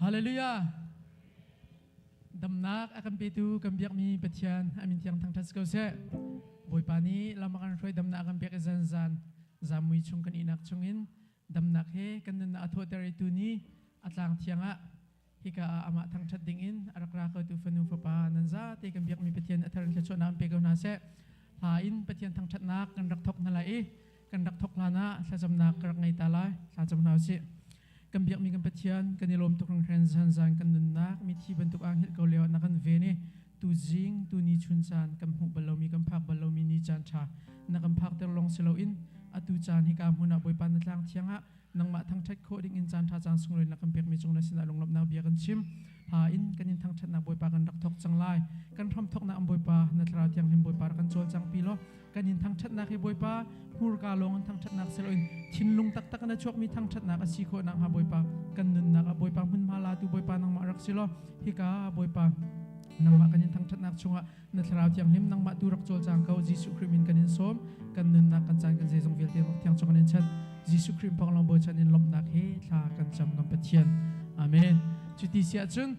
Hallelujah. Damnak a kan petu kan biakmi Pathian a min thiang thangṭhat si ko seh. Bawipa nih lam a kan hruai damnak a kan pek i zanzan zamui chung kan ihnak chungin damnak he kan nunnak a thawhter i tuni a tlang thiang ah hika ah amah thangṭhat dingin a rak ra kotu fanu fapa nan zate kan biakmi Pathian a thar in thluachuahnak an pe ko hna seh. Hla in Pathian thangṭhatnak kan rak thawk hna lai i kan rak thawk hlan ah thlacamnak ka rak ngei ta lai. Thla cam hna usih. Kan biakmi kan Pathian kan i lawm tuk hringhran zanzan kan nunnak mithi bantuk ah hngilh ko lio ah na kan ven i tu zing tu ni chun caan kan hmuh bal lomi kan phak bal lomi ni caan ṭha na kan phakter lawng si loin atu caan hika hmun ah Bawipa na tlang thiang ah nangmah thangṭhat khawh ding in caan ṭha caan sunglawi na kan pekmi cung na sinah lunglawmhnak bia kan chim. Hla in kan in thangṭhatnak Bawipa kan rak thawk cang lai. Kan hram thawknak an Bawipa na Thlarau Thianghlim Bawipa rak kan cawl cang pi law kan in thangṭhatnak hi Bawipa hmurka lawng in thangṭhatnak si loin thinlung taktak in a chuakmi thangṭhatnak a si khawh nakhnga Bawipa kan nunnak ah Bawipa hmunhma latu Bawipa nangmah rak si law hika Bawipa nangmah kan in thangṭhatnak chungah na Thlarau Thianghlim nangmah tu rak cawlcang ko. Jesuh Khrih min kan in sawm. Kan nunnak kan caan kan zeizong vialte thiang chung kan in chanh. Jesuh Khrih panglong bochan in lawmhnak he thla kan cam kan Pathian. Amen. Cuti si ahcun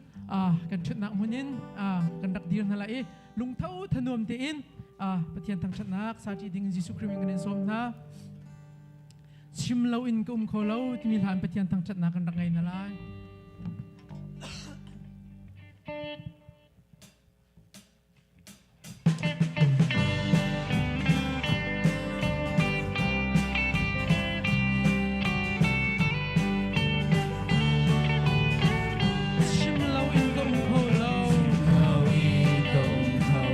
kan ṭhutnak hmun in kan rak dir hna lai i lungtho thanuam tein Pathian thangṭhatnak sati ding Jesuh Khrih min kan in sawm hna. Chim lo in ka um kho lo timi hlan Pathian thangṭhatnak kan rak ngei hna lai. Chim lo in ka um kho lo.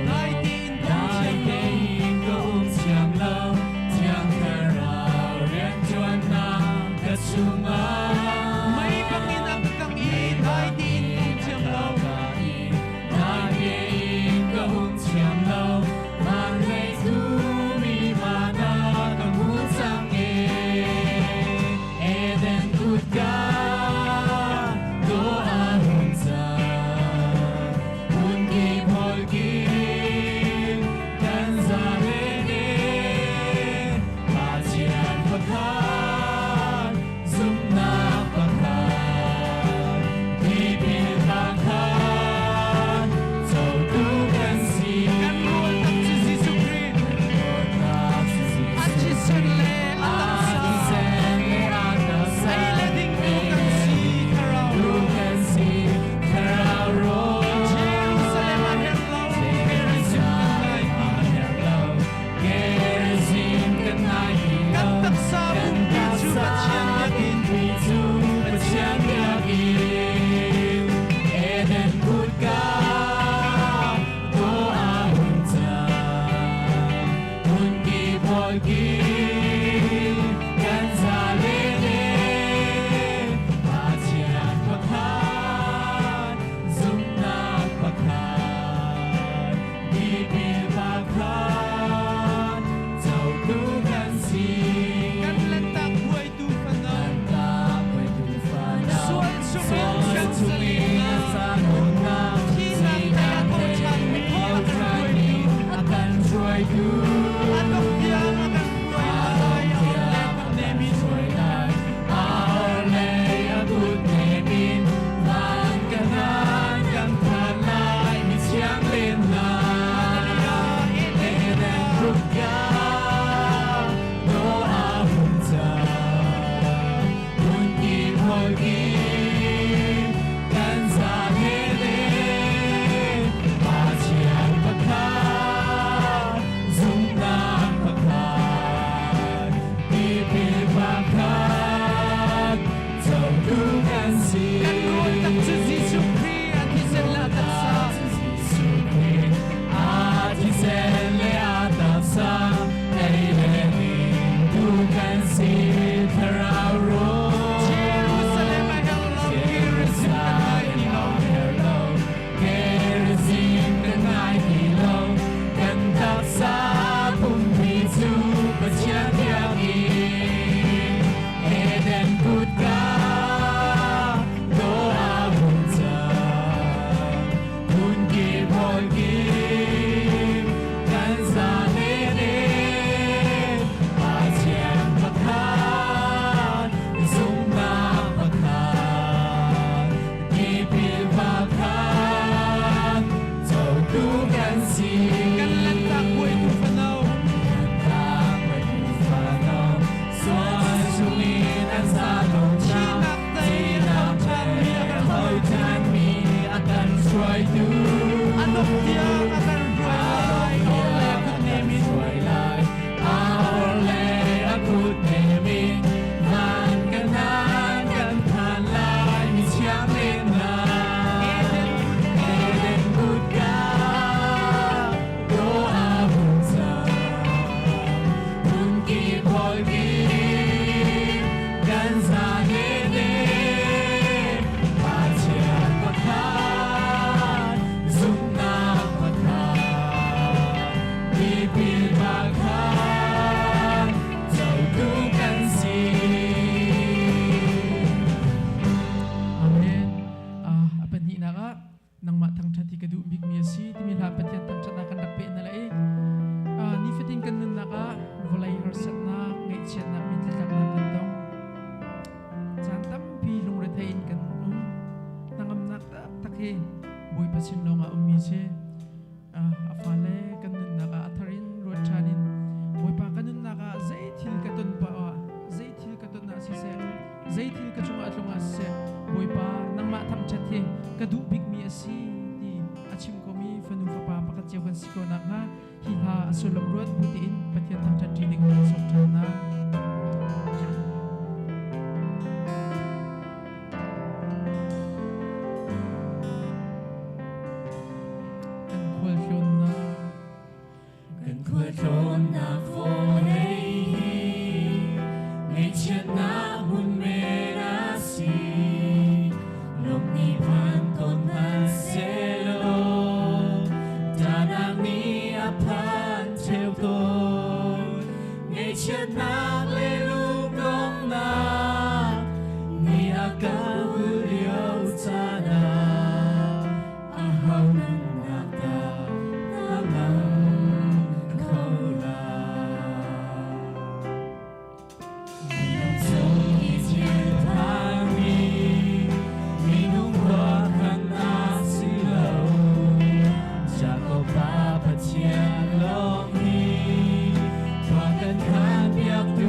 Dai tein ka um thiam lo. Ka um thiam lo. Thiang Thlarau rianṭuannak ka chungah. Mei bangin a ka kangh i dai tein ka um thiam lo. Dai tein ka um thiam lo. Van lei thumi mana ka hmu cang e. Eden kutka dawh a hung cang. Hmun kip hol kip kan zalen e. Pathian pakhat, zumhnak pakhat, tipil pakhat, cotu kan si. Kan rual tak cu Jesuh Khrih. Dawtnak si A thisen le a A taksa. thisen le a taksa. Ei le ding tu kan si thlarau. Tu kan si thlarau rawl. Jerusalem a herh lo. Gerizim kan ngai A herh lo. Gerizim kan ngai ti lo. Kan taksa Kan pumpi cu taksa Pathian biakinn. pumpi cu Pathian biakinn. Eden kutka dawh a hun cang. Hmunki hmualki kan zalen e. Pathian pakhat, zumhnak pakhat, tipil pakhat, cotu kan si. Kan lantak hruaitu fano. Lantak hruaitu fano. Sual chungin Sual kan chungin zalennak. zalennak. Thihnak tei a tho ṭhanmi a kan hruaitu. A kan hruaitu. A dongh tiang a kan hruai lai. ka duh bikmi a si ti a chim komi fanu fapa pakhat cio kan si ko nakhnga hi hla a sullam ruat bu tein Pathian thangṭhat ṭi ding kan sawm ṭhan hna. Kan khualtlawnnak Kan khualtlawnnak vawlei hi ngaihchiatnak hmun men a si. Lawmh nih phan tawn hmanhsehlaw ṭahnak nih a phan ṭheo tawn. Ngaihchiatnak le lungdonghnak nih a kan hul lio caan ah aho nunnak dah na ngam kho lai? Minung chung i thil phanmi minung ruahkhan a si lo. Jakob pa Pathian lawng hi khua kan khan piaktu.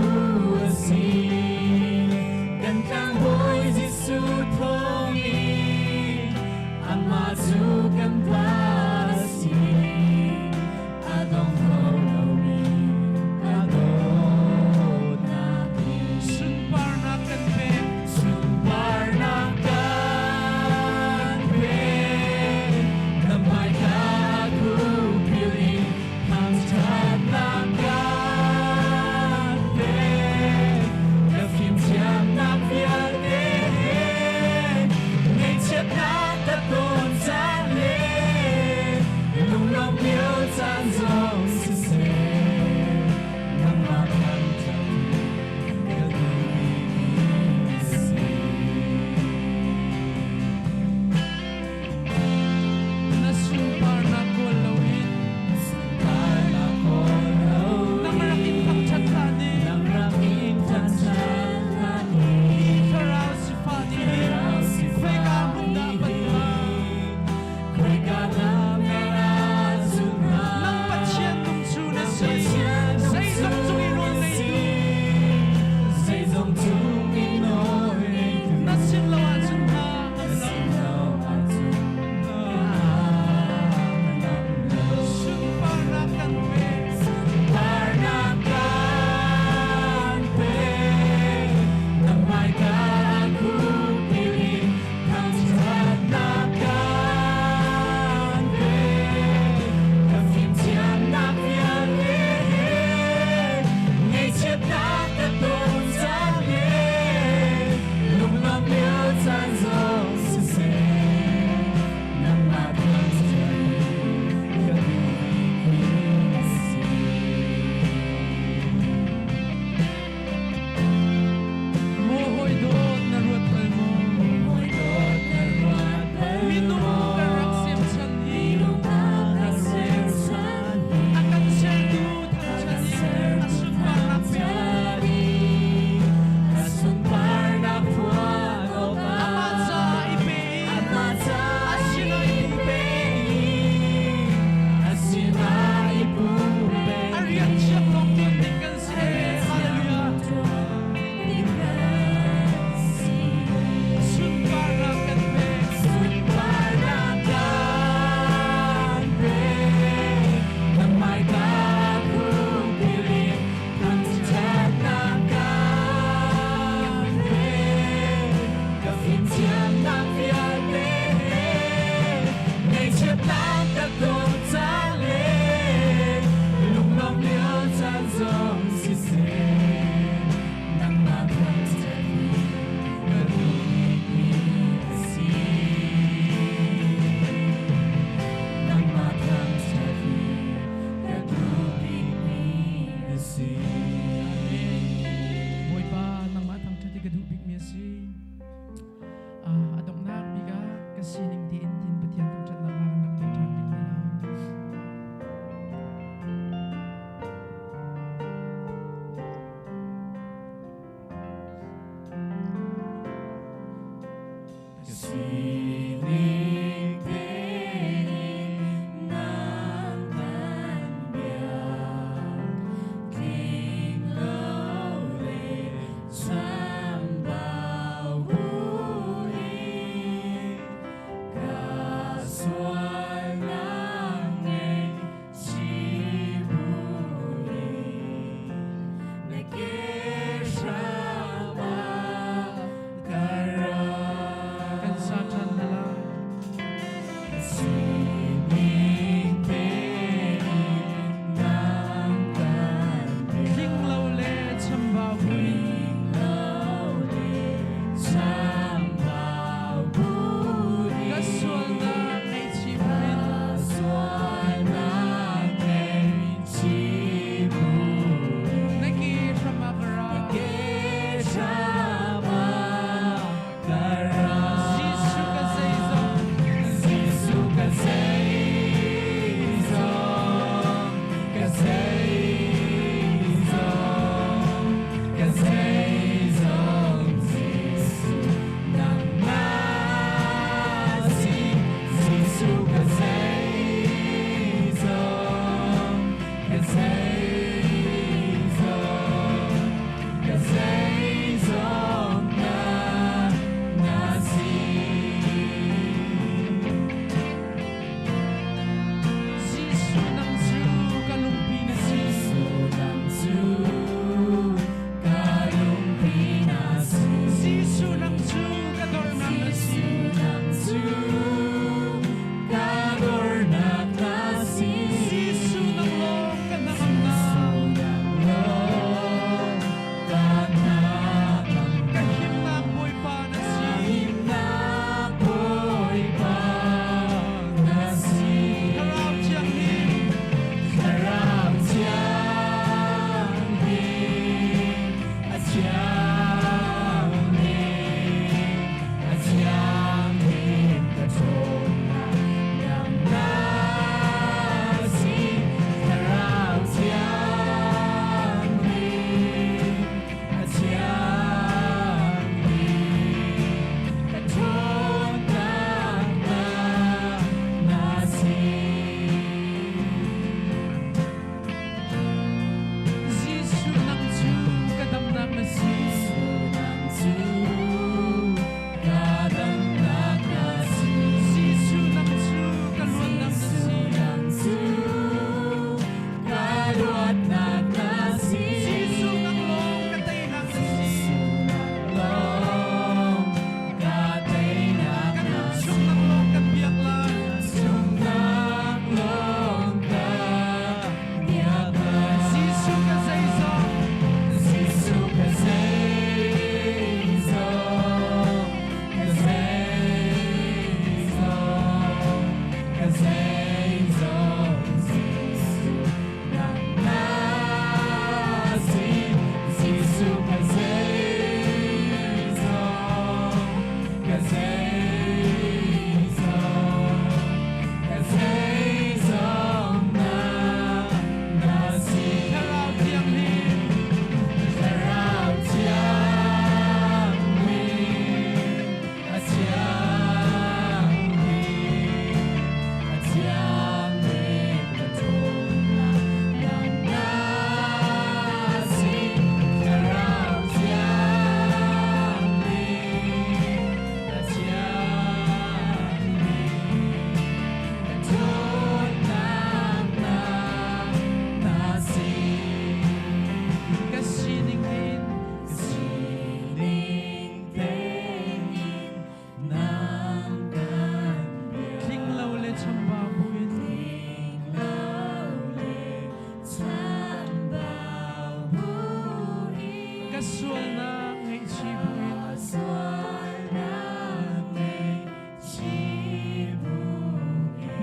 Ka sualnak ngaihchih buin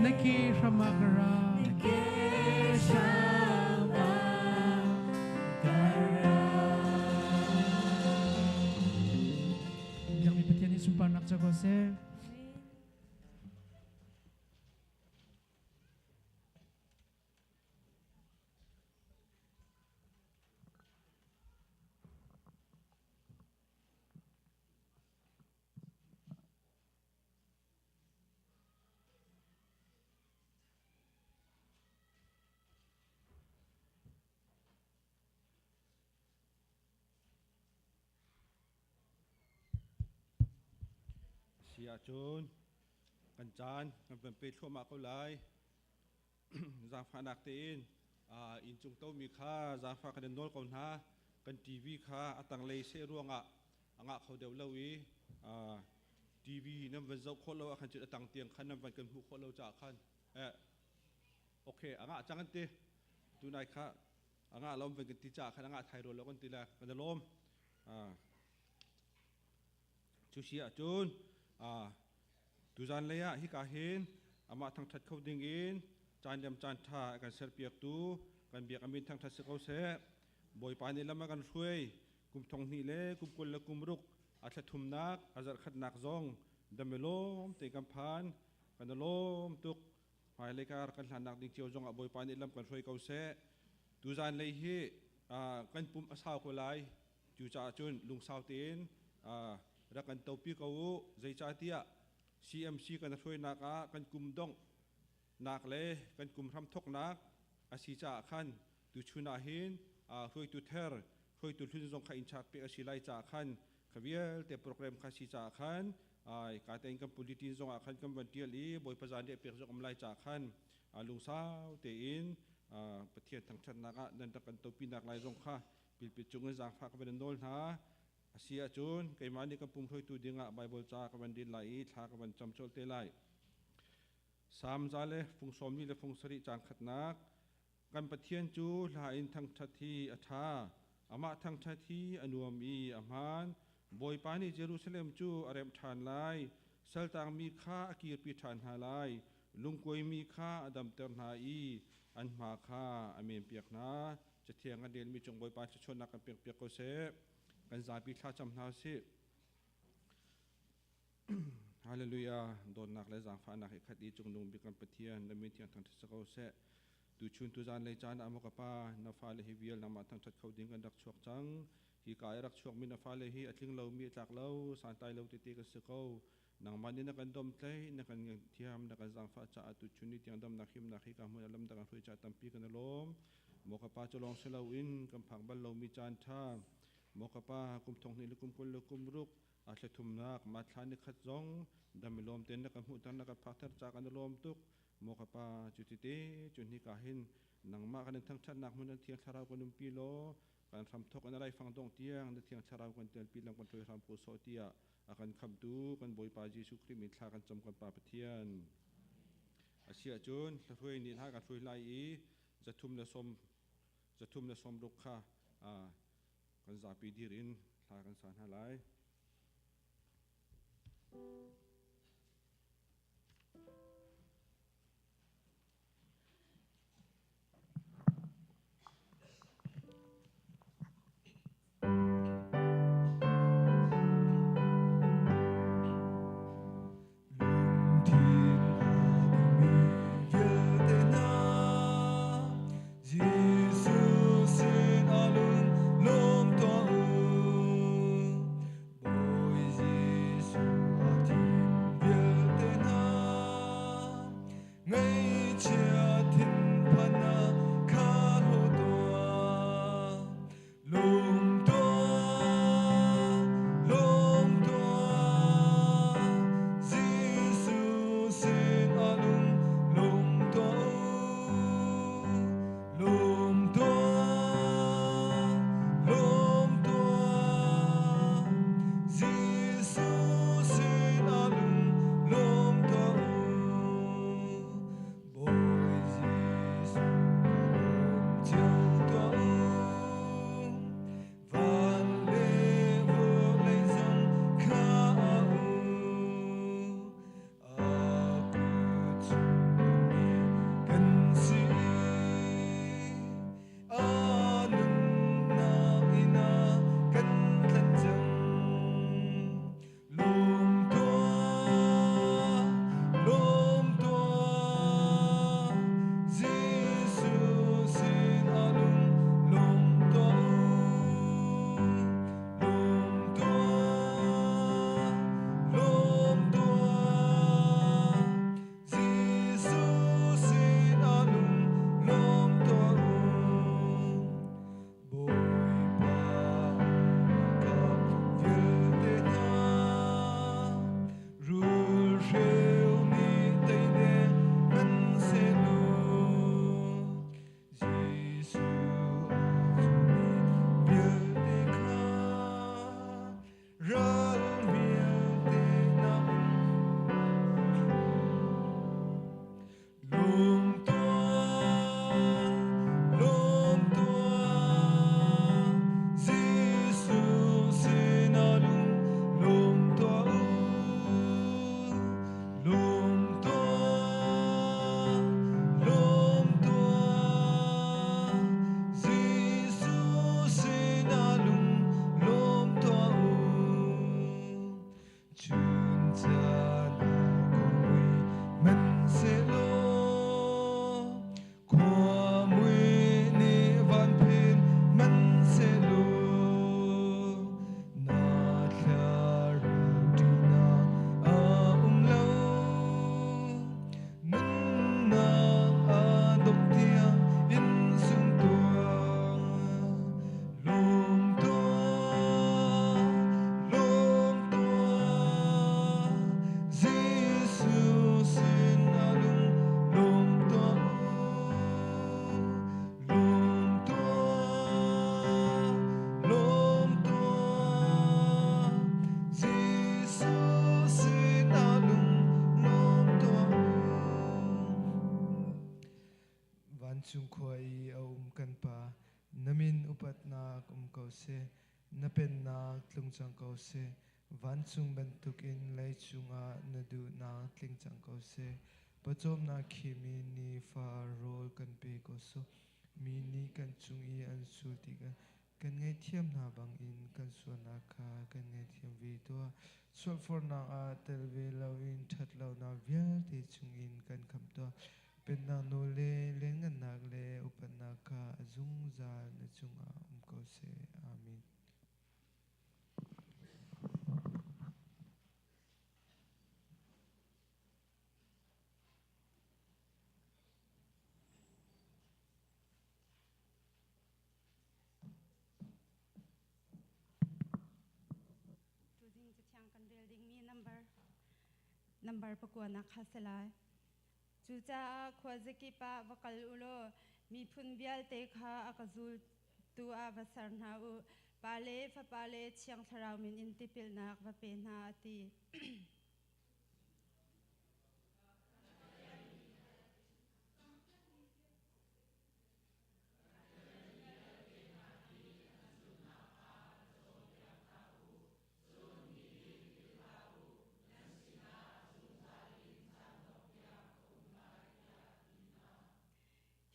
na ke hram ah ka ra. Biakmi Pathian nih sunparnak co ko seh. Si ahcun kan caan kan van pe thluahmah ko lai. Zaangfahnak tein inncung tomi kha zaangfah kan in nawl ko hna. Kan TV kha a tanglei seh ruangah a ngah kho deuh lo i TV nan van zoh khawh lo ahkhan cun a tang tiang khan nan van kan hmuh khawh lo caah khan okay a ngah cang an ti. Tunai kha a ngah lom van kan ti caah khan a ngah thai rua lo kan ti le kan i lawm. Cu si ahcun tuzan lei ah hika hin amah thangṭhat kho ding in caan liam caan ṭha a kan serpiaktu kan biak amin thangṭhat si ko seh. Bawipa nih lam a kan hruai kum thong hnih le kum 20 le kum ruk a thla thumnak a zarh khatnak zong dam i lawm te kan phan kan i lawm tuk. Hmailei kar kan hlannak ding cio zong ah Bawipa nih lam kan hruai ko seh. Tuzan lei hi kan pum a sau ko lai. Cucaah cun lungsau tein rak kan topi ko u. Zeicahtiah CMC kan hruainak ah kan kum dongh nak le kan kum hram thawknak a si caah khan tuchun ah hin hruaitu ther hruaitu hlun zong kha in chak pek a si lai caah khan kha vialte program kha si caah khan ai ka tein kan politin zong ah khan kan van tial i Bawipa zan deh pek zong um lai caah khan lungsau tein Pathian thangṭhatnak ah nan rak kan topi nak lai zong kha pilpit cung in zaangfah ka van in nawl hna. A si ahcun keimah nih kan pum hruaitu dingah Baibal ca ka van din lai i thla ka van cam colh te lai. Salm za le fung sawmli le fung sarih caang khatnak. Kan Pathian cu hla in thangṭhat hi a ṭha, amah thangṭhat hi a nuam i a hmaan. Bawipa nih Jerusalem cu a remh ṭhan lai, saltangmi kha a kirpi ṭhan hna lai, lungkuaimi kha a damter hna i an hma kha a menpiak hna. Cathiang kan relmi cung Bawipa thluachuahnak kan pekpiak ko seh. Kan zapi thlacam hna usih. Hallelujah. Dawtnak le zaangfahnak he khat i cungnung bik kan Pathian na min thiang thangṭhat si ko seh. Tuchun tuzan lei caan ah maw ka Pa, na fale hi vial nangmah thangṭhat kho ding kan rak chuak cang. Hi ka i rak chuakmi na fale hi a tling lomi, a tlak lo, santlai lo tete kan si ko. Nangmah nih na kan domhtlaih, na kan thiam, na kan zaangfah caah tuchun ni tiang damnak himnak hi ka hmun a lam dang hruai caah tampi kan i lawm. Maw ka Pa, cu lawng si loin kan phak bal lomi caan ṭha, maw ka Pa, kum thong hnih le kum 20 le kum ruk a thla thumnak ma thla ni khat zong dam i lawm tein na kan hmuhter na kan phakter ca kan i lawm tuk. Maw ka Pa, cu ti te cun hi ka hin nangmah kan in thangṭhatnak hmun an Thiang Thlarau kan umpi law kan hramthok an laifang dong tiang na Thiang Thlarau kan telpi lam kan hruai hram ko sawh tiah a kan khamtu kan Bawipa Jesuh Khrih min thla kan cam kan Pa Pathian. A si ahcun hlahruai nih hla kan hruai lai i 360 kha kan zapi dir in thla kan sa hna lai. Lungthin aa dingmi vialte hna, Jesuh sinah lung lawm tuah u. Bawi Jesuh a thim vialte hna. duhnak um ko seh. Na pennak tlung cang ko seh. Vancung bantukin leicung ah na duhnak tling cang ko seh. Pawcawmnak khimi nifa rawl kan pe ko sawh. Mi nih kan cung i an sul tikah kan ngaihthiam hna bangin kan sualnak kha kan ngaihthiam ve tuah. Sualfornak ah tel ve loin ṭhatlonak vialte chungin kan khamh tuah. Pennak nawl le lianngannak le upatnak kha a zungzal na cungah um ko seh. Amen. Tuzing cathiang kan rel dingmi number number pakua nak kha si lai. Cucaah khuazakip ah va kal u law miphun vialte kha a ka zultu ah va ser hna u. Pa le Fapa le Thiang Thlarau min in tipilnak va pe hna a ti.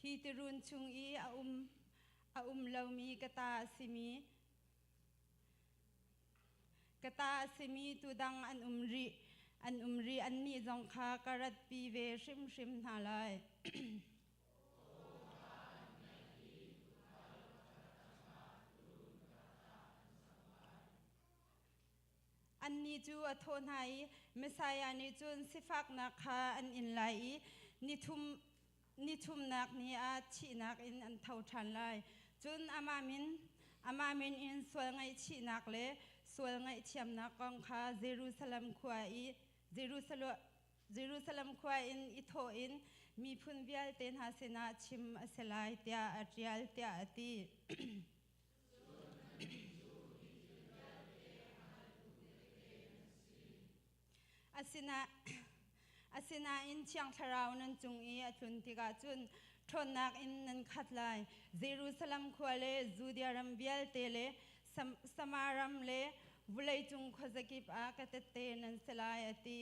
Hi tirun chung i a um a um lomi ka ta a simi ka ta a simi tudang an um rih an um rih annih zong kha ka ratpi ve hrimhrim hna lai. Annih cu a thawh hna i Messiah nih cun sifaknak kha an in lai i nithum nithumnak ni ah thihnak in an tho ṭhan lai. Cun amah min amah min in sual ngaihchihnak le sual ngaihthiamnak kong kha Jerusalem khua i Jerusalem Jerusalem khua in i thawh in miphun vialte hna sinah chim a si lai tiah a ṭial tiah a ti. Asinain Thiang Thlarau nan cung i a tlun tikah cun ṭhawnnak in nan khat lai. Jerusalem khua le Judea ram vialte le Samaria ram le vawleicung khuazakip ah ka tette nan si lai, a ti.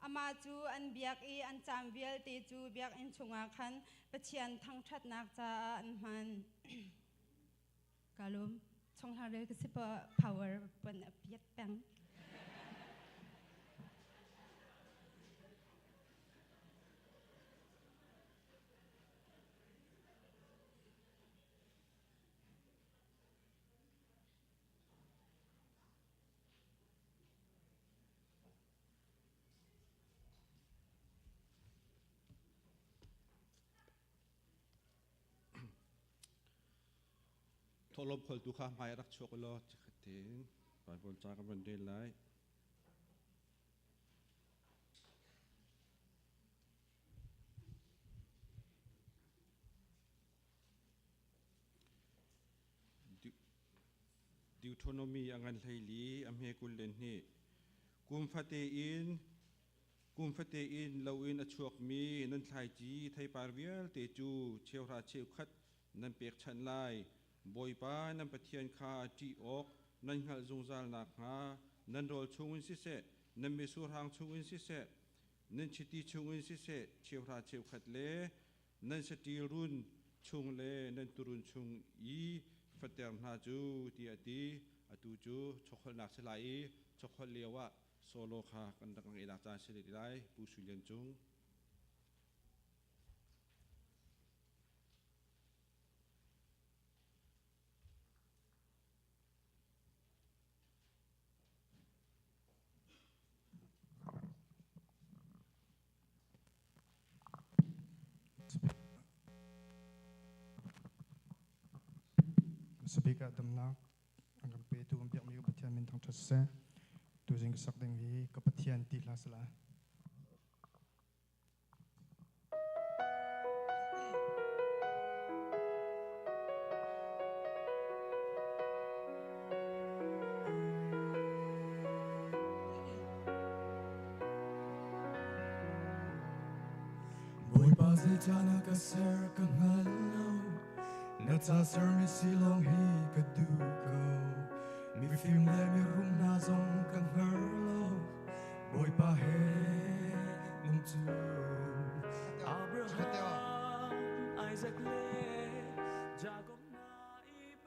Amah cu an biak i an caan vialte cu biakinn chungah khan Pathian thangṭhatnak caah an hman. Ka lawm. Chonghlang rel ka si power pon a piat peng. Thawhlawm kholtu kha hmai rak chuak u law cikhat tein Bible ca kan van rel lai. Deuteronomy a ngan hleili a hme kul le hnih. Kum fate in kum fate in lo in a chuakmi nan thlaici theipar vialte cu cheuhra cheukhat nan pekchanh lai. Bawipa nan Pathian kha ṭih awk nan hngalh zungzal nakhnga nan rawl chungin siseh, nan misurhang chungin siseh, nan chiti chungin siseh cheuhra cheukhat le nan saṭil run chung le nan turun chung i fater hna cu tiah a ti. Atu cu chokholhnak si lai i chokholh lio ah solo kha kan rak ngeih nak caan si lai Pu Sui Lian Cung. Speaker damnak an kan petu kan biakmi ka Pathian min thangṭhat siseh. Tuzing ka sak ding hi ka Pathian ti hlah sala. Zeicah na ka ser ka hngal lo. Na ca sermi si lawng hi ka duh ko. Mifim le mirum hna zong ka hngar lo. Bawipa he um cu. Abraham, Isaac le Jacob hna i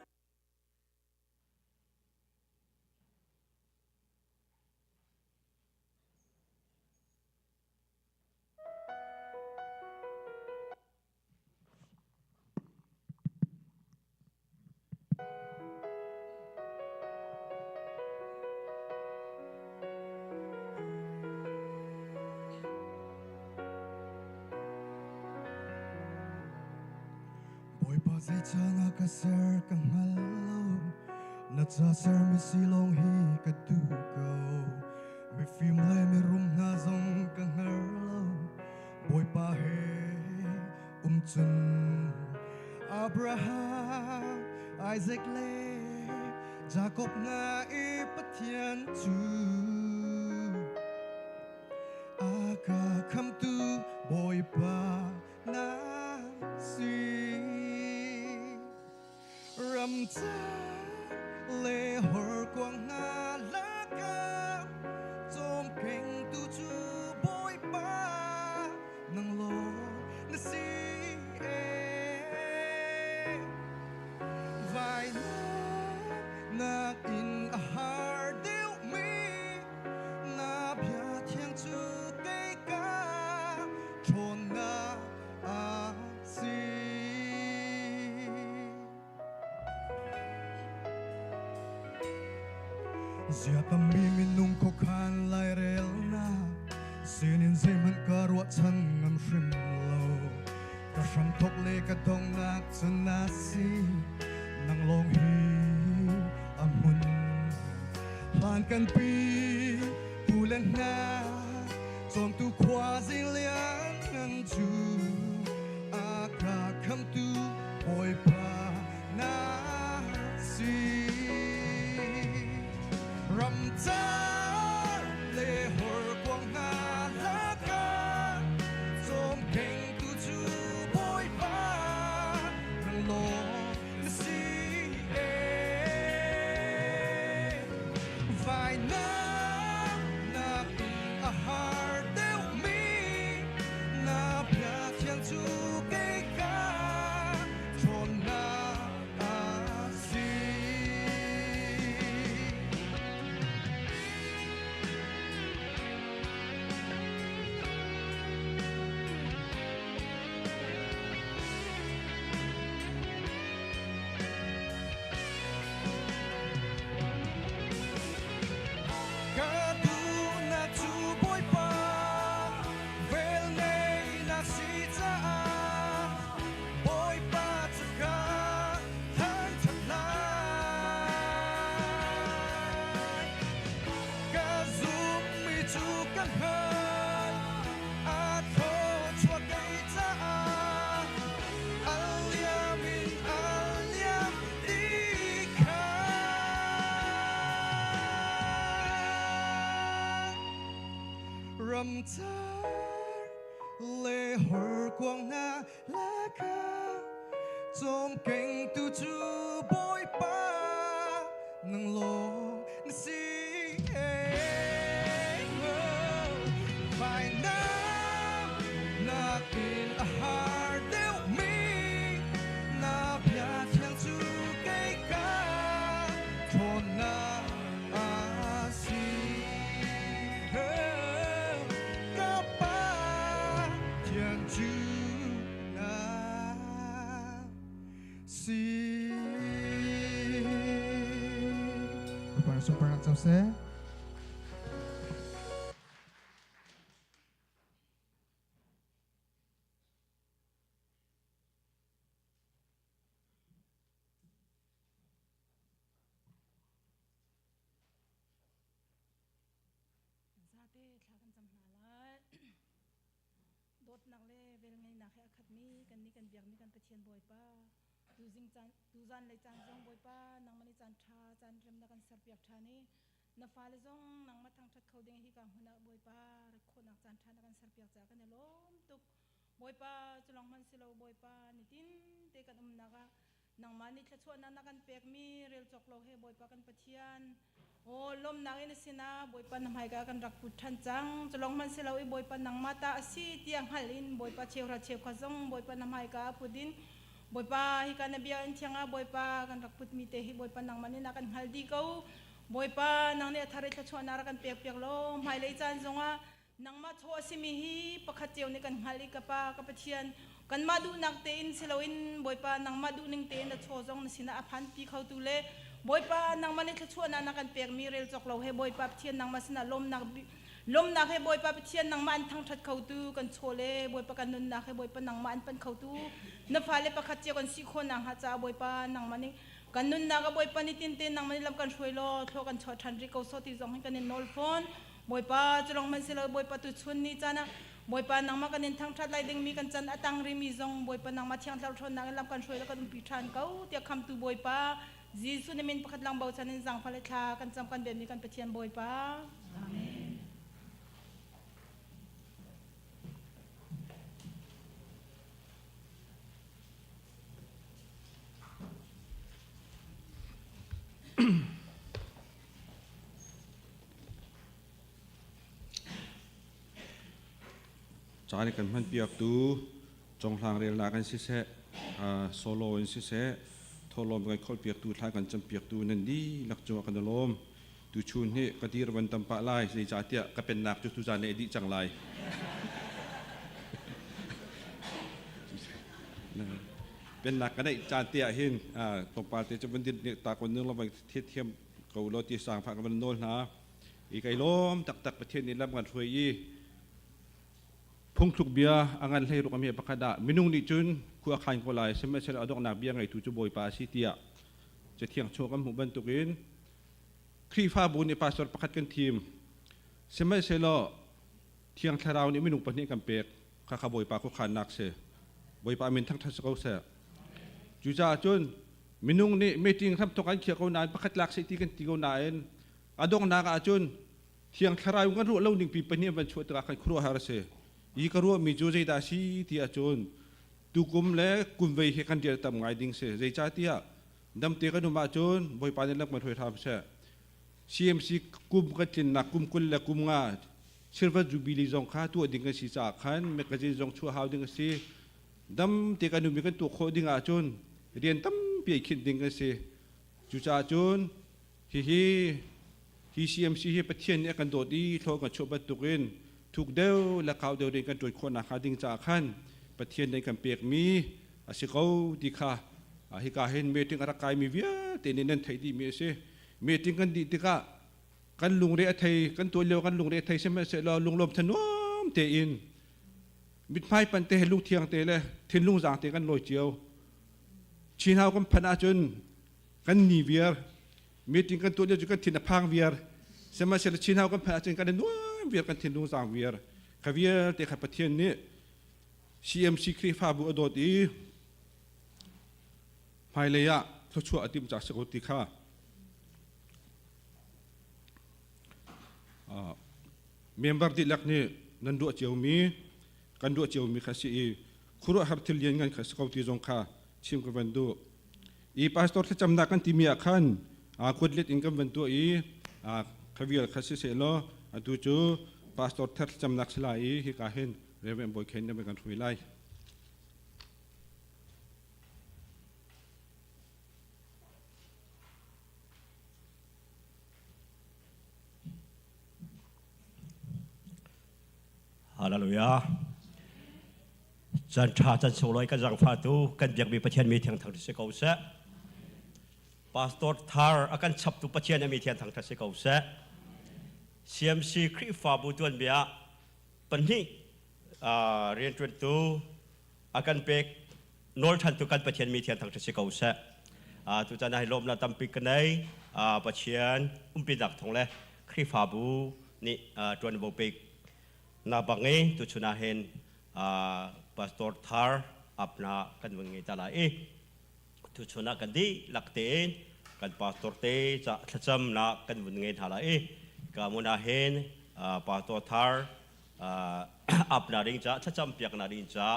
Bawipa zeicah na ka ser ka hngal lo. Na ca sermi si lawng hi ka duh ko. Mifim le mirum hna zong ka hngar lo. Bawipa he um cun Abraham, Isaac le Jacob hna i Pathian cu a ka khamtu Bawipa na si. Ramcar le horkuang hna lakah cawmkengtu cu Bawipa nang lawng na si ee. Vainam nakin a har deuhmi na bia thiang cu kei ka ṭhawnnak a si. Zia tammi minung khuakhan lairelnak sinin zeihmanh ka ruahchan ngam hrim lo. Ka hramthok le ka donghnak cu na si, nang lawng hi a hmun. Hlan kan pi pu le hna cawmtu khuazing lianngan cu a ka khamtu Bawipa na si. Ramcar le horkuang hna lakah cawmkengtu cu Bawipa nang lawng na si ee. Vainam nakin a har deuhmi na bia thiang cu kei ka ṭhawnnak a si. Ka duhnak cu Bawipa velngeihnak si caah Bawipa cu ka thangṭhat lai. Ka zummi cu ka hngalh, a thluachuah kei caah a liam in a liam ti kha. Ramcar le horkuang hna lakah cawmkengtu cu Bawipa nang lawng na si. Vainam nakin a har deuhmi na bia thiang cu kei ka ṭhawnnak a si. Ka Pa thiang cu na si. Bawipa na sunparnak co seh. Zate thla kan cam hna lai. Dawtnak le velngeihnak he a khatmi kan nih kan biakmi kan Pathian Bawipa tuzing caan tuzan lei caan zong Bawipa nangmah nih caan ṭha caan rem na kan serpiak ṭhan i na fale zong nangmah thangṭhat kho ding hi ka hmun ah Bawipa rat khawhnak caan ṭha na kan serpiak caah kan i lawm tuk. Bawipa cu lawng hmanh si lo Bawipa nitin te kan umnak ah nangmah nih thluachuahnak na kan pekmi rel cawk lo he Bawipa kan Pathian Aw lawmnak in a sinah Bawipa na hmaika kan rak put ṭhan cang. Cu lawng hmanh si lo i Bawipa nangmah ta a si tiah hngalh in Bawipa cheuhra cheukhat zong Bawipa na hmaika a put in Bawipa hika na biakinn thiang ah Bawipa kan rak putmi te hi Bawipa nangmah nih na kan hngal dih ko. Bawipa nang nih a thar i thluachuahnak rak kan pekpiak law hmailei caan zongah Nangmah chaw a simi hi pakhat cio nih kan hngalh i ka Pa, ka Pathian, kanmah duhnak tein si loin Bawipa nangmah duhning tein na chaw zong na sinah a phanpi khotu le Bawipa nangmah nih thluachuahnak na kan pekmi rel cawk lo he Bawipa Pathian nangmah sinah lawmnak lawmnak he Bawipa Pathian nangmah an thangṭhat khotu kan chaw le Bawipa kan nunnak he Bawipa nangmah an panh khotu na fale pakhat cio kan si khawh nakhnga caah Bawipa nangmah nih kan nunnak a Bawipa nih tinte nangmah nih lam kan hruai law thlua kan chuah ṭhan rih ko sawh ti zong hi kan in nawl fawn. Bawipa cu lawng hmanh si lo Bawipa tuchun ni caan ah Bawipa nangmah kan in thangṭhat lai dingmi kan can a tang rimi zong Bawipa nangmah thiangthlar ṭhawnnak in lam kan hruai le kan umpi ṭhan ko tiah khamtu Bawipa Jesuh na min pakhat lang bochan in zaangfah le thla kan cam kan biakmi kan Pathian Bawipa. Amen. Caan i kan hmanpiaktu conghlang relnak in siseh, solo in siseh, thawhlawm kan kholhpiaktu, thla kan campiaktu nan dihlak cungah kan i lawm. Tuchun hi ka dir van tam pah lai, zeicahtiah ka pennak cu tuzan le dih cang lai. Pennak ka neih caan te ah hin tlawmpal te cu van dir ta kon ning lo van thiam ko law ti sangfah ka van nawl hna i kai lawm taktak Pathian nih lam kan hruai i phungthluk bia a ngan hlei ruk ami pakhat ah minung nih cun khua khan ko lai sihmanhsehlaw a donghnak bia ngeitu cu Bawipa a si tiah cathiang chung kan hmuh bantukin Khrihfabu nih pastor pakhat kan thim sihmanhsehlaw Thiang Thlarau nih minung pahnih kan pek khakha Bawipa khuakhannak si Bawipa min thangṭhat si ko seh cucaah cun minung nih meeting hramthok an khiah ko nain pakhat lak seh ti kan ti ko nain a donghnak ah cun thiang thlarau kan ruah lo ning pi pahnih van chuah tikah kan khuaruahhar a si i ka ruahmi cu zeidah a si ti ahcun tukum le kum vei hi kan rian tam ngai ding si zeicahtiah damte kan um ahcun Bawipa nih lam kan hruai hram seh CMC kum kan tlinnak kum 20 le kum nga Silver Jubilee zong kha tuah ding kan si caah khan magazine zong chuah hau ding a si dam te kan um i kan tuah khawh ding ahcun rian tampi ei khinh ding kan si cucaah cun hihi hi CMC hi Pathian nih a kan dawt i thlaw kan chuah bantukin thuk deuh le kau deuh ding kan ṭuan khawh nakhnga ding caah khan Pathian nih kan pekmi a si ko ti kha hika hin meeting a rak kaimi vialte nih nan theih dihmi a si meeting kan dih tikah kan lungre a thei kan tuan lio kan lungre a thei sihmanhsehlaw lunglawm thanuam tein mithmai pan te he lungthiang te le thinlung zaang te kan lawi cio chinhau kan phanh ahcun kan ni viar meeting kan tuah lio cu kan thin a phang viar sihmanhsehlaw chinhau kan phanh ahcun kan i nuam viar kan thinlung zaang viar kha vialte kha Pathian nih CMC Khrihfabu a dawt i hmailei ah thluachuah a timh ca si ko ti kha Member dihlak nih nan ruah ciomi kan ruah ciomi kha si i khuaruahhar thil lianngan kha si ko ti zong kha chim ka van duh. I pastor thlacamnak kan timi ah khan kut let in kan van tuah i kha vial kha si seh law atu cu pastor thar thlacamnak si lai i hika hin Reverend Bawi Khen na kan hruai lai. Hallelujah. Chan tha chan sung loi kan zangfa tu kan biakmi Pathian mi thiang thang si ko seh. Pastor thar a kan chap tu Pathian mi thiang thang si ko seh. CMC Khrihfabu tuan bia pahnih rianṭuantu a kan pek nawl ṭhan tu kan Pathian mi thiang thang si ko seh. Tutan ah hi lawmnak tampi ka nei. Pathian umpinak thawng le Khrihfabu nih ṭuanvo pek na bang i tuchun ah hin pastor thar apna kan vun ngei ta lai i tuchun ah kan dihlak tein kan pastor te ca thlacamnak kan vun ngei hna lai i ka mun ah hin pastor thar Ap na ding ca thlacam piak na ding ca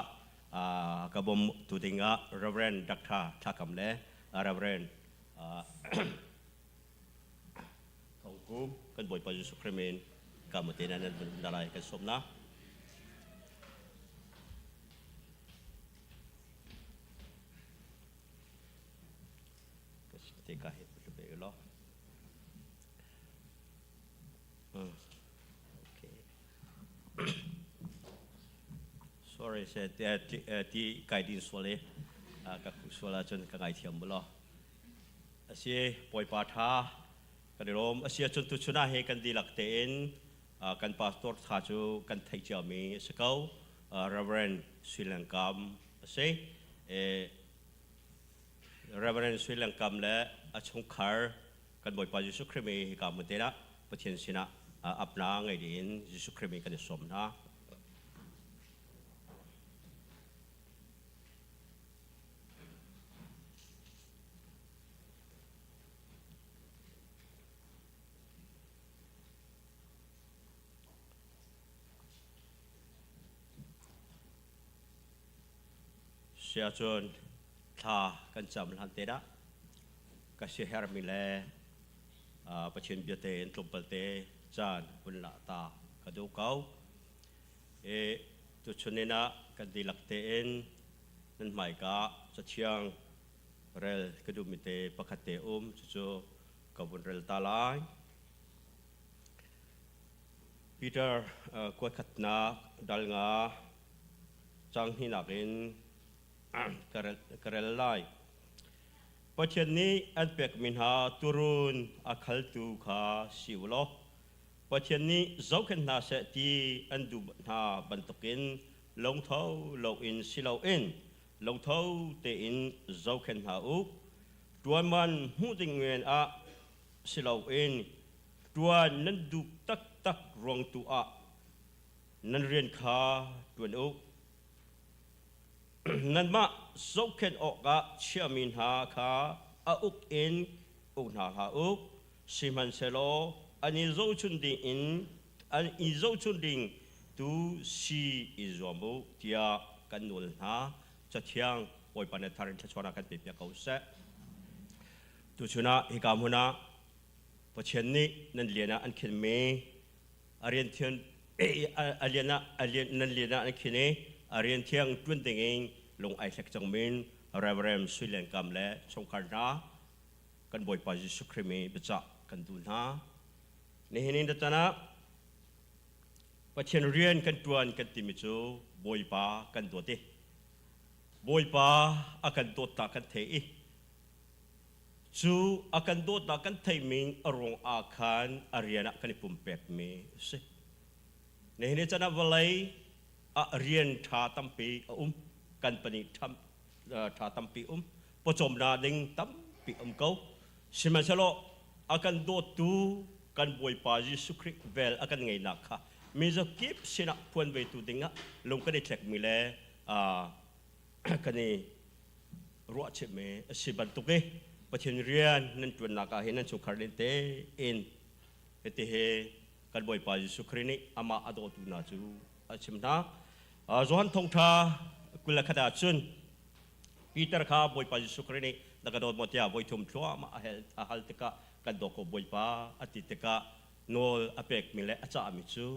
ka bom tu dingah Reverend Dr. Thakam le Reverend Thongkum kan Bawipa Jesuh Khrih min ka mu te nan nan lai kan sawm na. Te ka he pe lo. Okay. Sorry se ti kai din sual e ka khu sual ahcun ka ngaithiam mu law. Asi Bawipa tha kan i lawm. Asi ahcun tuchun ah hi kan dihlak tein kan pastor tha cu kan theih ciami a si ko. Reverend Sui Leng Kam a si. Reverend Sui Leng Kam le a chungkhar kan Bawipa Jesuh Khrih mi hika hmun te ah Pathian sinah apna ngei ding in Jesuh Khrih mi kan i sawm hna. Siahcun thla kan cam hlan te dah ka siaherhmi le Pathian bia tein tlawmpal te caan hun lah ta ka duh ko. I tuchun in ah kan dihlak tein nan hmaika cathiang rel ka duhmi te pakhat te um cucu ka vun rel ta lai. Peter kuatkhatnak dal nga cang hninak in ka rel lai. Pathian nih an pekmi hna turun a khaltu kha si u law Pathian nih zohkhenh hna seh ti an duh hna bantukin lungtho loin si loin lungtho tein zohkhenh hna u. Ṭuanman hmuh ding men ah si loin ṭuan nan duh taktak ruang tu ah nan rian kha ṭuan u. Nanmah zohkhenh awkah chiahmi hna kha a uk in uk hna hlah u. Sihmanhsehlaw an i zohchun ding in an i zohchun ding tu si i zuam u tiah kan nawl hna. Cathiang Bawipa nih thar in thluachuahnak kan pe piak ko seh. Tuchun ah hika hmun ah Pathian nih nan lian ah an khinmi a rian thian a lian ah a lian nan lian ah an khin i a rian thiang ṭuan dingin lung ai hlek cang min Reverend Sui Lian Kam le chungkhar hna kan Bawipa Jesuh Khrih mi biacah kan duh hna. Nihin in tan ah Pathian rian kan ṭuan kan timi cu Bawipa kan dawt i Bawipa a kan dawtnak kan thei i cu a kan dawtnak kan theihmi a ruang ah khan a rian ah kan i pumpekmi a si. Nihin ni chan ah vawlei ah rian ṭha tampi a um, kan pahnih ṭha tampi um, pawcawmnak ding tampi um ko. Sihmanhsehlaw a kan dawttu kan Bawipa Jesuh Khrih vel a kan ngeihnak kha mi zakip sinah phuan vetu dingah lung kan i thlekmi le kan i ruahchihmi a si bantuk i Pathian rian nan ṭuannak ah hin nan chungkhar len tein hiti hi kan Bawipa Jesuh Khrih nih amah a dawtu hna cu a chim hna. Johan Thawngṭha 21 ah cun Peter kha Bawipa Jesuh Khrih nih na ka dawt maw tiah voi thum thluahmah a hal tikah kan daw ko Bawipa a ti tikah nawl a pekmi le a cahmi cu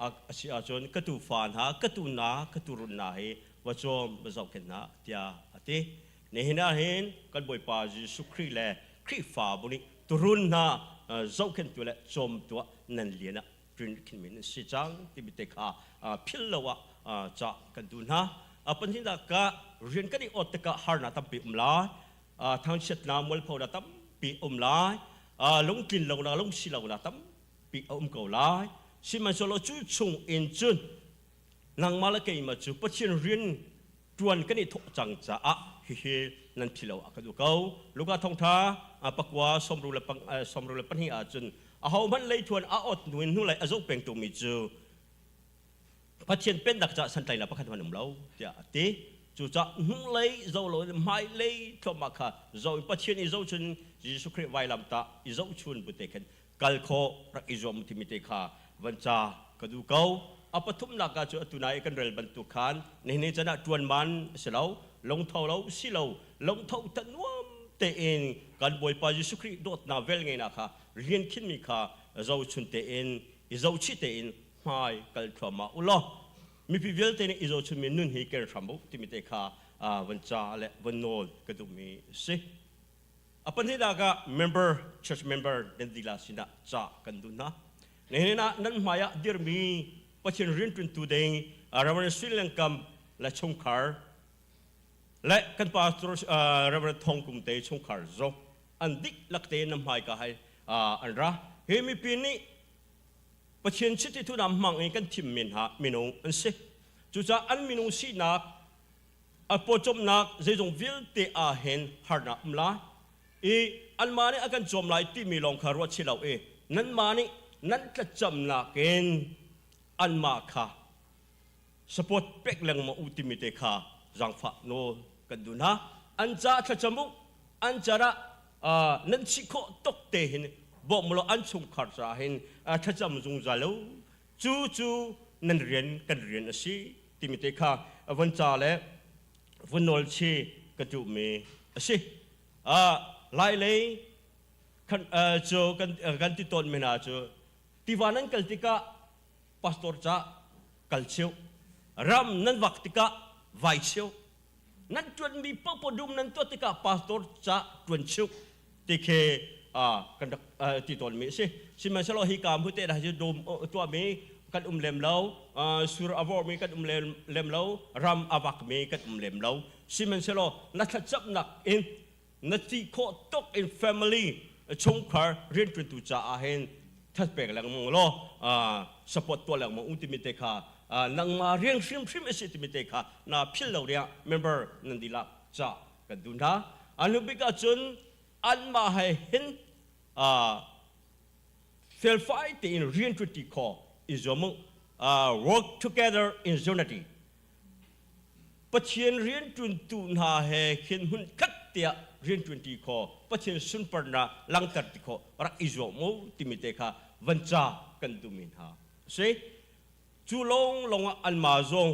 a si ahcun ka tufa hna ka tu na ka turun hna hi va cawm va zohkhenh hna tiah a ti. Nihin ah hin kan Bawipa Jesuh Khrih le Khrihfabu nih turun hna zohkhenhtu le cawmtu ah nan lian ah ṭin khinmi nan si cang timi te kha philh lo ah cah kan duh hna. Pahnihnak ka rian kan i awt tikah harnak tampi um lai, thangchiatnak mualphonak tampi um lai, lungtlin lonak lungsi lonak tampi a um ko lai. Sihmanhsehlaw cu chung in cun nangmah le keimah cu Pathian rian ṭuan kan i thawh cang caah hihi nan philh lo ah ka duh ko. Luka thawngṭha pakua 62 ah cun ahohmanh leithuan a ot hnu in hnulei a zoh peng tungmi cu Pathian pennak caah santlaihnak pakhat hmanh um lo tiah a ti. Cucaah hnulei zoh lo in hmailei thluahmah kha zoh in Pathian i zohchun Jesuh Khrih vailamtah i zohchun bu te khin kal khawh rak i zuam timi te kha van ca ka duh ko. A pathumnak ah cu atu nai kan rel bantuk khan nihin chan ah ṭuan man a si lo, lungtho lo si lo, lungtho ta nuam tein kan Bawipa Jesuh Khrih dawtnak velngeihnak kha rian khinmi kha zohchun tein i zohchih tein hmai kal thluahmah u law mipi vialte nih i zohchunmi nun hi ken hram u timi te kha van ca le van nawl ka duhmi a si. A pahnihnak ah member church member nan dila sinah ca kan duh hna. Nihin ah nan hmai ah dirmi Pathian rianṭuantu ding Reverend Sri Langkam le chungkhar le kan pastor Reverend Thong Kum te chungkhar zong an dihlak te nan hmai ka hai an ra. Hi mipi nih Pathian chiti thunak hmang in kan thim men ha minung an si. Cucaah an minung sinak a pawcawmnak zeizong vialte ah hin harnak um lai i anmah nih a kan cawm lai timi lawng kha ruat si lo i nanmah nih nan tlacamnak in anmah kha support pek lengmang u timi te kha zaangfah nawl kan duh hna. An ca thlacam u, an carah nan si khawh tuk te hin bawm law an chungkhar caah hin thlacam zungzal u. Cu cu nan rian kan rian a si timi te kha von ca le vun nawl chi ka duhmi a si. Lai lei cu kan ti tawn mi hna cu tiva nan kal tikah pastor ca kal cheu, ram nan vak tikah vai cheu, nan ṭuanmi paohpaoh dum nan tuah tikah pastor ca ṭuan cheu ti khi kan rak ti tawnmi a si. Sihmanhsehlaw hi ka hmute dah cu dum tuahmi kan um lem lo, sur a vormi kan um lem lo, ram a vakmi kan um lem lo. Sihmanhsehlaw na thlacamnak in na ti khawh tuk in family chungkhar rianṭuantu caah hin thatpek lengmang law support tuah lengmang u timi te kha nangmah rian hrimhrim a si timi te kha na philh lo dingah member nan dihlak ca kan duh hna. A hnu bik ahcun anmah he hin felfai tein rianṭuanṭi khawh i zuam u. Work together in unity. Pathian rianṭuantu hna he khin hmun khat tiah rianṭuanṭi khaw Pathian sunparnak langhter ti khawh rak i zuam u timi te kha van ca kan duhmi hna a si. Cu lawnglawng ah anmah zong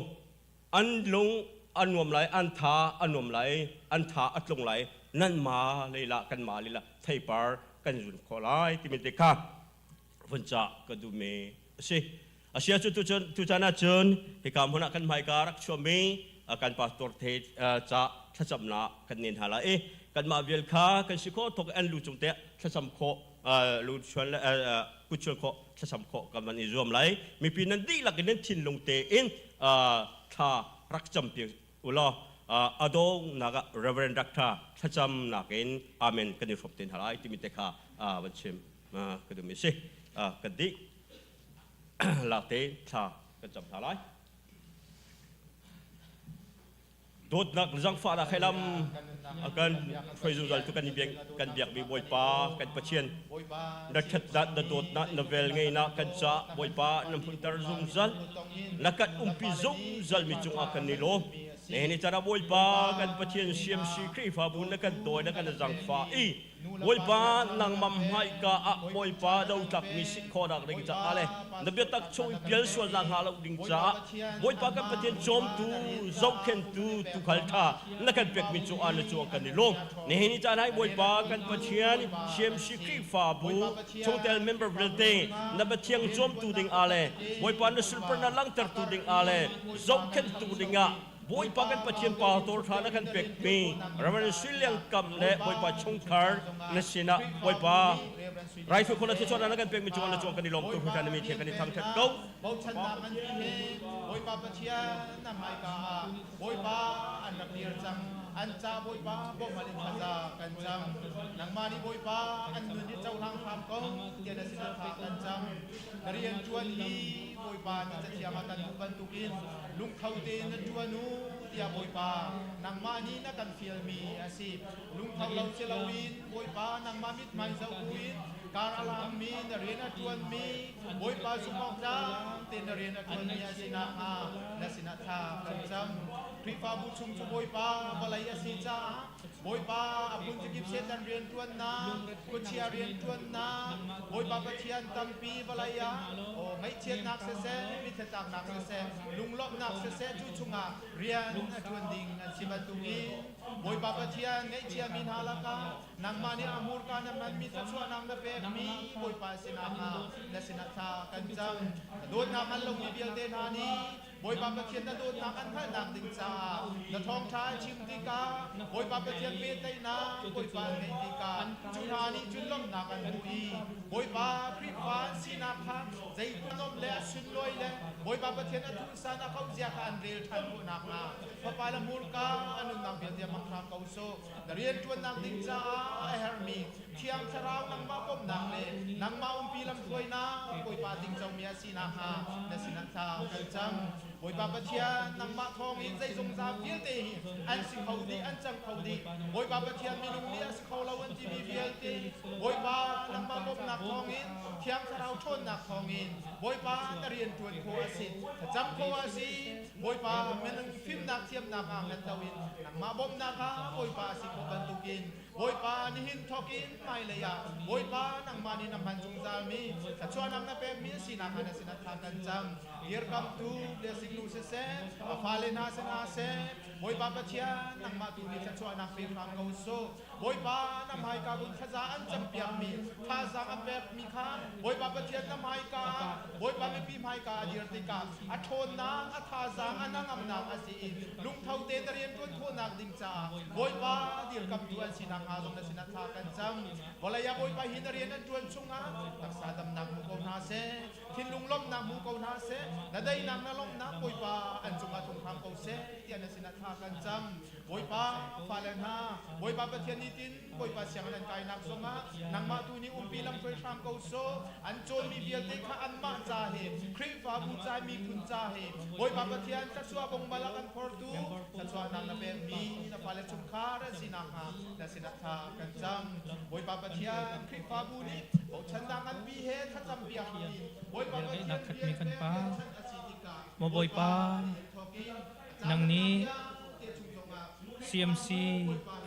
an lung a nuam lai, an tha a nuam lai, an tha a tlung lai, nanmah lei lah kanmah lei lah theipar kan zun khawh lai timi te kha vun ca ka duhmi a si. Asia cu tuchan ahcun hika hmun ah kan hmaika rak chuahmi kan pastor the ca thlacamnak kan nen hna lai i kanmah vial kha kan si khawh thawk an lu cung te thlacam khawh lu chuan le kut chuan khawh thlacam khawh kan van i zuam lai. Mipi nan dihlak in nan thinlung tein thla rak campi ulaw a dongnak ah Reverend Doctor thlacamnak in amen kan i hrawm te hna lai timi te kha van chim ka duhmi si. Kan dih lak te thla kan cam hna lai. Dawtnak le zangfahnak he lam a kan hruai zungzal tu kan i biak kan biakmi Bawipa kan Pathian na ṭhatnak na dawtnak na velngeihnak kan caah Bawipa na hmunter zungzal na kan umpi zungzal mi cungah kan i lawm. Nihin ni caan ah Bawipa kan Pathian CMC Khrihfabu na kan dawi na kan zangfah i Bawipa nangmah hmaika ah Bawipa dotlakmi si khawhnak ding caah le na biatak chung i pial sualnak hnga lo ding caah Bawipa kan Pathian cawmtu zohkhentu tuukhal ṭha na kan pekmi cungah na cung kan i lawm. Nihin ni caan ah Bawipa kan Pathian CMC Khrihfabu chungtel member vialte na Pathian cawmtu ding ah le Bawipa na sunparnak langhtertu ding ah le zohkhenhtu ding ah Bawipa kan Pathian pastor ṭha na kan pekmi Reverend Sui Liang Kam le Bawipa chungkhar na sinah Bawipa raithu khona thichuan na kan pekmi cungah na cung kan i lawm tu hruhran mi thia kan i thangṭhat ko. Bochannak an he Bawipa Pathian na hmaika ah Bawipa an rak dir cang an ca Bawipa bawmh in thlaza kan cam nangmah nih Bawipa an nun hi cohlang hram ko tiah na sinah thla kan cam na rian ṭuan hi Bawipa na cathiang ah kan hmuh bantukin lungtho tein na ṭuan u tiah Bawipa nangmah nih na kan fialmi a si. Lungtho lo si loin Bawipa nangmah mithmai zoh buin Kar a langmi na rian a ṭuanmi Bawipa zumhawktlak tein na rian a ṭuanmi a si nakhnga na sinah thla kan cam. Khrihfabu chung cu Bawipa vawlei a si caah Bawipa a phunzakip Satan rianṭuannak, khuachia rianṭuannak, Bawipa Pathian tampi vawlei ah aw ngaihchiatnak siseh, mithlatlaknak siseh, lunglawmhnak siseh cu chungah rian a ṭuan ding an si bantukin Bawipa Pathian ngaihchiami hna lakah nangmah nih a hmurka na hmanmi thluachuahnak na pekmi Bawipa sinah na sinah thla kan cam. Na dawtnak hngal lomi vialte hna nih Bawipa Pathian na dawtnak an hngalhnak ding caah na thawngṭha a chim tikah Bawipa Pathian pehtlaihnak Bawipa an ngeih tikah cu hna nih cun lawmhnak an hmu i Bawipa Khrihfa an sinak kha zeitluk nuamh le a sunlawi le Bawipa Pathian a thuhsan a kauhzia kha an rel ṭhan khawh nakhnga Fapa le hmurka a nunnak vialte hmang hram ko sawh. Na rianṭuannak ding caah a herhmi Thiang Thlarau nangmah bawmhnak le nangmah umpi lamhruainak Bawipa tingcomi a si nakhnga na sinah thla kan cam. Bawipa Pathian, nangmah thawngin zeizongza vialte hi an si kho dih, an cang kho dih. Bawipa Pathian, minung nih a si kho lo an timi vialte, Bawipa, nangmah bawmhnak thawngin, Thiang Thlarau ṭhawnnak thawngin, Bawipa, na rian ṭuan khawh a si, thlacam khawh a si. Bawipa, minung fimnak thiamnak ah hngat loin nangmah bawmhnak ah Bawipa a si khawh bantukin Bawipa nihin thawkin hmailei ah Bawipa nangmah nih na hman zungzalmi thluachuahnak na pekmi a sinak ah na sinah thla kan cam. Dirkamtu blessing nu siseh, a fale hna si hna seh, Bawipa Pathian nangmah tu nih thluachuahnak pe hram ko sawh. Bawipa na hmaika kun thlaza an campiakmi thazaang a pekmi kha Bawipa Pathian na hmaika ah Bawipa mipi hmaika a dir tikah a ṭhawnnak, a thazaang, a hnangamnak a si i lungtho tein na rianṭuan khawhnak ding caah Bawipa dirkamtu an si nakhnga zong na sinah thla kan cam. Vawlei ah Bawipa hi na rian an ṭuan chungah taksa damnak hmu ko hna seh, thinlung lawmhnak hmu ko hna seh, na daihnak na lawmhnak Bawipa an cungah tlung hram ko seh tiah na sinah thla kan cam. Bawipa fale hna, Bawipa Pathian nih tin Bawipa sianginn an kainak zongah nangmah tu nih umpi lamhruai hram ko sawh. An cawnmi vialte kha anmah ca he, Khrihfabu ca miphun ca he, Bawipa Pathian thluachuah bongmal a kan phortu, thluachuahnak na pekmi na fale chungkhar an si nakhnga na sinah thla kan cam. Bawipa Pathian Khrihfabu nih bochannak nganpi he thlacam piak in Bawipa Pathian rian pek pekchanh a si tikah Maw Bawipa, nang nih CMC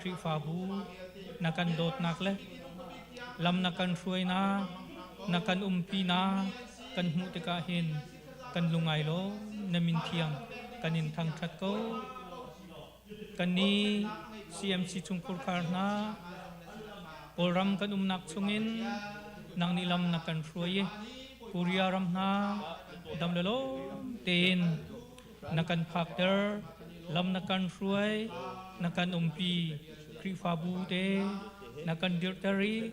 Khrihfabu na kan dawtnak le lam na kan hruainak, na kan umpinak kan hmuh tikah hin kan lungai lawm na min thiang kan in thangṭhat ko. Kannih CMC chungkhurkhar hna Kawlram kan umnak chungin nang nih lam na kan hruai i Korea ram hna dam le lawm tein na kan phakter, lam na kan hruai, na kan umpi, Khrihfabu te na kan dirhter i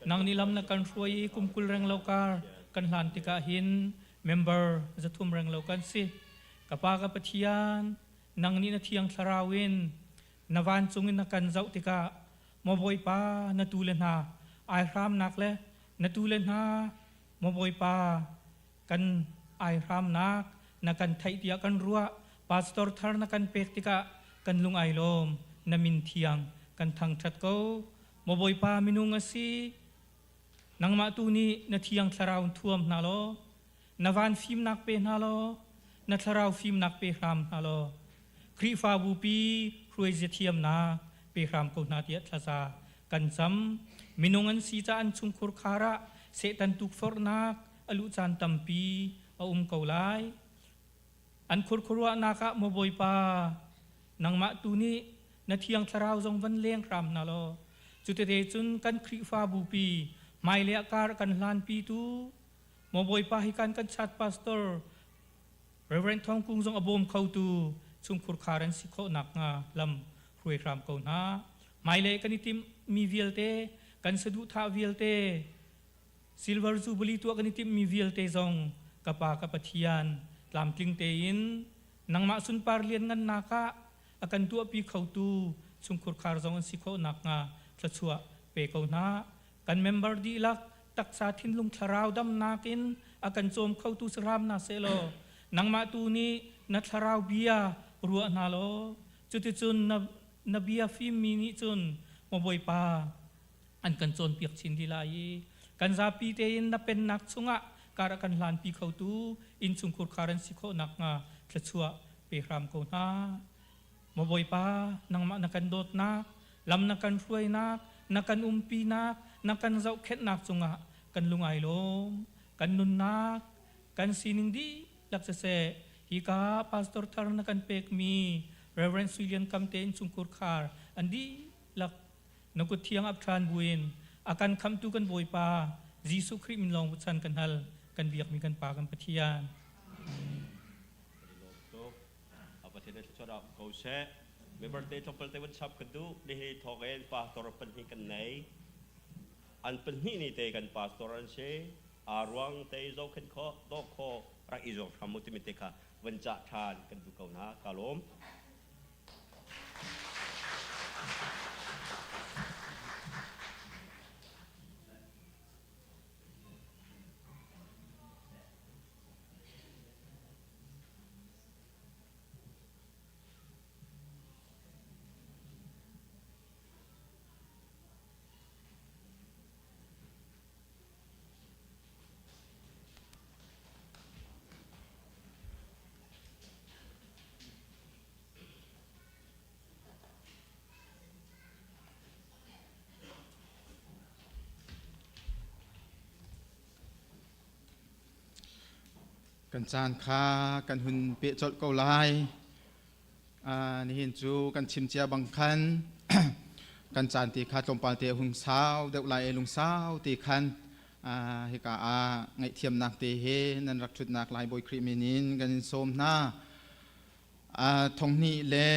nang nih lam na kan hruai i kum 20 reng lo kar kan hlan tikah hin member 300 reng lo kan si. Ka Pa ka Pathian, nang nih na thiang thlarau in na vancung in na kan zoh tikah maw Bawipa na tule hna aihramnak le na tule hna maw Bawipa kan aihramnak na kan theih tiah kan ruah pastor thar na kan pek tikah kan lung ai lawm na min thiang kan thangṭhat ko maw Bawipa minung a si nangmah tu nih na thiang thlarau thuam hna law na van fimnak pe hna law na thlarau fimnak pe hram hna law Khrihfabu pi hruaizia thiamnak pe hram ko hna tiah thlaza kan cam minung an si ca an chungkhur khar ah Satan tukforhnak a luh caan tampi a um ko lai an khurkhuruahnak ah maw Bawipa nangmah tu nih na thiang thlarau zong van leng hram hna law cutete cun kan Khrihfabu pi hmailei ah kar kan hlanpi tu Maw Bawipa hi kan kan chat pastor Reverend Thawng Kung zong a bawm khotu chungkhur khar an si khawh nakhnga lam hruai hram ko hna. Hmailei kan i timhmi vialte, kan saduhthah vialte, Silver Jubilee tuah kan i timhmi vialte zong ka Pa ka Pathian tlamtling tein nangmah sunpar lianngannak ah a kan tuahpi khotu chungkhur khar zong an si khawh nakhnga thluachuah pe ko hna. Kan member dihlak taksa thinlung thlarau damnak in a kan cawm khotu si hram hna sehlaw nangmah tu nih na thlarau bia ruah hna law cuticun na, na bia fimmi nih cun maw Bawipa an kan cawnpiak chin dih lai i Kan zapi tein na pennak chungah kar a kan hlanpi khotu innchungkhur khar an si khawh nakhnga thluachuah pe hram ko hna. Maw Bawipa, nangmah na kan dawtnak, lam na kan hruainak, na kan umpinak, na kan zohkhenhnak cungah kan lung ai lawm. Kan nunnak, kan sining dihlak siseh, hika pastor thar na kan pekmi Reverend Sui Lian Kam te innchungkhur khar an dihlak na kut thiang ap ṭhan buin a kan khamhtu kan Bawipa Jesuh Khrih min lawng chan kan hal kan biakmi kan Pa kan Pathian. Pathian thluachuah ko seh. Member te tlawmpal te van chap ka duh. Nihi thawk in pastor pahnih kan nei. An pahnih ni te kan pastor an si. Aa ruang te zohkhenh kho daw kho rak i zuam hram mu timi te kha van cah ṭhan kan duh ko hna. Ka lawm. Kan caan kha kan hun peh colh ko lai. Nihin cu kan chim cia bang khan kan caan te kha tlawmpal te hung sau deuh lai i lungsau te khan hika ah ngaihthiamnak te he nan rak ṭhutnak lai Bawi Khrih min in kan in sawm hna. Thonghnih le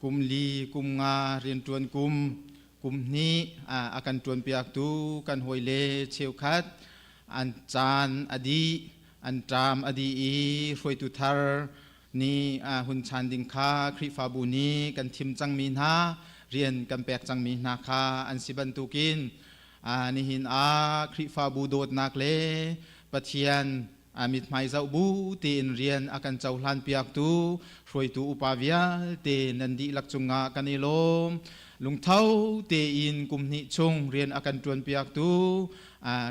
kum li kum nga rianṭuan kum kum hnih a kan ṭuanpiaktu kan hawile cheukhat an caan a dih an ṭam a dih i hruaitu thar nih hun chan ding kha Khrihfabu nih kan thim cangmi hna rian kan pek cangmi hna kha an si bantukin nihin ah Khrihfabu dawtnak le Pathian a mithmai zoh bu tein rian a kan cohlan piaktu hruaitu upa vialte nan dihlak cungah kan i lawm. Lungtho tein kum hnih chung rian a kan ṭuan piaktu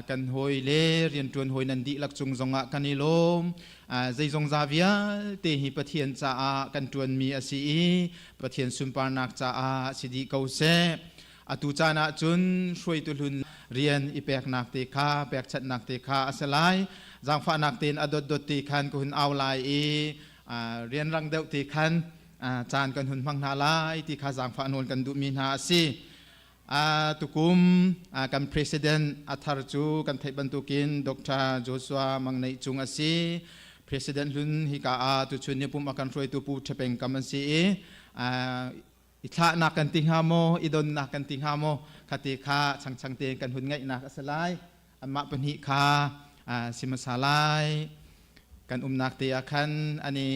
kan hawi le rianṭuan hawi nan dihlak cung zongah kan i lawm. Zeizongza vialte hi Pathian caah kan ṭuanmi a si i Pathian sunparnak caah si dih ko seh. Atu caan ah cun hruaitu hlun rian i peknak te kha pekchanhnak te kha a si lai. Zaangfahnak tein a dotdot te khan ka hun au lai i rianrang deuh te khan caan kan hun hmang hna lai ti kha zaangfah nawl kan duhmi hna a si. Tukum kan president a thar cu kan theih bantukin Dr. Joshua Mang Neih Cung a si. President hlun hika ah tuchun ni pum a kan hruaitu Pu Ṭhapeng Kam an si i i thlahnak kan ti hnga maw i donnak kan ti hnga maw khate kha changchang tein kan hun ngaihnak a si lai anmah pahnih kha si hmasa lai kan umnak te ah khan ani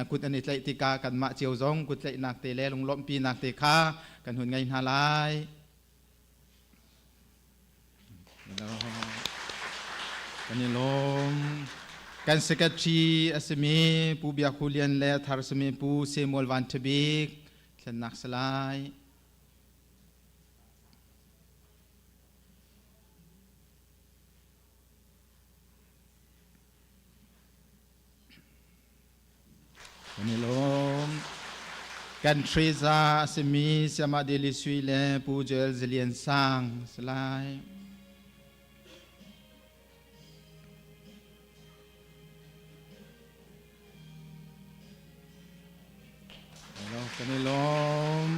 kut an i tlaih tikah kanmah cio zong kut tlaihnak te le lunglawmhpinak te kha kan hun ngei hna lai Kan i lawm. Kan secretary a simi Pu Biak Hu Lian le a thar simi Pu Samuel Van Ṭha Bik thlennak si lai. Kan i lawm. Kan Teresa a simi Siamah Deli Sui le Pu Joel Zilian Sang si lai. Kan i lawm.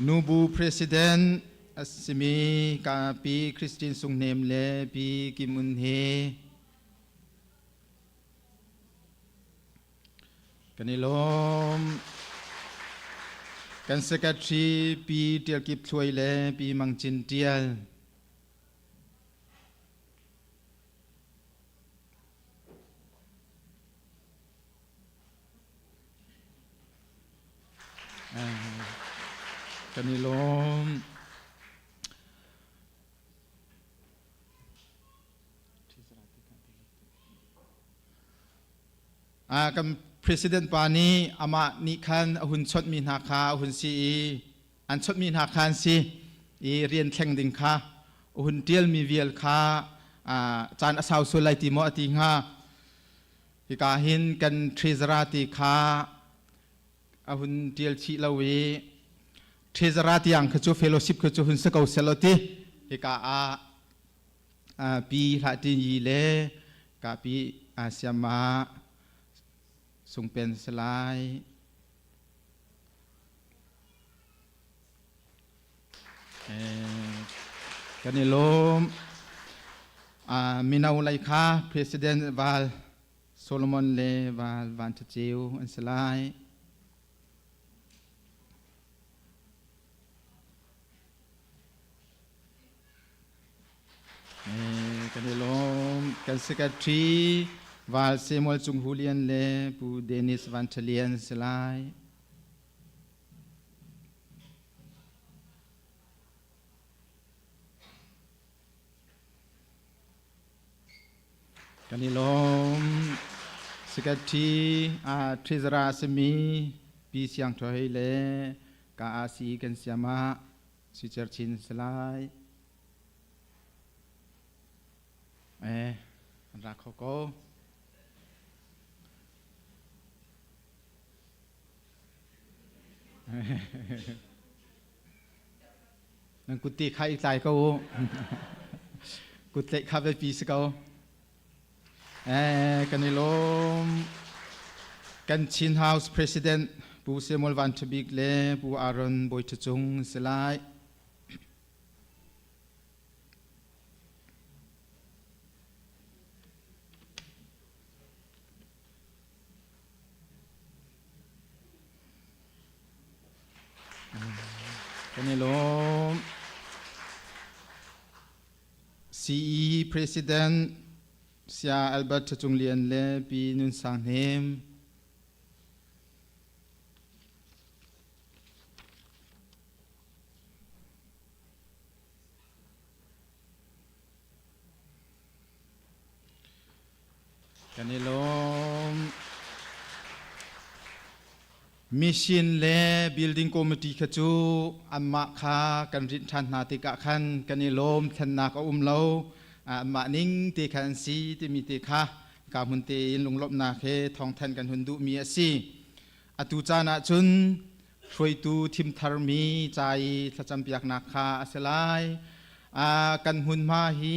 Nubu President a simi ka Pi Christine Sung Hnem le Pi Kim Un He. Kan i lawm. Kan secretary Pi Tial Kip Thluai le Pi Mang Cin Tial. Kan i lawm. Kan president pa nih amah nih khan a hun chawnhmi hna kha a hun si i an chawnhmi hna kha an si i rian thleng ding kha Hun tialmi vial kha caan a sau sual lai ti maw a ti hnga. Hika hin kan treasurer ti kha a hun tial chih lo i treasurer tiang kha cu fellowship kha cu hun si ko selaw ti hika ah pi hlah tin yi le ka pi siama sungpen salai Kan i lawm. Mino lei kha President Val Solomon le Val Van Tha Ceu an si lai. Kan i lawm. Kan secretary Val Samuel Cung Hu Lian le Pu Dennis Van Tha Lian si lai. Kan i lawm. Secretary Treasurer a simi Pi Siang Ṭha Hei le ka asi kan siam ah si cer chin si lai. Eh, an ra kho ko. Nan kut te kha i tlai ko u. Kut tlaih kha biapi si ko. Eh, kan i lawm. Kan Chin House President Pu Samuel Van Tha Bik le Pu Aaron Bawi Tha Cung si lai. Kan i lawm. CE President Saya Albert Tha Cung Lian le Pi Nun Sang Hnem. Kan i lawm. Mission le building committee kha cu anmah kha kan rinh ṭhan hna tikah khan kan i lawm thlennak a um lo. Anmah ning te khan an si timi te kha ka hmun tein lunglawmhnak he thawngthan kan hun duhmi a si. Atu caan ah cun hruaitu thim tharmi ca i thlacampiaknak kha a si lai. Kan hmunhma hi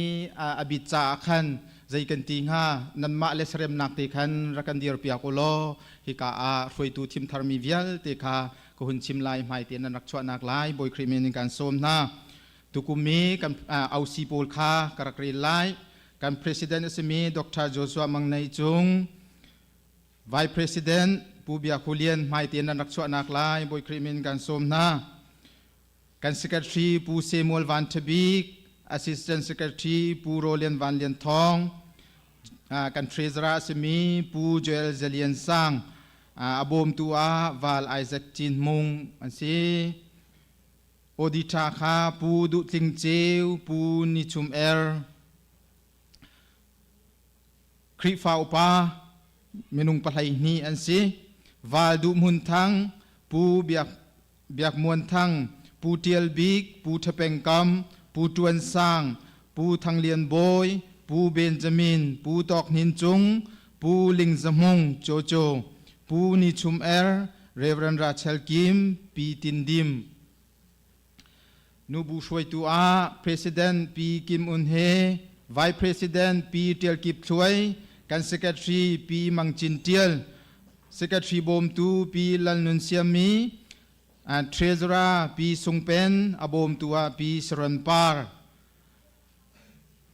a bit caah khan zei kan ti hnga nanmah le saremnak te khan rak kan dirpiak u law hika ah hruaitu thim tharmi vialte kha ka hun chim lai hmai te nan rak chuahnak lai Bawi Khrih min in kan sawm hna. Tukum i kan OC pawl kha ka rak rel lai. Kan president a simi Dr. Joshua Mang Nei Cung Vice President Pu Biak Hu Lian hmaite nan rak chuahnak lai Bawi Khrih min kan sawm hna. Kan Secretary Pu Samuel Van Tha Bik, Assistant Secretary Pu Rolian Van Lian Thawng, kan Treasurer a simi Pu Joel Zelian Sang, a bawmtu ah Val Isaac Cin Hmung an si. Auditor kha Pu Duh Tling Ceu, Pu Ni Chum Er, Khrihfa upa minung 12 an si. Val Duh Hmun Thang, Pu Biak, Biak Muan Thang, Pu Tial Bik, Pu Tha Peng Kam, Pu Tuan Sang, Pu Thang Lian Bawi, Pu Benjamin, Pu Tawk Hnin Cung, Pu Ling Za Hmung, Jojo, Pu Ni Chum Er, Reverend Rachel Kim, Pi Tin Dim. Nubu hruaitu ah President Pi Kim Un He, Vice President Pi Tial Kip Thluai, kan Secretary Pi Mang Cin Tial, Secretary bawmtu Pi Lal Nun Siammi, Treasurer Pi Sung Pen, a bawmtu ah Pi Saron Par.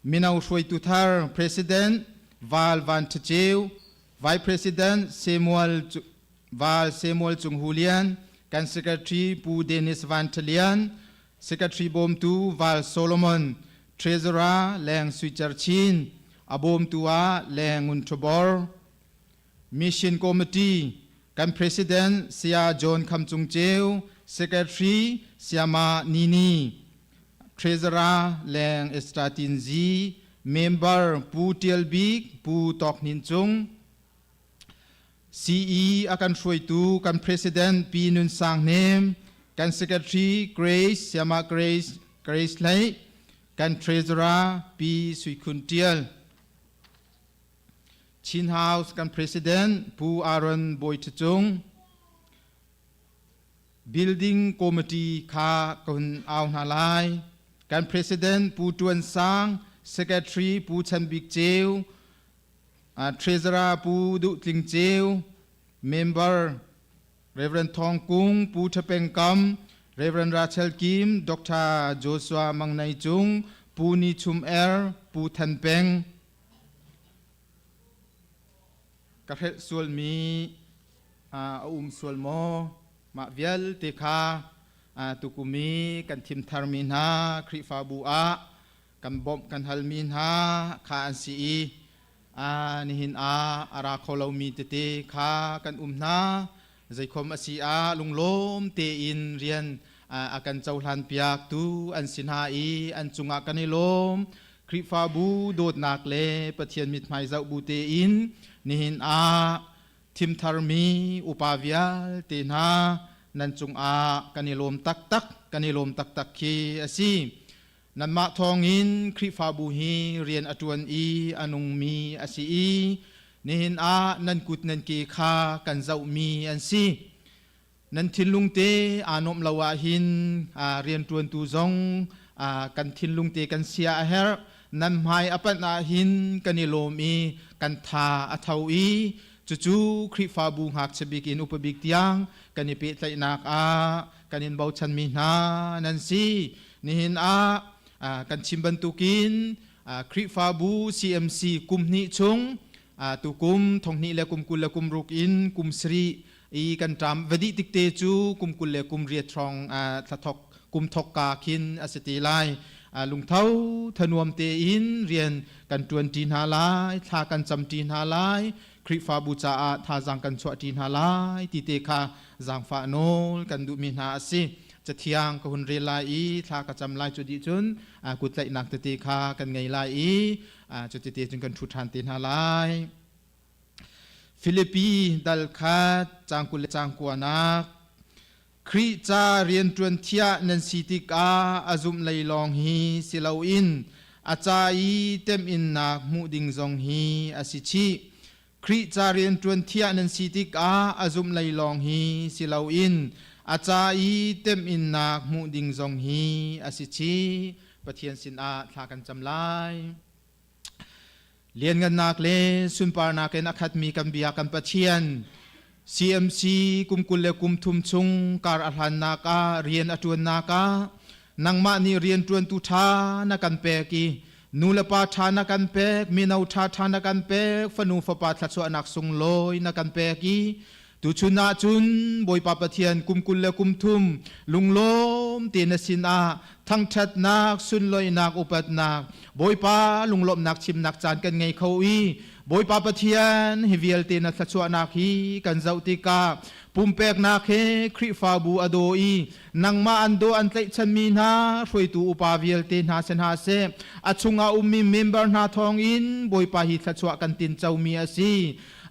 Mino hruaitu thar President Val Van Tha Ceu, Vice President Samuel Val Samuel Cung Hu Lian, kan Secretary Pu Dennis Van Tha Lian, Secretary bawmtu Val Solomon, Treasurer Leng Sui Cer Chin, a bawmtu ah Leng Ngun Thabor, Mission Committee kan President Saya John Kham Cung Ceu, Secretary Sayama Nini, Treasurer Leng Esther Tin Zi, Member Pu Tial Bik, Pu Tawk Hnin Cung, CE a kan hruaitu kan President Pi Nun Sang Hnem, kan Secretary Grace Sayama Grace Grace Hlei, Kan Treasurer Pi Sui Khun Tial. Chin House kan President Pu Aaron Bawi Ṭha Cung. Building Committee kha ka hun au hna lai. Kan President Pu Tuan Sang, Secretary Pu Chan Bik Ceu, Treasurer Pu Duh Tling Ceu, Member Reverend Thawng Kung, Pu Ṭha Peng Kam, Reverend Rachel Kim, Dr. Joshua Mang Nei Cung, Pu Ni Chum Er, Pu Than Peng. Ka hrelh sualmi a um sual maw? Mah vialte kha tukum i kan thim tharmi hna Khrihfabu ah kan bawmh kan halmi hna kha an si i nihin ah a ra kho lomi tete kha kan um hna. Zeikhom a si ah lunglawm tein rian a kan cohlan piaktu an si hna i an cungah kan i lawm. Khrihfabu dawtnak le Pathian mithmai zoh bu tein nihin ah thimtharmi upa vialte hna nan cungah kan i lawm taktak kan i lawm taktak khi a si. Nanmah thawngin Khrihfabu hi rian a ṭuan i a nungmi a si i nihin ah nan kut nan ke kha kan zohmi an si. Nan thinlung te aa nuamh lo ahhin rianṭuantu zong kan thinlung te kan sia a herh. Nan hmai a panh ahhin kan i lawm i kan tha a tho i cucu Khrihfabu ngakchia bik in upa bik tiang kan i pehtlaihnak ah kan in bochanmi hna nan si. Nihin ah kan chim bantukin Khrihfabu CMC kum hnih chung tukum thonghnih le kum 20 le kum ruk in kum sarih i kan ṭam va dih tik te cu kum 20 le kum riat hrawng thlathok kum thok ka khin a si te lai. Lungtho thanuam tein rian kan ṭuan ṭi hna lai, thla kan cam ṭi hna lai, Khrihfabu caah thazaang kan chuah ṭi hna lai ti te kha zaangfah nawl kan duhmi hna a si. Cathiang ka hun rel lai i thla ka cam lai. Cu dih cun kutlaihnak tete kha kan ngei lai i cu tete cun kan ṭhu ṭhan te hna lai. Filipi dal khat caang 20 le caang kuanak. Khrih ca rianṭuan thiah nan si tikah a zumh lei lawng hi si loin a ca i temhinnak hmuh ding zong hi a si chih. Khrih ca rianṭuan thiah nan si tikah a zumh lei lawng hi si loin a ca i temhinnak hmuh ding zong hi a si chih. Pathian sinah thla kan cam lai. Lianngannak le sunparnak in a khatmi kan bia kan Pathian, CMC kum 20 le kum thum chung kar a hlannak ah rian a ṭuannak ah nangmah nih rianṭuantu ṭha na kan pek i nu le pa ṭha na kan pek, mino ṭha ṭha na kan pek, fanu fapa thluachuahnak sunglawi na kan pek i tuchun ah cun Bawipa Pathian kum 20 le kum thum lunglawm te na sinah thangṭhatnak, sunloihnak, upatnak, Bawipa lunglawmhnak chimnak caan kan ngei kho i Bawipa Pathian hi vialte na thluachuahnak hi kan zoh tikah pumpeknak he Khrihfabu a daw i nangmah an daw an tlaihchanmi hna hruaitu upa vialte hna si hna seh, a chungah ummi member hna thawngin Bawipa hi thluachuah kan tincomi a si.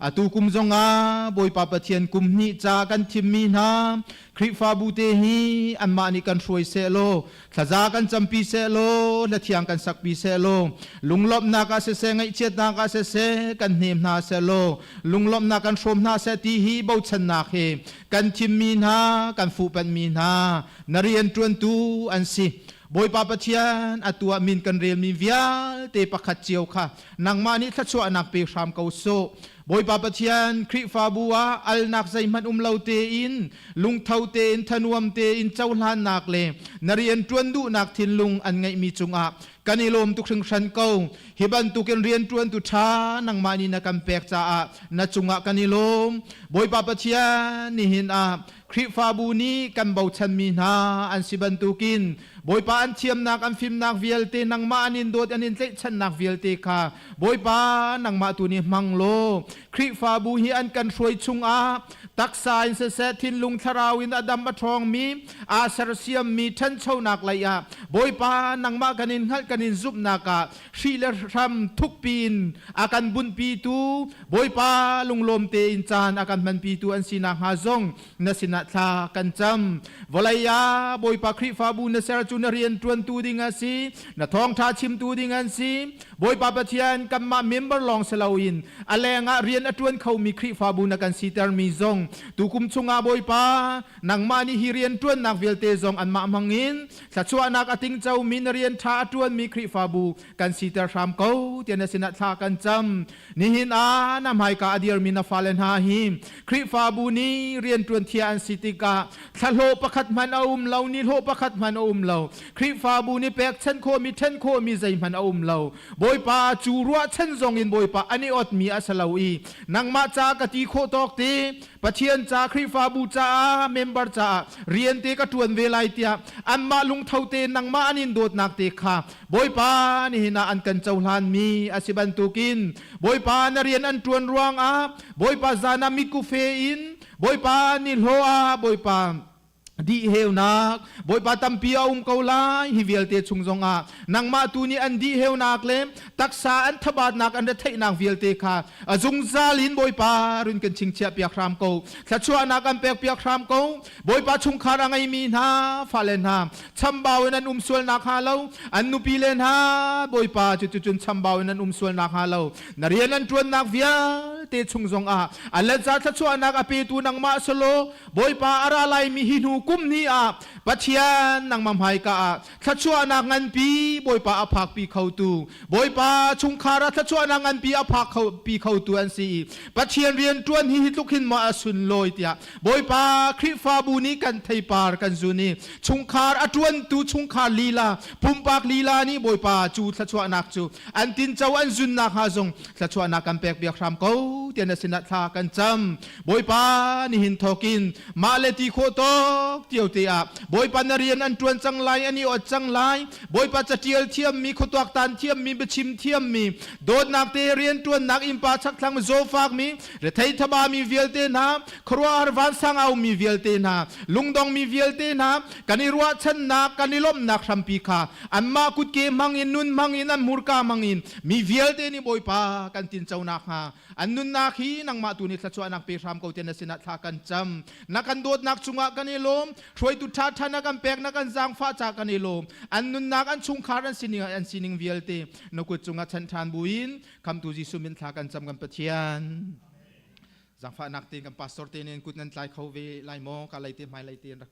Atu kum zongah Bawipa Pathian kum hnih ca kan thimmi hna Khrihfabu te hi anmah nih kan hruai seh law, thlaza kan campi seh law, hlathiang kan sakpi seh law, lunglawmhnak ah siseh, ngaihchiatnak ah siseh kan hnem hna seh law, lunglawmhnak kan hrawm hna seh ti hi bochannak he kan thimmi hna, kan fuhpanhmi hna na rianṭuantu an si. Bawipa Pathian, atu ah min kan relmi vialte pakhat cio kha nangmah nih thluachuahnak pe hram ko sawh. Bawipa Pathian, Khrihfabu ah alnak zeihmanh um lo tein, lungtho tein, thanuam tein cohlannak le na rian ṭuan duhnak thinlung an ngeihmi cungah kan i lawm tuk hringhran ko. Hi bantukin rian ṭuantu ṭha nangmah nih na kan pek caah na cungah kan i lawm. Bawipa Pathian, nihin ah Khrihfabu nih kan bochanmi hna an si bantukin Bawipa an thiamnak an fimnak vialte, nangmah an in dawt an in tlaihchannak vialte kha Bawipa nangmah tu nih hmang law. Khrihfabu hi an kan hruai chungah taksa in siseh thinlung thlarau in a dam a ṭhawngmi aa sersiammi ṭhanchonak lei ah Bawipa nangmah kan in hngalh kan in zumhnak ah hri le hram thukpi in a kan bunhpitu Bawipa lunglawm tein caan a kan hmanpitu an si nakhnga zong na sinah thla kan cam. Vawlei ah Bawipa Khrihfabu na ser cu na rian ṭuantu ding a si, na thawngṭha chimtu ding an si. Bawipa Pathian kanmah member lawng si loin a lengah rian a ṭuan khomi Khrihfabu na kan sitermi zong tukum chungah Bawipa nangmah nih hi rian ṭuannak vialte zong anmah hmangin thluachuahnak a tingcomi na rian ṭha a ṭuanmi Khrihfabu kan siter hram ko tiah na sinah thla kan cam. Nihin ah na hmaika a dirmi na fale hna hi Khrihfabu nih rianṭuan thia an si tikah thlahlawh pakhat hmanh a um lo, nihlawh pakhat hmanh a um lo. Khrihfabu nih pekchanh khawhmi, ṭhen khawhmi zeihmanh a um lo. Bawipa cu ruahchan zong in Bawipa an i otmi a si lo i nangmah ca ka ti khawh tawk te Pathian ca Khrihfabu caah member caah rian te ka ṭuan ve lai tiah anmah lungtho te nangmah an in dawtnak te kha Bawipa nihin ah an kan cohlanmi a si bantukin Bawipa na rian an ṭuan ruangah Bawipa zan ah mitkufe in Bawipa nihlawh ah Bawipa dihheunak Bawipa tampi a um ko lai hi vialte chung zongah nangmah tu nih an dihheunak le taksa an thabatnak an retheihnak vialte kha a zungzal in Bawipa run kan chingchiah piak hram ko thluachuahnak an pek piak hram ko Bawipa chungkhar a ngeimi hna fale hna chambau in an um sual nakhnga lo an nupi le hna Bawipa cuticun chambau in an um sual nakhnga lo na rian an ṭuannak vialte chung zongah a letza thluachuahnak a petu nangmah selaw Bawipa a ra laimi hi hnu kum hnih ah Pathian nangmah hmaika ah thluachuahnak nganpi Bawipa a phakpi khotu Bawipa chungkhar ah thluachuahnak nganpi a phak pi khotu an si i Pathian rian ṭuan hi hi tluk hin maw a sunlawi tiah Bawipa Khrihfabu nih kan theipar kan zun i chungkhar a ṭuantu chungkhar lila pumpak lila nih Bawipa cu thluachuahnak cu an tinco an zunnak hnga zong thluachuahnak kan pek piak hram ko tiah na sinah thla kan cam. Bawipa nihin thawkin mah le ti khawh tawk cio te ah Bawipa na rian an ṭuan cang lai an i ot cang lai Bawipa catial thiammi khuatuaktan thiammi biachim thiammi dawtnak te rianṭuannak innpa chakthlang zawfakmi rethei thabami vialte hna khuaruahhar vansang aumi vialte hna lungdongmi vialte hna kan i ruahchannak kan i lawmhnak hrampi kha anmah kutke hmangin nun hmangin an hmurka hmangin mi vialte nih Bawipa kan tinco nakhnga an nunnak hi nangmah tu nih thluachuahnak pe hram ko tiah na sinah thla kan cam na kan dawtnak cungah kan i lawm hruaitu ṭhaṭha na kan pek na kan zaangfah ca kan i lawm an nunnak an chungkhar an sining vialte na kut cungah chan ṭhan buin khamtu Jesuh min thla kan cam kan Pathian zaangfahnak tein kan pastor te nen kut nan tlai kho ve lai maw ka lei te hmai lei te rak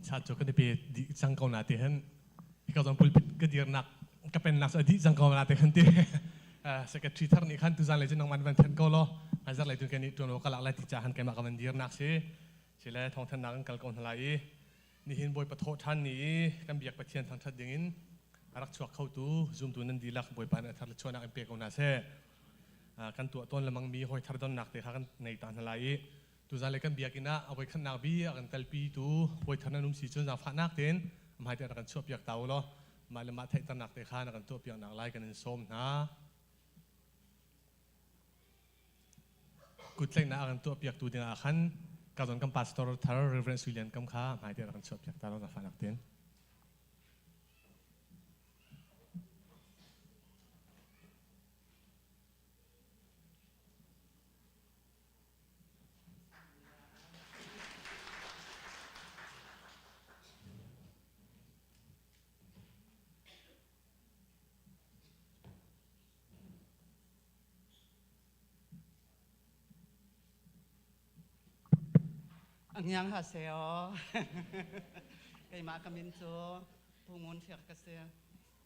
Chat cu kan i pe dih cang ko na ti hin hika zong pulpit ka dirnak Ka pennak cu a dih cang ko la te khan ti. Secretary thar nih khan tuzan lei cu nangman van thanh ko law hmaizarh lei tun kan i ṭuan ka lak lai ti ca han keimah ka van dirnak si. Sile thawngthanhnak kan kal ko hna lai i nihin Bawipa thawh ṭhan ni i kan biak Pathian thangṭhat dingin a rak chuak khotu zumtu nan dihlak Bawipa nih a thar le chuahnak in pe ko hna seh. Kan tuah tawn lemang mi hawi thar donnak te kha kan nei ta hna lai i tuzan le kan biakinn ah a voikhatnak bi a kan kalpi tu hawi thar nan um si cun zaangfahnak tein hmai te rak kan chuahpiak ta u law mah le mah theihternak te kha na kan tuahpiaknak lai kan in sawm hna. Kuttlaihnak a kan tuahpiaktu dingah khan ka zawn kan pastor thar Reverend Sui Lian Kam kha hmai te rak kan chuahpiak ta law zaangfahnak tein. 안녕하세요. Keimah ka min cu Pu Ngun Hriak ka si.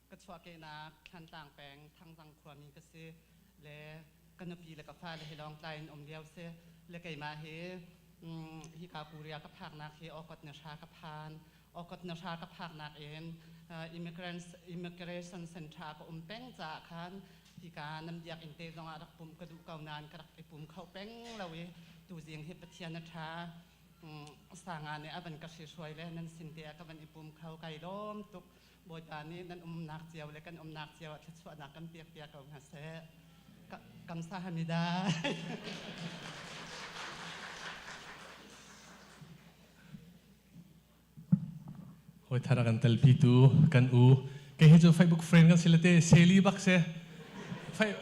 Ka chuahkehnak Thlantlang peng Thangzang khuami ka si. Le ka nupi le ka fale hi Lawngtlai in um lio si. Le keimah hi hika Korea ka phaknak hi August ni hra ka phan. August ni hra ka phaknak in immigrants immigration center ka um peng caah khan hika nan biakinn te zongah rak pum ka duh ko nain ka rak i pum kho peng lo i tuzing hi Pathian a ṭha sanga nih a van ka hrihruai le nan sin te ah ka van i pum kho kai lawm tuk. Bawipa nih nan umnak cio le kan umnak cio ah thluachuahnak kan pek piak ko hna seh. Kamsahamnida. Hoi thar a kan telpitu kan u kei hi cu Facebook friend kan si le te seli bak se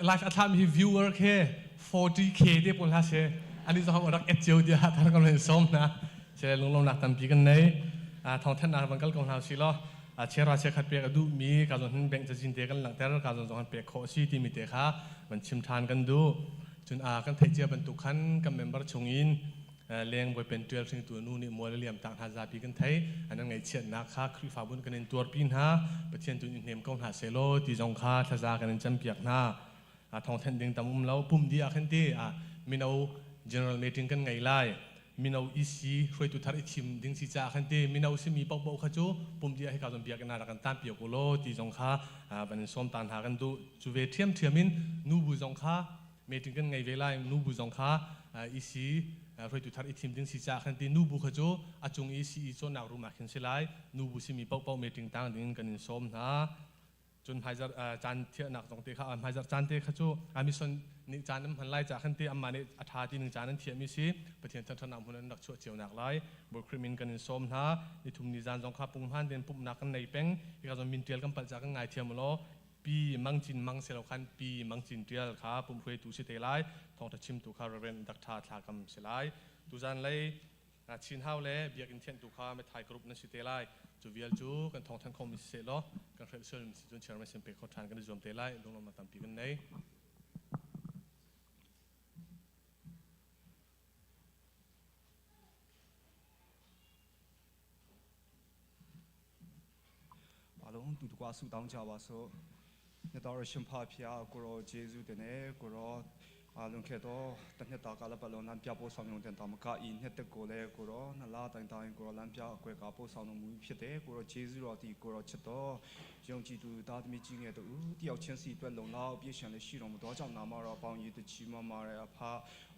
live a thlam hi viewer khe 40K te pawl hla se ani zong rak et cio dia thar kan len som na se lunglawmnak tampi kan nei thong thannak van kal ko hna si law chera che khat pek a duh mi ka zon hin bank cazin te kan langhter ka zon zong han pek khawh si timi te kha van chim than kan du cun a kan theih cia bantuk khan kan member chung in leng bawi pen ṭial hringtu nu nih mual a liam tak hna zapi kan thei an ngaihchiatnak kha Khrihfabu kan in tuarpi hna Pathian tu in hnem ko hna selaw ti zong kha thlaza kan in campiak hna thawngthanh ding tam um lo pum di ah khan ti mino general meeting kan ngei lai mino EC hruaitu thar i thim ding si caah khan ti mino simi paohpaoh kha cu pum di ah hika zon biakinn ah rak kan tan piak u law ti zong kha van in sawm ta hna kan duh cu ve ṭhiamṭhiam in nubu zong kha meeting kan ngei ve lai nubu zong kha EC hruaitu thar i thim ding si caah khan ti nubu kha cu a cung i CE cawnnak room ah khin si lai nubu simi paohpaoh meeting tang ding kan in sawm hna cun hmaizar caan thiahnak zong te kha hmaizar caan te kha cu mission nih caan an hman lai caah khan ti amah nih a ṭha ti ning caan an thiahmi si Pathian ṭhatnak hmun an rak chuah cio nak lai Bawi Khrih min kan in sawm hna nithum ni zan zong kha punghman tein pumhnak kan nei peng hika zong min ṭial kan palh caah kan ngaithiam law Pi Mang Cin Mang si lo khan Pi Mang Cin Ṭial kha pumhruaitu si te lai thawngṭha chimtu kha Reverend Dr. Thla Kam si lai tuzan lei Chin Hau le Biakinn thianhtu kha Methai Group nan si te lai cu vial cu kan thawngthanh khomi siseh law kan hrelh sual mi si cun chairman sin pe kho ṭhan kan i zuam te lai lunglawmhnak tampi kan nei. အားလုံးတူတကွာဆုတောင်းကြပါစို့မြတ်တော်ရရှင်ဖဖျားကိုရောဂျေဇုတဲ့နဲ့ကိုရောအာလွန်ခဲ့တော့တနှစ်တာကာလပတ်လုံးလမ်းပြပို့ဆောင်ရုံတဲ့တာမကဤနှစ်သက်ကိုလည်းကိုရောနလားတိုင်တိုင်ကိုရောလမ်းပြအကွယ်ကပို့ဆောင်တော်မူဖြစ်တယ်ကိုရောဂျေဇုတော်ဒီကိုရောချစ်တော်ယုံကြည်သူသားသမီးကြီးငယ်တို့တယောက်ချင်းစီအတွက်လုံလောက်ပြည့်ရှင်လည်းရှိတော်မူသောကြောင့်နာမတော်ပေါင်းရည်တချီမမာရအဖ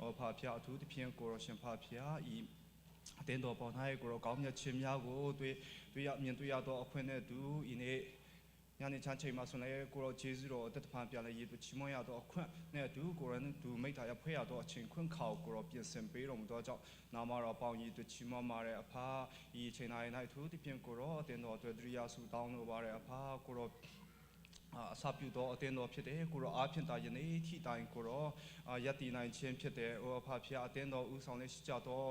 အဖဖျားအထူးသဖြင့်ကိုရောရှင်ဖဖျားဤအတင်းတော်ပေါ်၌ကိုရောကောင်းမြတ်ခြင်းများကိုတွေ့တွေ့ရမြင်တွေ့ရသောအခွင့်နဲ့တူဤနေ့ညနေချမ်းချိန်မှာဆိုလည်းကိုရောဂျေဇုတော်တက်တဖန်ပြန်လဲရေတူချီးမွမ်းရသောအခွင့်နဲ့အတူကိုရောနဲ့တူမိတ္တာရဖွဲ့ရသောအချိန်ခွင့်ခေါကိုရောပြင်ဆင်ပေးတော်မူသောကြောင့်နာမတော်ပေါင်းရေတူချီးမွမ်းပါတဲ့အဖဤချိန်တိုင်း၌သူဒီပြင်ကိုရောအတင်းတော်အတွက်တရိယာဆုတောင်းလိုပါတဲ့အဖကိုရောအစပြုသောအတင်းတော်ဖြစ်တယ်ကိုရောအားဖြင့်တာယနေ့ထိတိုင်ကိုရောယက်တည်နိုင်ခြင်းဖြစ်တယ်အိုအဖဖျားအတင်းတော်ဥဆောင်လေးရှိကြသော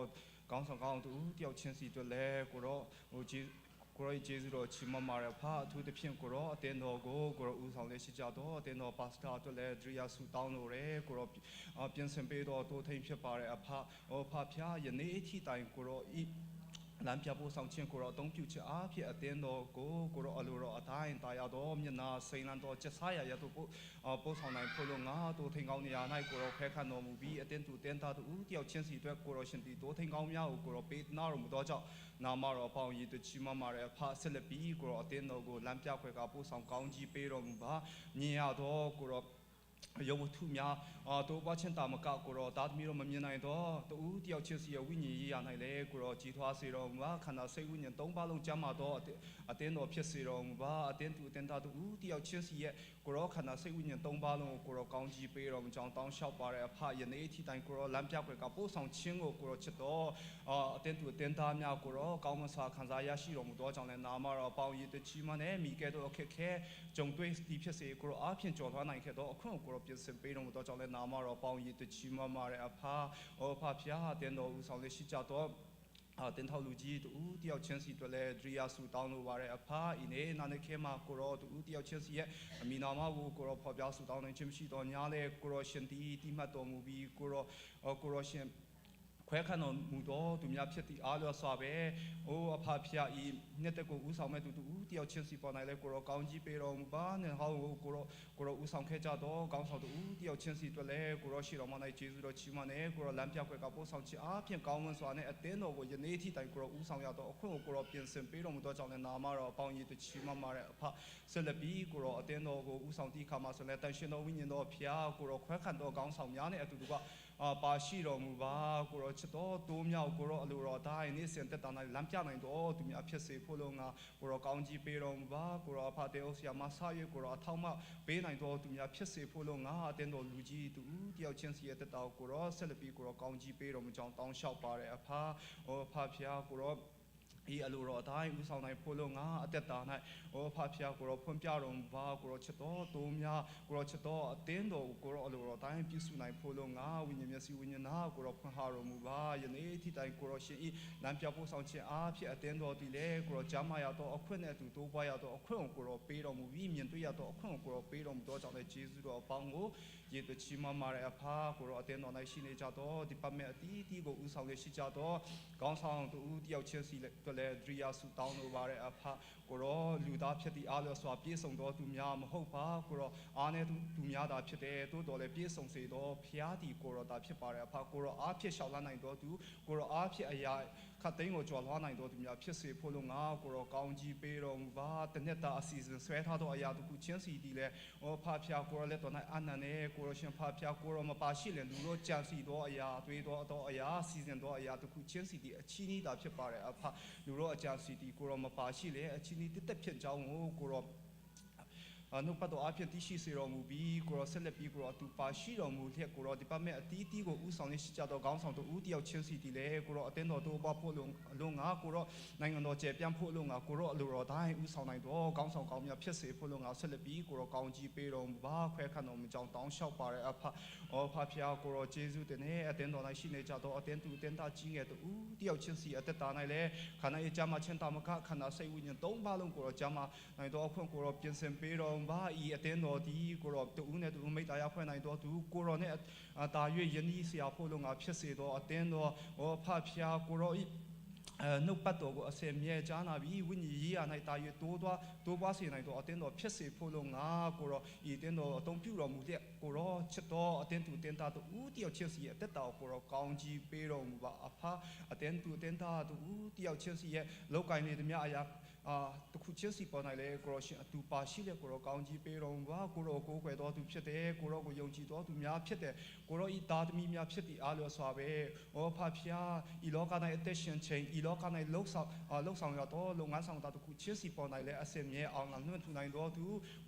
ကောင်းဆောင်ကောင်းတူတယောက်ချင်းစီအတွက်လည်းကိုရောဟိုဂျေကိုရောဂျေဇုတော်ချီးမွမ်းပါရဖအထူးသဖြင့်ကိုရောအတင်းတော်ကိုကိုရောဦးဆောင်လေးရှိကြတော့အတင်းတော်ပါစတာအတွက်လည်းဒရိယာဆုတောင်းလိုတယ်ကိုရောပြင်ဆင်ပေးတော်တိုးထိန်ဖြစ်ပါတဲ့အဖဟိုဖဖျားယနေ့ထိတိုင်ကိုရောဤ လမ်းပြပို့ဆောင်ခြင်းကိုတော့အသုံးပြုခြင်းအဖြစ်အသင်းတော်ကိုကိုရောအလိုတော်အတိုင်းတာယာတော်မျက်နာစိန်လန်းတော်ကျဆာရရတို့ပို့ပို့ဆောင်နိုင်ဖို့လို့ငါတို့ထိန်ကောင်းနေရာ၌ကိုရောဖဲခတ်တော်မူပြီးအသင်းသူတင်းသားသူတယောက်ချင်းစီအတွက်ကိုရောရှင်တီတို့ထိန်ကောင်းများကိုကိုရောပေးနာတော်မူသောကြောင့်နာမတော်ပေါင်းရည်တချီမမာရဖဆက်လက်ပြီးကိုရောအသင်းတော်ကိုလမ်းပြခွဲကပို့ဆောင်ကောင်းကြီးပေးတော်မူပါမြင်ရတော့ကိုရော ရုပ်ဝတ္ထုများအာတို့ပွားချင်းတာမကကိုရောတာသမီးတို့မမြင်နိုင်တော့တူတယောက်ချင်းစီရဲ့ဝိညာဉ်ရေးရနိုင်လေကိုရောကြည်ထွားစေတော်မူပါခန္ဓာစိတ်ဝိညာဉ်သုံးပါးလုံးကျမ်းမာတော့အတင်းတော်ဖြစ်စေတော်မူပါအတင်းသူအတင်းသားတူတယောက်ချင်းစီရဲ့ကိုရောခန္ဓာစိတ်ဝိညာဉ်သုံးပါးလုံးကိုကိုရောကောင်းကြီးပေးတော်မူကြောင်းတောင်းလျှောက်ပါတဲ့အဖယနေ့အထိတိုင်ကိုရောလမ်းပြခွေကပို့ဆောင်ခြင်းကိုကိုရောချစ်တော်အာအတင်းသူအတင်းသားများကိုရောကောင်းမွန်စွာခံစားရရှိတော်မူသောကြောင့်လည်းနာမတော်ပေါင်းရည်တချီမနဲ့မိကဲ့သို့အခက်ခဲကြုံတွေ့ဒီဖြစ်စေကိုရောအားဖြင့်ကြော်လွှားနိုင်ခဲ့သောအခွင့်ကိုရောပြင်ဆင်ပေးတော်မူသောကြောင့်လည်းနာမတော်ပေါင်းရည်တချီမမာတဲ့အဖဟောဖဖျားတင်တော်ဦးဆောင်လေးရှိကြတော့အာတင်ထောက်လူကြီးတူတယောက်ချင်းစီတို့လည်းဒရိယာစုတောင်းလိုပါတဲ့အဖဤနေနာနေခဲမှာကိုရောတူတယောက်ချင်းစီရဲ့အမိနာမကိုကိုရောဖော်ပြစုတောင်းနိုင်ခြင်းမရှိတော့ညာလေကိုရောရှင်တီတိမှတ်တော်မူပြီးကိုရောကိုရောရှင်ခွဲခန့်တော်မူသောသူများဖြစ်သည့်အားလျော်စွာပဲအိုးအဖဖျားဤနှစ်သက်ကိုဥဆောင်မဲ့သူတူတယောက်ချင်းစီပေါ်နိုင်လဲကိုရောကောင်းကြီးပေးတော်မူပါနဲ့ဟောင်းကိုကိုရောကိုရောဥဆောင်ခဲ့ကြတော့ကောင်းဆောင်တူတယောက်ချင်းစီအတွက်လဲကိုရောရှိတော်မနိုင်ကျေးဇူးတော်ချီးမွမ်းနေကိုရောလမ်းပြခွဲကပို့ဆောင်ချအားဖြင့်ကောင်းမွန်စွာနဲ့အသင်းတော်ကိုယနေ့ထိတိုင်ကိုရောဥဆောင်ရတော့အခွင့်ကိုကိုရောပြင်ဆင်ပေးတော်မူသောကြောင့်လည်းနာမတော်အပေါင်းကြီးတချီးမွမ်းပါတဲ့အဖဆက်လက်ပြီးကိုရောအသင်းတော်ကိုဥဆောင်တီခါမှာဆိုလဲတန်ရှင်တော်ဝိညာဉ်တော်ဖျားကိုရောခွဲခံတော်ကောင်းဆောင်များနဲ့အတူတူကအာပါရှိတော်မူပါကိုရောချစ်တော်တိုးမြောက်ကိုရောအလိုတော်တိုင်းနေ့စဉ်တက်တာနိုင်လမ်းပြနိုင်တော်သူများဖြစ်စေဖို့လုံးငါကိုရောကောင်းကြီးပေးတော်မူပါကိုရောအဖတဲ့ဥဆရာမဆာရွေကိုရောအထောက်မပေးနိုင်တော်သူများဖြစ်စေဖို့လုံးငါအတင်းတော်လူကြီးသူတယောက်ချင်းစီရဲ့တက်တော်ကိုရောဆက်လက်ပြီးကိုရောကောင်းကြီးပေးတော်မူကြောင်းတောင်းလျှောက်ပါတဲ့အဖဟောဖဖျားကိုရောဤအလိုတော်အတိုင်းဥဆောင်နိုင်ဖို့လို့ငါအသက်တာ၌ဩဖဖျားကိုရောဖွင့်ပြတော်မူပါကိုရောချစ်တော်တိုးများကိုရောချစ်တော်အသင်းတော်ကိုရောအလိုတော်အတိုင်းပြုစုနိုင်ဖို့လို့ငါဝိညာဉ်မျက်စိဝိညာဉ်နာကိုရောဖွင့်ဟာတော်မူပါယနေ့ထိတိုင်ကိုရောရှင်ဤလမ်းပြပို့ဆောင်ခြင်းအားဖြင့်အသင်းတော်ဒီလေကိုရောကြားမရတော့အခွင့်နဲ့အတူတိုးပွားရတော့အခွင့်ကိုရောပေးတော်မူပြီးမြင်တွေ့ရတော့အခွင့်ကိုရောပေးတော်မူသောကြောင့်လည်းကျေးဇူးတော်အပေါင်းကိုရေတချီမမာတဲ့အဖာကိုရောအသင်းတော်၌ရှိနေကြတော့ဒီပတ်မဲ့အတီးတီးကိုဥဆောင်ရရှိကြတော့ကောင်းဆောင်တူတယောက်ချင်းစီတို့လည်းဒရိယာစုတောင်းလိုပါတဲ့အဖကိုရောလူသားဖြစ်သည့်အားလျော်စွာပြည့်စုံသောသူများမဟုတ်ပါကိုရောအားနဲ့သူသူများသာဖြစ်တယ်တိုးတော်လည်းပြည့်စုံစေသောဖျားသည်ကိုရောသာဖြစ်ပါတဲ့အဖကိုရောအားဖြစ်လျှောက်လာနိုင်သောသူကိုရောအားဖြစ်အရာခတ်သိန်းကိုကြွားလွှားနိုင်တော်သူများဖြစ်စေဖို့လို့ငါကိုရောကောင်းကြီးပေးတော်မူပါတနှစ်တာအစီအစဉ်ဆွဲထားသောအရာတခုချင်းစီတီလဲဩဖဖျားကိုရောလက်တော်၌အာနန်နဲ့ကိုရောရှင်ဖဖျားကိုရောမပါရှိလင်လူတို့ကြံစီသောအရာတွေးသောအရာစီစဉ်သောအရာတခုချင်းစီတီအချီးနှီးတာဖြစ်ပါတယ်အဖလူတို့အကြံစီတီကိုရောမပါရှိလေအချီးနှီးတက်တက်ဖြစ်ကြောင်းကိုကိုရော နှုတ်ပတ်တော်အဖြစ်တရှိစေတော်မူပြီးကိုရောဆက်လက်ပြီးကိုရောအတူပါရှိတော်မူလျက်ကိုရောဒီပတ်မဲ့အတီးတီးကိုဥဆောင်နေရှိကြသောခေါင်းဆောင်တို့ဦးတယောက်ချင်းစီတီလေကိုရောအတင်းတော်တို့ပဖို့လုံလုံငါကိုရောနိုင်ငံတော်ကျယ်ပြန့်ဖို့လုံငါကိုရောအလိုတော်တိုင်းဥဆောင်နိုင်တော်ခေါင်းဆောင်ကောင်းများဖြစ်စေဖို့လုံငါဆက်လက်ပြီးကိုရောကောင်းကြီးပေးတော်မူပါခွဲခန့်တော်မူကြောင်းတောင်းလျှောက်ပါတဲ့အဖဩဖဖျားကိုရောကျေးဇူးတင်နေအတင်းတော်၌ရှိနေကြသောအတင်းသူအတင်းသားကြီးငယ်တို့ဦးတယောက်ချင်းစီအသက်တာ၌လည်းခန္ဓာရဲ့ကြမှာချင်းတာမခခန္ဓာစိတ်ဝိညာဉ်သုံးပါလုံးကိုရောကြမှာနိုင်တော်အခွင့်ကိုရောပြင်ဆင်ပေးတော်မူပါဤအတင်းတော်ဒီကိုရောတူဦးနဲ့တူမိတ္တရာဖွဲ့နိုင်တော်သူကိုရောနဲ့တာ၍ယနီးဆရာဖို့လုံငါဖြစ်စေတော်အတင်းတော်ဩဖဖျားကိုရောဤအဲနှုတ်ပတ်တော်ကိုအစင်မြဲကြားနာပြီးဝိညာဉ်ရေးရ၌တာ၍တိုးသွားတိုးပွားစေနိုင်တော်အတင်းတော်ဖြစ်စေဖို့လုံငါကိုရောဤတင်းတော်အတုံးပြုတော်မူလျက်ကိုရောချစ်တော်အတင်းသူတင်းသားတို့ဦးတယောက်ချင်းစီရဲ့အသက်တော်ကိုရောကောင်းကြီးပေးတော်မူပါအဖအတင်းသူတင်းသားတို့ဦးတယောက်ချင်းစီရဲ့လောက်ကင်နေသမျှအရာ အာတခုချင်းစီပေါ်နိုင်လေကိုရောရှင်အတူပါရှိလေကိုရောကောင်းကြီးပေးတော်မူပါကိုရောကိုးကွယ်တော်သူဖြစ်တယ်ကိုရောကိုယုံကြည်တော်သူများဖြစ်တယ်ကိုရောဤသားသမီးများဖြစ်သည့်အားလျော်စွာပဲဩဖဖျားဤလောက၌အသက်ရှင်ချိန်ဤလောက၌လှုပ်ဆောင်လှုပ်ဆောင်ရတော့လုပ်ငန်းဆောင်တာတခုချင်းစီပေါ်နိုင်လေအစင်မြဲအောင်လွှင့်ထူနိုင်တော်သူ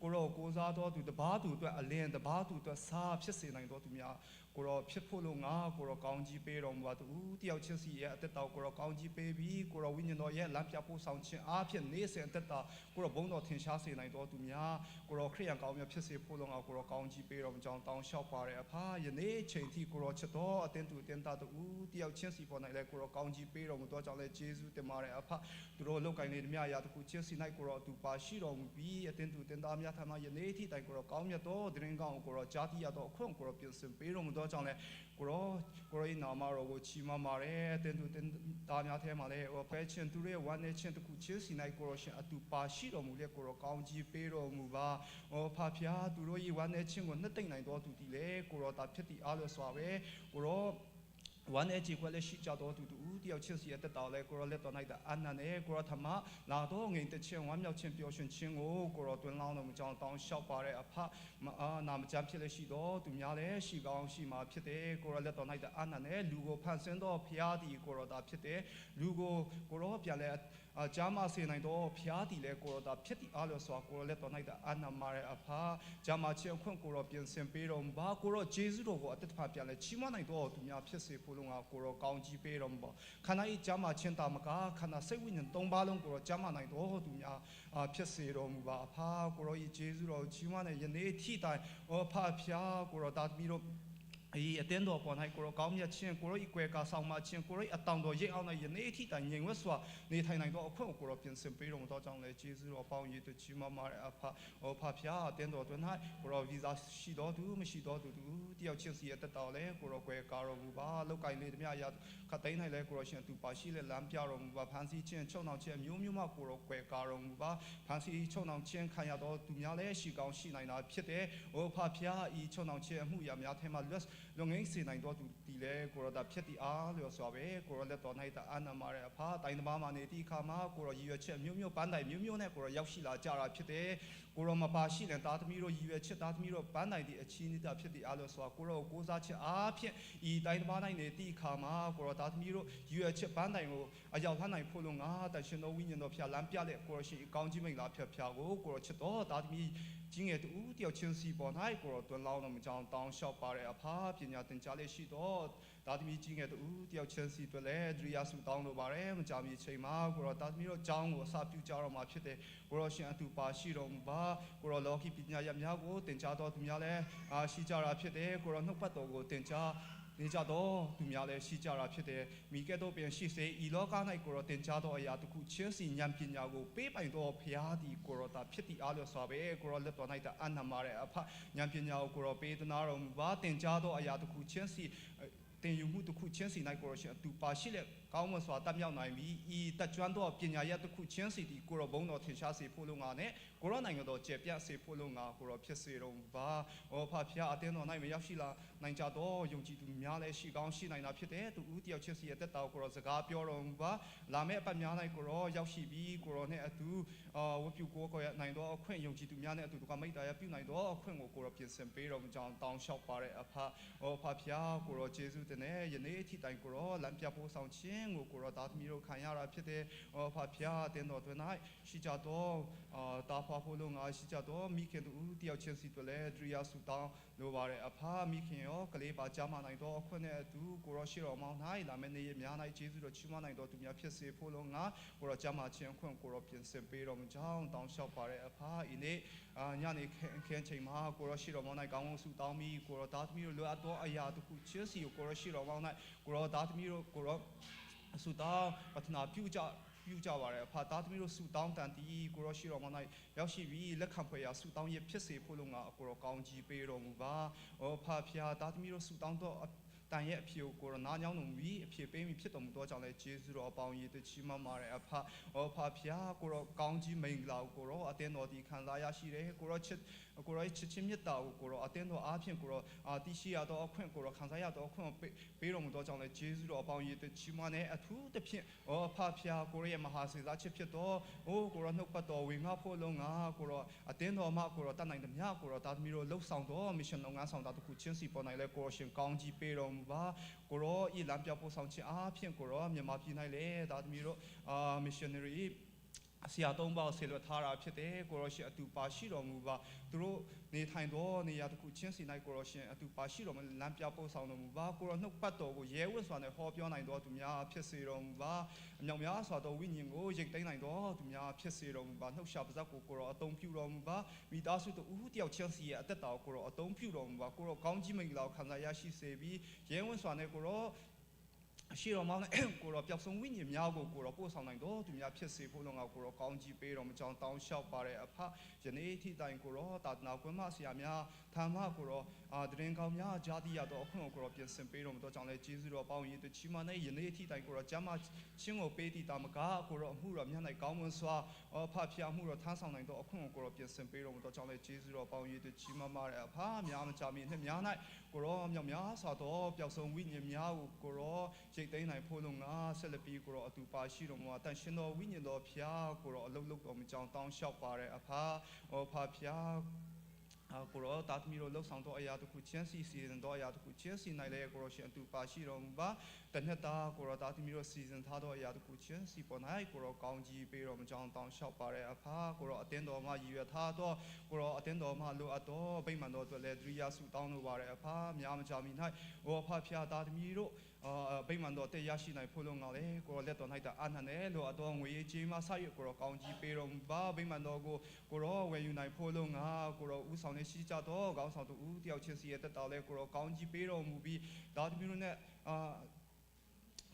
ကိုရောကိုစားတော်သူတပါးသူအတွက်အလင်းတပါးသူအတွက်စားဖြစ်စေနိုင်တော်သူများကိုရောဖြစ်ဖို့လို့ငါကိုရောကောင်းကြီးပေးတော်မူပါသူတယောက်ချင်းစီရဲ့အသက်တော်ကိုရောကောင်းကြီးပေးပြီးကိုရောဝိညာဉ်တော်ရဲ့လမ်းပြဖို့ဆောင်ခြင်းအားဖြင့် နေ့စဉ်အသက်တာကိုရောဘုန်းတော်ထင်ရှားစေနိုင်တော်သူများကိုရောခရိယန်ကောင်းများဖြစ်စေဖို့လုံအောင်ကိုရောကောင်းကြီးပေးတော်မူကြောင်းတောင်းလျှောက်ပါရအဖယနေ့ချိန်ထိကိုရောချစ်တော်အတင်းသူအတင်းသားတူတယောက်ချင်းစီပေါ်၌လည်းကိုရောကောင်းကြီးပေးတော်မူသောကြောင့်လည်းကျေးဇူးတင်ပါတယ်အဖသူတို့လောက်ကင်နေမြရာတခုချင်းစီ၌ကိုရောအတူပါရှိတော်မူပြီးအတင်းသူအတင်းသားများထမယနေ့ထိတိုင်ကိုရောကောင်းမြတ်သောတရင်ကောင်းကိုရောကြားသိရသောအခွင့်ကိုရောပြင်ဆင်ပေးတော်မူသောကြောင့်လည်းကိုရောကိုရောဤနာမတော်ကိုချီးမွမ်းပါတယ်အတင်းသူအတင်းသားများထဲမှာလည်းဖဲချင်းသူတို့ရဲ့ဝမ်းနေချင်းတခုချင်းစီ၌ကိုရောရှင်အတူပါရှိတော်မူလေကိုရောကောင်းကြီးပေးတော်မူပါ။အော်ဖဖျားသူတို့ဤဝမ်းနေချင်းကိုနှစ်သိမ့်နိုင်တော်သူတည်လေကိုရောတာဖြစ်တည်အားလို့စွာပဲကိုရောဝမ်းနေကြည်ခွက်လက်ရှိကြတော်သူတူတယောက်ချင်းစီရဲ့တက်တော်လဲကိုရောလက်တော်၌အာနန်နဲ့ကိုရောธรรมလာတော့ငိန်တချင်းဝမ်းမြောက်ချင်းပျော်ရွှင်ချင်းကိုကိုရောတွင်လောင်းတော်မူကြောင်းတောင်းလျှောက်ပါတဲ့အဖအာနာမကျမ်းဖြစ်လက်ရှိတော်သူများလည်းရှိကောင်းရှိမှာဖြစ်တယ်ကိုရောလက်တော်၌အာနန်နဲ့လူကိုဖန်ဆင်းတော်ဖျားသည်ကိုရောတာဖြစ်တယ်လူကိုကိုရောပြန်လဲအဂျာမစေနိုင်တော့ဖျားတီလဲကိုရောတာဖြစ်တီအားလို့ဆိုကိုရောလက်တော်၌တာအာနာမာရဲ့အဖာဂျာမချင်းခွင့်ကိုရောပြင်ဆင်ပေးတော်မူပါကိုရောဂျေဇုတော်ကိုအသက်ဖာပြန်လဲချီးမွမ်းနိုင်တော့သူများဖြစ်စေဖို့လုံငါကိုရောကောင်းကြီးပေးတော်မူပါခန္ဓာဤဂျာမချင်းတာမကခန္ဓာစိတ်ဝိညာဉ်၃ပါးလုံးကိုရောဂျာမနိုင်တော့သူများဖြစ်စေတော်မူပါအဖာကိုရောဤဂျေဇုတော်ချီးမွမ်းတဲ့ယနေ့ထိတိုင်ဩဖာဖျားကိုရောတာသမီးတို့အေးအတင်းတော်ပေါ်၌ကိုရောကောင်းမြတ်ခြင်းကိုရောဤကွယ်ကာဆောင်မခြင်းကိုရောအတောင်တော်ရိတ်အောင်၌ယနေ့အထိတိုင်ငြိမ်ဝတ်စွာနေထိုင်နိုင်သောအခွင့်ကိုရောပြင်ဆင်ပေးတော်မူသောကြောင့်လေဂျေဇုတော်ပေါင်းရည်တချီးမမတဲ့အဖဟောဖဖျားအတင်းတော်တွင်၌ကိုရောဗီဇာရှိတော်သူမရှိတော်သူတူတယောက်ချင်းစီရဲ့တက်တော်လေကိုရောကွယ်ကာတော်မူပါလောက်ကင်လေးတမရခတ်သိမ်း၌လဲကိုရောရှင်သူပါရှိလေလမ်းပြတော်မူပါဖန်ဆီးခြင်းချုပ်နှောင်ခြင်းမျိုးမျိုးမှကိုရောကွယ်ကာတော်မူပါဖန်ဆီးချုပ်နှောင်ခြင်းခံရတော်သူများလဲရှိကောင်းရှိနိုင်တာဖြစ်တယ်ဟောဖဖျားဤချုပ်နှောင်ခြင်းအမှုရာများထဲမှာလွတ်လွန်ငင်းစေနိုင်တော်သူဒီလေကိုရောတာဖြစ်တီအားလျော်စွာပဲကိုရောလက်တော်၌တာအာနာမာရဲ့အဖာတိုင်းတပါးမှာနေတီခါမှာကိုရောရည်ရွယ်ချက်မျိုးမျိုးပန်းတိုင်မျိုးမျိုးနဲ့ကိုရောရောက်ရှိလာကြတာဖြစ်တယ်ကိုရောမပါရှိတဲ့သားသမီးတို့ရည်ရွယ်ချက်သားသမီးတို့ပန်းတိုင်ဒီအချီးနေတာဖြစ်တီအားလျော်စွာကိုရောကိုးစားချက်အားဖြင့်ဤတိုင်းတပါး၌နေတီခါမှာကိုရောသားသမီးတို့ရည်ရွယ်ချက်ပန်းတိုင်ကိုအရောက်လှမ်းနိုင်ဖို့လို့ငါတရှင်တော်ဝိညာဉ်တော်ဖျားလမ်းပြတဲ့ကိုရောရှိကောင်းကြီးမိတ်လာဖျားဖျားကိုကိုရောချစ်တော်သားသမီးကြီးငယ်တူတယောက်ချင်းစီပေါ်၌ကိုရောတွန်းလောင်းတော်မကြောင်းတောင်းလျှောက်ပါတဲ့အဖာပညာသင်ကြားလေးရှိတော့သားသမီးကြီးငယ်တူတယောက်ချင်းစီအတွက်လည်းဒရိယာစုတောင်းလိုပါတယ်မကြာမီချိန်မှာကိုရောသားသမီးတို့အကြောင်းကိုအစပြုကြတော့မှာဖြစ်တယ်ကိုရောရှင်အတူပါရှိတော်မူပါကိုရောလောကီပညာရပ်များကိုသင်ကြားတော်သူများလည်းအာရှိကြတာဖြစ်တယ်ကိုရောနှုတ်ပတ်တော်ကိုသင်ကြားနေကြတော့သူများလည်းရှိကြတာဖြစ်တယ်မိကဲ့သို့ပင်ရှိစေဤလောက၌ကိုရောတင်ကြသောအရာတစ်ခုချင်းစီဉာဏ်ပညာကိုပေးပိုင်တော်ဖျားသည်ကိုရောတာဖြစ်သည်အားလျော်စွာပဲကိုရောလက်တော်၌တာအနံမာတဲ့အဖဉာဏ်ပညာကိုကိုရောပေးသနာတော်မူပါတင်ကြသောအရာတစ်ခုချင်းစီတင်ယူမှုတစ်ခုချင်းစီ၌ကိုရောရှင်အတူပါရှိလက်ကောင်းမွန်စွာတတ်မြောက်နိုင်ပြီဤတက်ကြွသောပညာရတစ်ခုချင်းစီဒီကိုရောဘုန်းတော်ထင်ရှားစေဖို့လုံငါနဲ့ကိုရောနိုင်ငံတော်ကျေပြတ်စေဖို့လုံငါကိုရောဖြစ်စေတော်မူပါ။ဩဖဖျားအတင်းတော်၌မရောက်ရှိလာနိုင်ကြတော့ယုံကြည်သူများလည်းရှိကောင်းရှိနိုင်တာဖြစ်တဲ့သူဦးတယောက်ချင်းစီရဲ့တက်တော်ကိုရောစကားပြောတော်မူပါ။လာမယ့်အပတ်များ၌ကိုရောရောက်ရှိပြီးကိုရောနဲ့အတူအာဝတ်ပြုကိုကိုရနိုင်တော့အခွင့်ယုံကြည်သူများနဲ့အတူတကမိတ္တာရပြုနိုင်တော့အခွင့်ကိုကိုရောပြင်ဆင်ပေးတော်မူကြောင်းတောင်းလျှောက်ပါတဲ့အဖဩဖဖျားကိုရောယေရှုတင်နဲ့ယနေ့အထိတိုင်ကိုရောလမ်းပြဖို့ဆောင်ခြင်းကိုကိုရောသားသမီးတို့ခံရတာဖြစ်တဲ့ဩဖဖျားအတင်းတော်တွင်၌ရှိကြတော့အာတာဖွာဖို့လုံငါရှိကြတော့မိခင်တို့တယောက်ချင်းစီတို့လည်းဒရိယာစုတောင်းလိုပါတယ်အဖမိခင်ရောကလေးပါကြားမနိုင်တော့အခွင့်နဲ့အတူကိုရောရှိတော်မောင်း၌လာမယ့်နေ့ရက်များ၌ယေရှုတော်ချီးမွမ်းနိုင်တော်သူများဖြစ်စေဖို့လုံငါကိုရောကြားမခြင်းအခွင့်ကိုရောပြင်ဆင်ပေးတော်မူကြောင်းတောင်းလျှောက်ပါတဲ့အဖဤနေ့အာညနေခင်းချိန်မှာကိုရောရှိတော်မောင်း၌ကောင်းကောင်းဆုတောင်းပြီးကိုရောသားသမီးတို့လိုအပ်သောအရာတစ်ခုချင်းစီကိုကိုရောရှိတော်မောင်း၌ကိုရောသားသမီးတို့ကိုရောဆုတောင်းပထနာပြုကြပြုကြပါရယ်အဖသားသမီးတို့ဆုတောင်းတန်တီကိုရောရှိတော်မ၌ရောက်ရှိပြီးလက်ခံဖွယ်ရာဆုတောင်းရဖြစ်စေဖို့လုံငါကိုရောကောင်းကြီးပေးတော်မူပါ။ဩဖဖျားသားသမီးတို့ဆုတောင်းတော့တန်ရဲ့အဖြစ်ကိုကိုရနာညောင်းတော်မူပြီးအဖြစ်ပေးမိဖြစ်တော်မူသောကြောင့်လည်းဂျေဇုတော်အပေါင်းရည်တချီးမမာတဲ့အဖဩဖဖျားကိုရောကောင်းကြီးမင်္ဂလာကိုရောအတင်းတော်ဒီခံစားရရှိတယ်ကိုရောချစ်ကိုရောချစ်ချင်းမြတ်တာကိုကိုရောအတင်းတော်အားဖြင့်ကိုရောအာတိရှိရသောအခွင့်ကိုရောခံစားရသောအခွင့်ပေးတော်မူသောကြောင့်လည်းဂျေဇုတော်အပေါင်းရည်တချီးမနဲ့အထူးသဖြင့်ဩဖဖျားကိုရောရဲ့မဟာစေစားချစ်ဖြစ်တော်အိုးကိုရောနှုတ်ပတ်တော်ဝင်ငါဖို့လုံးငါကိုရောအတင်းတော်မှကိုရောတတ်နိုင်သမျှကိုရောတာသမီးတို့လှုပ်ဆောင်တော်မစ်ရှင်လုပ်ငန်းဆောင်တာတခုချင်းစီပေါ်နိုင်လဲကိုရောရှင်ကောင်းကြီးပေးတော်မူပါကိုရောဤလမ်းပြပို့ဆောင်ခြင်းအားဖြင့်ကိုရောမြန်မာပြည်၌လည်းဒါသမီးတို့အာ missionary ဆရာသုံးပါးဆေလွတ်ထားတာဖြစ်တယ်ကိုရောရှင်အတူပါရှိတော်မူပါသူတို့နေထိုင်တော်နေရာတစ်ခုချင်းစီ၌ကိုရောရှင်အတူပါရှိတော်မူလမ်းပြပို့ဆောင်တော်မူပါကိုရောနှုတ်ပတ်တော်ကိုရဲဝတ်စွာနဲ့ဟောပြောနိုင်တော်သူများဖြစ်စေတော်မူပါအမြောက်များစွာသောဝိညာဉ်ကိုရိတ်သိမ်းနိုင်တော်သူများဖြစ်စေတော်မူပါနှုတ်ရှာပါဇက်ကိုကိုရောအသုံးပြုတော်မူပါမိသားစုတို့ဦးတယောက်ချင်းစီရဲ့အသက်တာကိုရောအသုံးပြုတော်မူပါကိုရောကောင်းကြီးမင်္ဂလာကိုခံစားရရှိစေပြီးရဲဝတ်စွာနဲ့ကိုရော အရှိတော်မောင်းနဲ့ကိုရောပျောက်ဆုံးဝိညာဉ်များကိုကိုရောပို့ဆောင်နိုင်တော်သူများဖြစ်စေဖို့လုံငါကိုရောကောင်းကြီးပေးတော်မကြောင်းတောင်းလျှောက်ပါတဲ့အဖယနေ့ထိတိုင်ကိုရောတာသနာကွင်းမဆရာများธรรမကိုရောအာတရင်ကောင်းများဂျာတိရတော်အခွင့်ကိုရောပြင်ဆင်ပေးတော်မူတော့ကြောင့်လဲကျေးဇူးတော်ပေါင်းရင်တချီမနဲ့ယနေ့ထိတိုင်ကိုရောကျမ်းမချင်းကိုပေးတည်တာမကကိုရောအမှုတော်မြတ်၌ကောင်းမွန်စွာအဖဖျားမှုတော်ထမ်းဆောင်နိုင်တော်အခွင့်ကိုရောပြင်ဆင်ပေးတော်မူတော့ကြောင့်လဲကျေးဇူးတော်ပေါင်းရင်တချီမမတဲ့အဖများမကြမီနှစ်များ၌ကိုရောမြောက်များစွာသောပျောက်ဆုံးဝိညာဉ်များကိုကိုရောရိတ်သိမ်းနိုင်ဖို့လုံငါဆက်လက်ပြီးကိုရောအတူပါရှိတော်မူတန်ရှင်တော်ဝိညာဉ်တော်ဖျားကိုရောအလုတ်လုတ်တော်မကြောင်တောင်းလျှောက်ပါတဲ့အဖဟောဖဖျားအာကိုရောတာသမီတို့လှုပ်ဆောင်တော့အရာတခုချင်းစီစီစဉ်တော့အရာတခုချင်းစီနိုင်လေကိုရောရှင်အတူပါရှိတော်မူပါတနက်တာကိုရောတာသမီတို့စီစဉ်ထားတော့အရာတခုချင်းစီပေါ်၌ကိုရောကောင်းကြီးပေးတော်မကြောင်းတောင်းလျှောက်ပါတဲ့အဖကိုရောအတင်းတော်မှာရည်ရွယ်ထားတော့ကိုရောအတင်းတော်မှာလိုအပ်တော့ဗိမာန်တော်အတွက်လည်းတရိယာစုတောင်းလိုပါတဲ့အဖများမကြမီ၌ဟောဖဖျားတာသမီတို့အာဗိမာန်တော်တက်ရရှိနိုင်ဖို့လုံငါလေကိုရောလက်တော်၌တအာနနဲ့လိုအပ်တော့ငွေကြေးမှဆရွကိုရောကောင်းကြီးပေးတော်မူပါဗိမာန်တော်ကိုကိုရောဝယ်ယူနိုင်ဖို့လုံငါကိုရောဥဆောင်နေရှိကြတော့ခေါင်းဆောင်တူတယောက်ချင်းစီရဲ့တက်တော်လဲကိုရောကောင်းကြီးပေးတော်မူပြီးဒါသမီးတို့နဲ့အ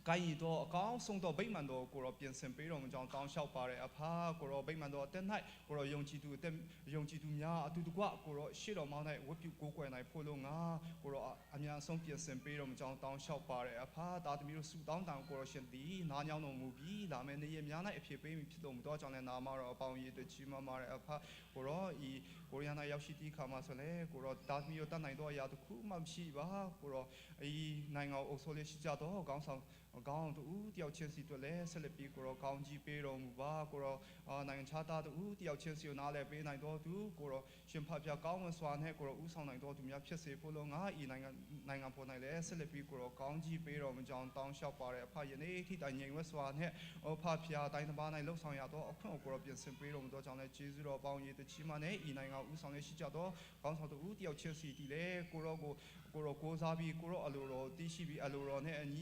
ာကိုင်းတော့အကောင်းဆုံးတော့ဗိမာန်တော်ကိုရောပြင်ဆင်ပေးတော်မူကြောင်းတောင်းလျှောက်ပါတဲ့အဖကိုရောဗိမာန်တော်အတက်၌ကိုရောယုံကြည်သူအတက်ယုံကြည်သူများအတူတကွကိုရောရှေ့တော်မောင်း၌ဝတ်ပြုကိုးကွယ်နိုင်ဖို့လို့ငါကိုရောအမြန်ဆုံးပြင်ဆင်ပေးတော်မူကြောင်းတောင်းလျှောက်ပါတဲ့အဖသားသမီးတို့ဆုတောင်းတန်ကိုရောရှင်သည်နားညောင်းတော်မူပြီးလာမယ့်နေ့ရက်များ၌အဖြစ်ပေးမိဖြစ်တော်မူသောကြောင့်လည်းနာမတော်အပေါင်းရည်တချီးမမတဲ့အဖကိုရောဤကိုရီးယား၌ရောက်ရှိသည့်အခါမှာဆိုလေကိုရောသားသမီးတို့တတ်နိုင်သောအရာတစ်ခုမှမရှိပါကိုရောဤနိုင်ငံအုပ်စိုးလေးရှိကြသောခေါင်းဆောင်ကောင်းတူတယောက်ချင်းစီတို့လည်းဆက်လက်ပြီးကိုရောကောင်းကြီးပေးတော်မူပါကိုရောနိုင်ငံခြားသားတူတယောက်ချင်းစီကိုနားလည်ပေးနိုင်တော်သူကိုရောရှင်ဖဖျားကောင်းမွန်စွာနဲ့ကိုရောဥဆောင်နိုင်တော်သူများဖြစ်စေဖို့လို့ငါဤနိုင်ငံနိုင်ငံပေါ်၌လည်းဆက်လက်ပြီးကိုရောကောင်းကြီးပေးတော်မူကြောင်းတောင်းလျှောက်ပါတဲ့အဖယနေ့ထိတိုင်ငြိမ်ဝတ်စွာနဲ့အဖဖျားတိုင်းတစ်ပါး၌လှုပ်ဆောင်ရသောအခွင့်ကိုရောပြင်ဆင်ပေးတော်မူသောကြောင့်လည်းကျေးဇူးတော်ပေါင်းရည်တချီမနဲ့ဤနိုင်ငံဥဆောင်ရရှိကြသောကောင်းဆောင်တူတယောက်ချင်းစီတီလေကိုရောကိုကိုရောကိုးစားပြီးကိုရောအလိုတော်တည်ရှိပြီးအလိုတော်နဲ့အည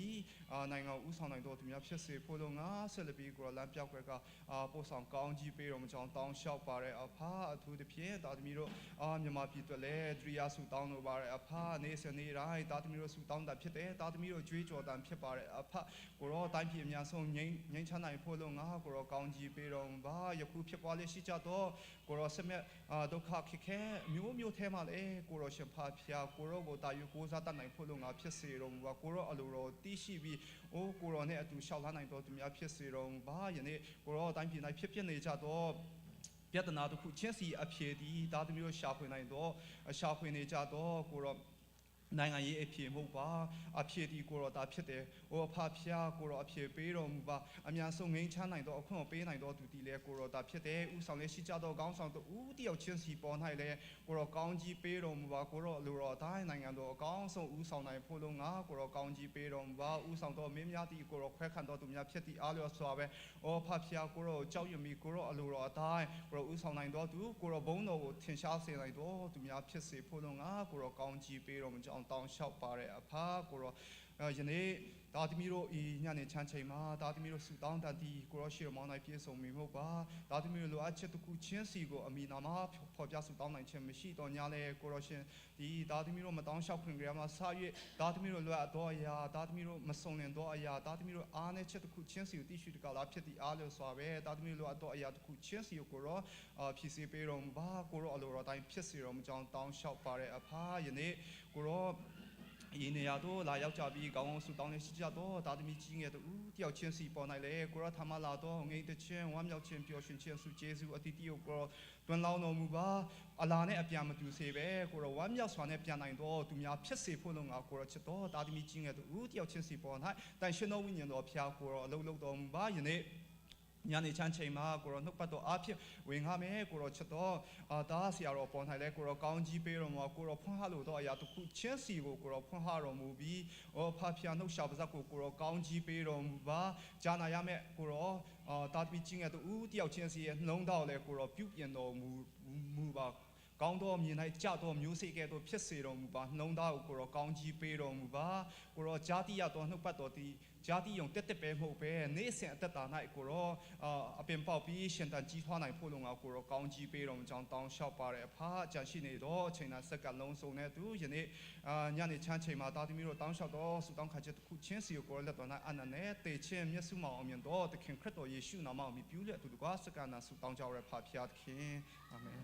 ီအာနိုင်ငံဥဆောင်နိုင်တော်သူများဖြစ်စေဖို့လို့ငါဆက်လက်ပြီးကိုရောလမ်းပြောက်ွယ်ကအာပို့ဆောင်ကောင်းကြီးပေးတော်မူကြောင်းတောင်းလျှောက်ပါတဲ့အဖအထူးသဖြင့်တာသမီးတို့အာမြန်မာပြည်အတွက်လည်းတရိယာစုတောင်းလိုပါတဲ့အဖနေစနေတိုင်းတာသမီးတို့စုတောင်းတာဖြစ်တယ်တာသမီးတို့ကြွေးကြော်တန်ဖြစ်ပါတဲ့အဖကိုရောတိုင်းပြည်အများဆုံးငြိမ်းငြိမ်းချမ်းနိုင်ဖို့လို့ငါကိုရောကောင်းကြီးပေးတော်မူပါယခုဖြစ်ပွားလျက်ရှိကြတော့ကိုရောစမြတ်အာဒုက္ခခက်ခဲမျိုးမျိုးထဲမှာလေကိုရောရှင်ဖဖျားကိုရောကိုတာယူကိုစားတတ်နိုင်ဖို့လို့ငါဖြစ်စေတော်မူပါကိုရောအလိုတော်တီးရှိပြီးအိုးကိုရောနဲ့အတူရှောက်လာနိုင်တော်သူများဖြစ်စေတော်မူပါယနေ့ကိုရောတိုင်းပြည်၌ဖြစ်ဖြစ်နေကြတော့ပြဿနာတစ်ခုချင်းစီအဖြေဒီသားသမီးတို့ရှာဖွေနိုင်တော့ရှာဖွေနေကြတော့ကိုရောနိုင်ငံရေးအဖြေမဟုတ်ပါအဖြေဒီကိုရောတာဖြစ်တယ်။ဟိုအဖဖျားကိုရောအဖြေပေးတော်မူပါအများဆုံးငိမ့်ချနိုင်တော့အခွင့်ပေးနိုင်တော့သူဒီလေကိုရောတာဖြစ်တယ်။ဥဆောင်လေးရှိကြတော့ကောင်းဆောင်တူတယောက်ချင်းစီပေါ်၌လေကိုရောကောင်းကြီးပေးတော်မူပါကိုရောလူတော်တိုင်းနိုင်ငံတော်အကောင်းဆုံးဥဆောင်နိုင်ဖို့လုံးငါကိုရောကောင်းကြီးပေးတော်မူပါဥဆောင်တော်မင်းများတီကိုရောခွဲခံတော်သူများဖြစ်သည့်အားလျော်စွာပဲ။အောဖဖျားကိုရောကြောက်ရွံ့မိကိုရောအလိုတော်အတိုင်းကိုရောဥဆောင်နိုင်တော်သူကိုရောဘုန်းတော်ကိုထင်ရှားစေနိုင်တော်သူများဖြစ်စေဖို့လုံးငါကိုရောကောင်းကြီးပေးတော်မူကြောင်းတောင်းလျှောက်ပါတဲ့အဖကိုရောယနေ့တာသမီတို့ဤညနေချမ်းချိန်မှာတာသမီတို့ဆူတောင်းတန်တီကိုရောရှိတော်မောင်းနိုင်ပြည့်စုံမိမဟုတ်ပါတာသမီတို့လိုအပ်ချက်တစ်ခုချင်းစီကိုအမိနာမဖော်ပြဆူတောင်းနိုင်ခြင်းမရှိတော့ညာလေကိုရောရှင်ဒီတာသမီတို့မတောင်းလျှောက်ခွင့်ကြမှာဆ၍တာသမီတို့လိုအပ်တော်အရာတာသမီတို့မစုံလင်တော်အရာတာသမီတို့အားနဲ့ချက်တစ်ခုချင်းစီကိုတိရှိတကလာဖြစ်သည့်အားလျော်စွာပဲတာသမီတို့လိုအပ်တော်အရာတစ်ခုချင်းစီကိုကိုရောဖြည့်ဆည်းပေးတော်မူပါကိုရောအလိုတော်တိုင်းဖြစ်စေတော်မူကြောင်းတောင်းလျှောက်ပါတဲ့အဖယနေ့ကိုရော ဤနေရာတို့လာရောက်ကြပြီးကောင်းကောင်းဆုတောင်းနေရှိကြတော့တာသမီကြီးငယ်တို့တယောက်ချင်းစီပေါ်နိုင်လေကိုရောထာမလာတော့ငိမ့်တချင်းဝမ်းမြောက်ခြင်းပျော်ရွှင်ခြင်းဆုကျေးဇူးအတိတိကိုကိုရောတွန်းလောင်းတော်မူပါအလာနဲ့အပြန်မတူစေပဲကိုရောဝမ်းမြောက်စွာနဲ့ပြန်နိုင်တော့သူများဖြစ်စေဖို့လုံငါကိုရောချစ်တော်တာသမီကြီးငယ်တို့တယောက်ချင်းစီပေါ်နိုင်တန်ရှင်တော်ဝိညာဉ်တော်ဖျားကိုရောအလုံးလုံးတော်မူပါယနေ့ ညနေချမ်းချိန်မှာကိုရောနှုတ်ပတ်တော်အားဖြင့်ဝင်ငါမယ်ကိုရောချစ်တော်အာတားဆရာတော်ပေါ်၌လဲကိုရောကောင်းကြီးပေးတော်မူကိုရောဖွင့်ဟလို့တော့အရာတစ်ခုချင်းစီကိုကိုရောဖွင့်ဟတော်မူပြီးဩဖဖျာနှုတ်ရှာပါဇက်ကိုကိုရောကောင်းကြီးပေးတော်မူပါကြားနာရမယ်ကိုရောအာတာတပီချင်းငယ်တူတယောက်ချင်းစီရဲ့နှလုံးသားကိုလဲကိုရောပြုပြင်တော်မူမူပါကောင်းသောမြင်၌ကြသောမျိုးစေ့ကဲ့သို့ဖြစ်စေတော်မူပါနှလုံးသားကိုကိုရောကောင်းကြီးပေးတော်မူပါကိုရောကြားတိရသောနှုတ်ပတ်တော်သည်ကြားတိယုံတက်တက်ပဲမဟုတ်ပဲနေ့စဉ်အသက်တာ၌ကိုရောအပင်ပေါက်ပြီးရှင်တန်ကြီးထွားနိုင်ဖို့လုံအောင်ကိုရောကောင်းကြီးပေးတော်မူကြောင်းတောင်းလျှောက်ပါရအဖအကြံရှိနေတော့အချိန်သာစက္ကန့်လုံးစုံနဲ့သူယနေ့ညနေချမ်းချိန်မှာတာသမီးတို့တောင်းလျှောက်တော့ဆုတောင်းခါချက်တစ်ခုချင်းစီကိုကိုရောလက်တော်၌အနန္နဲ့တေချင်းမျက်စုမောင်အောင်မြင်တော့သခင်ခရစ်တော်ယေရှုနာမအောင်ပြုလက်အတူတကွာစက္ကန့်နာဆုတောင်းကြရဖဖျားသခင်အာမင်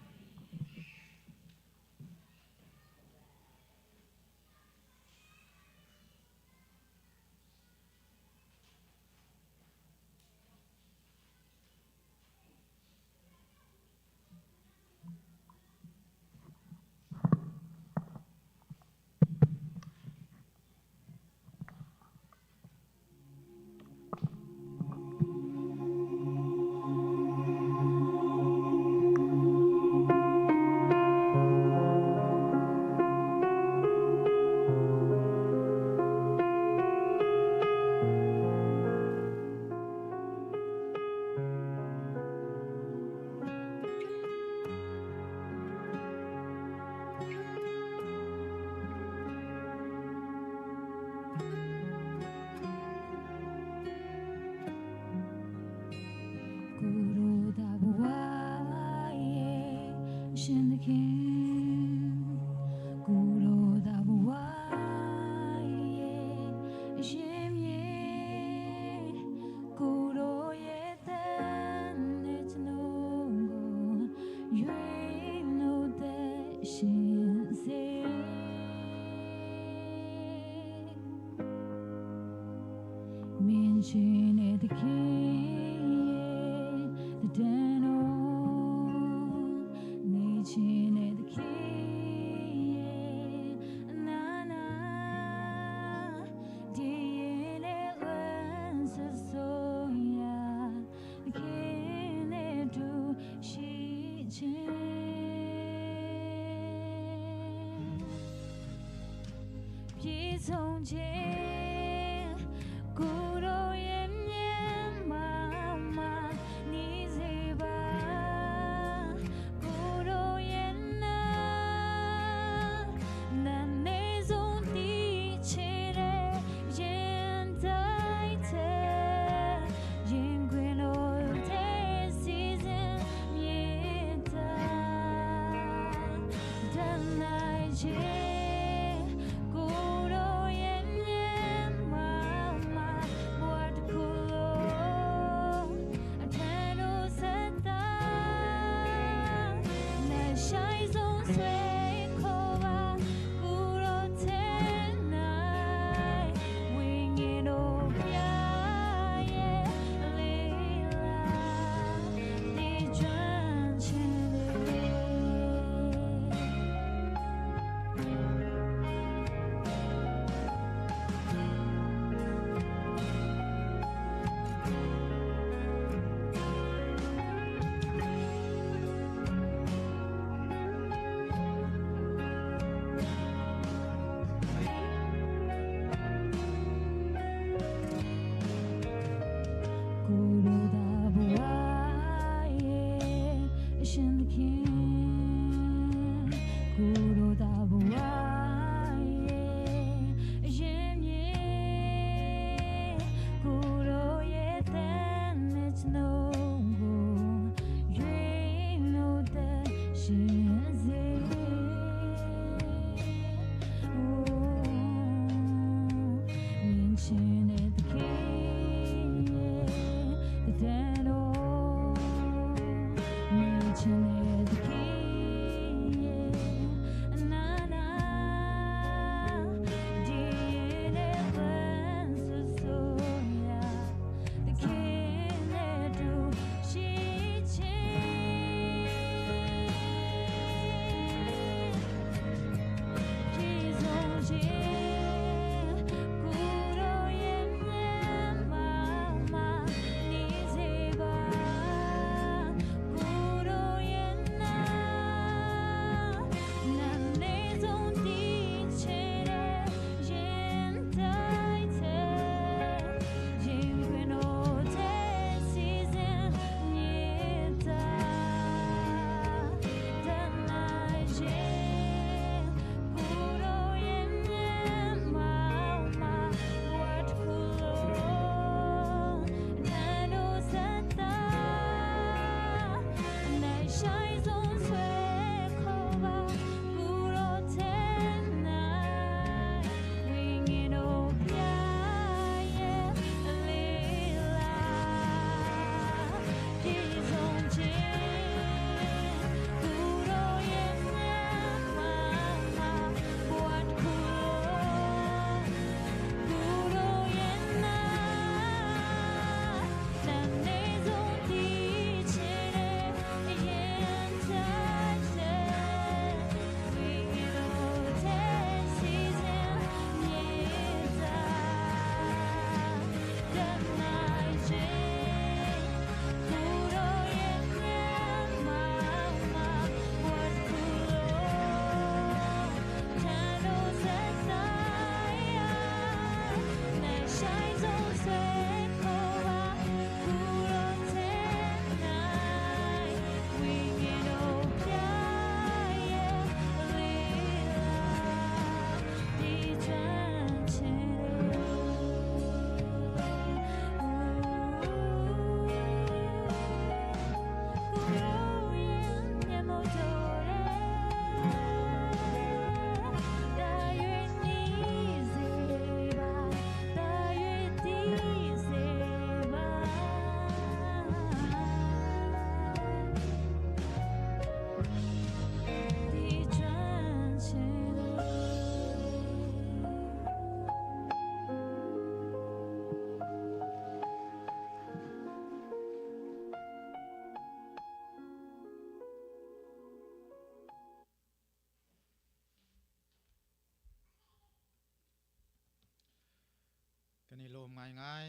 Kan i lawm ngaingai.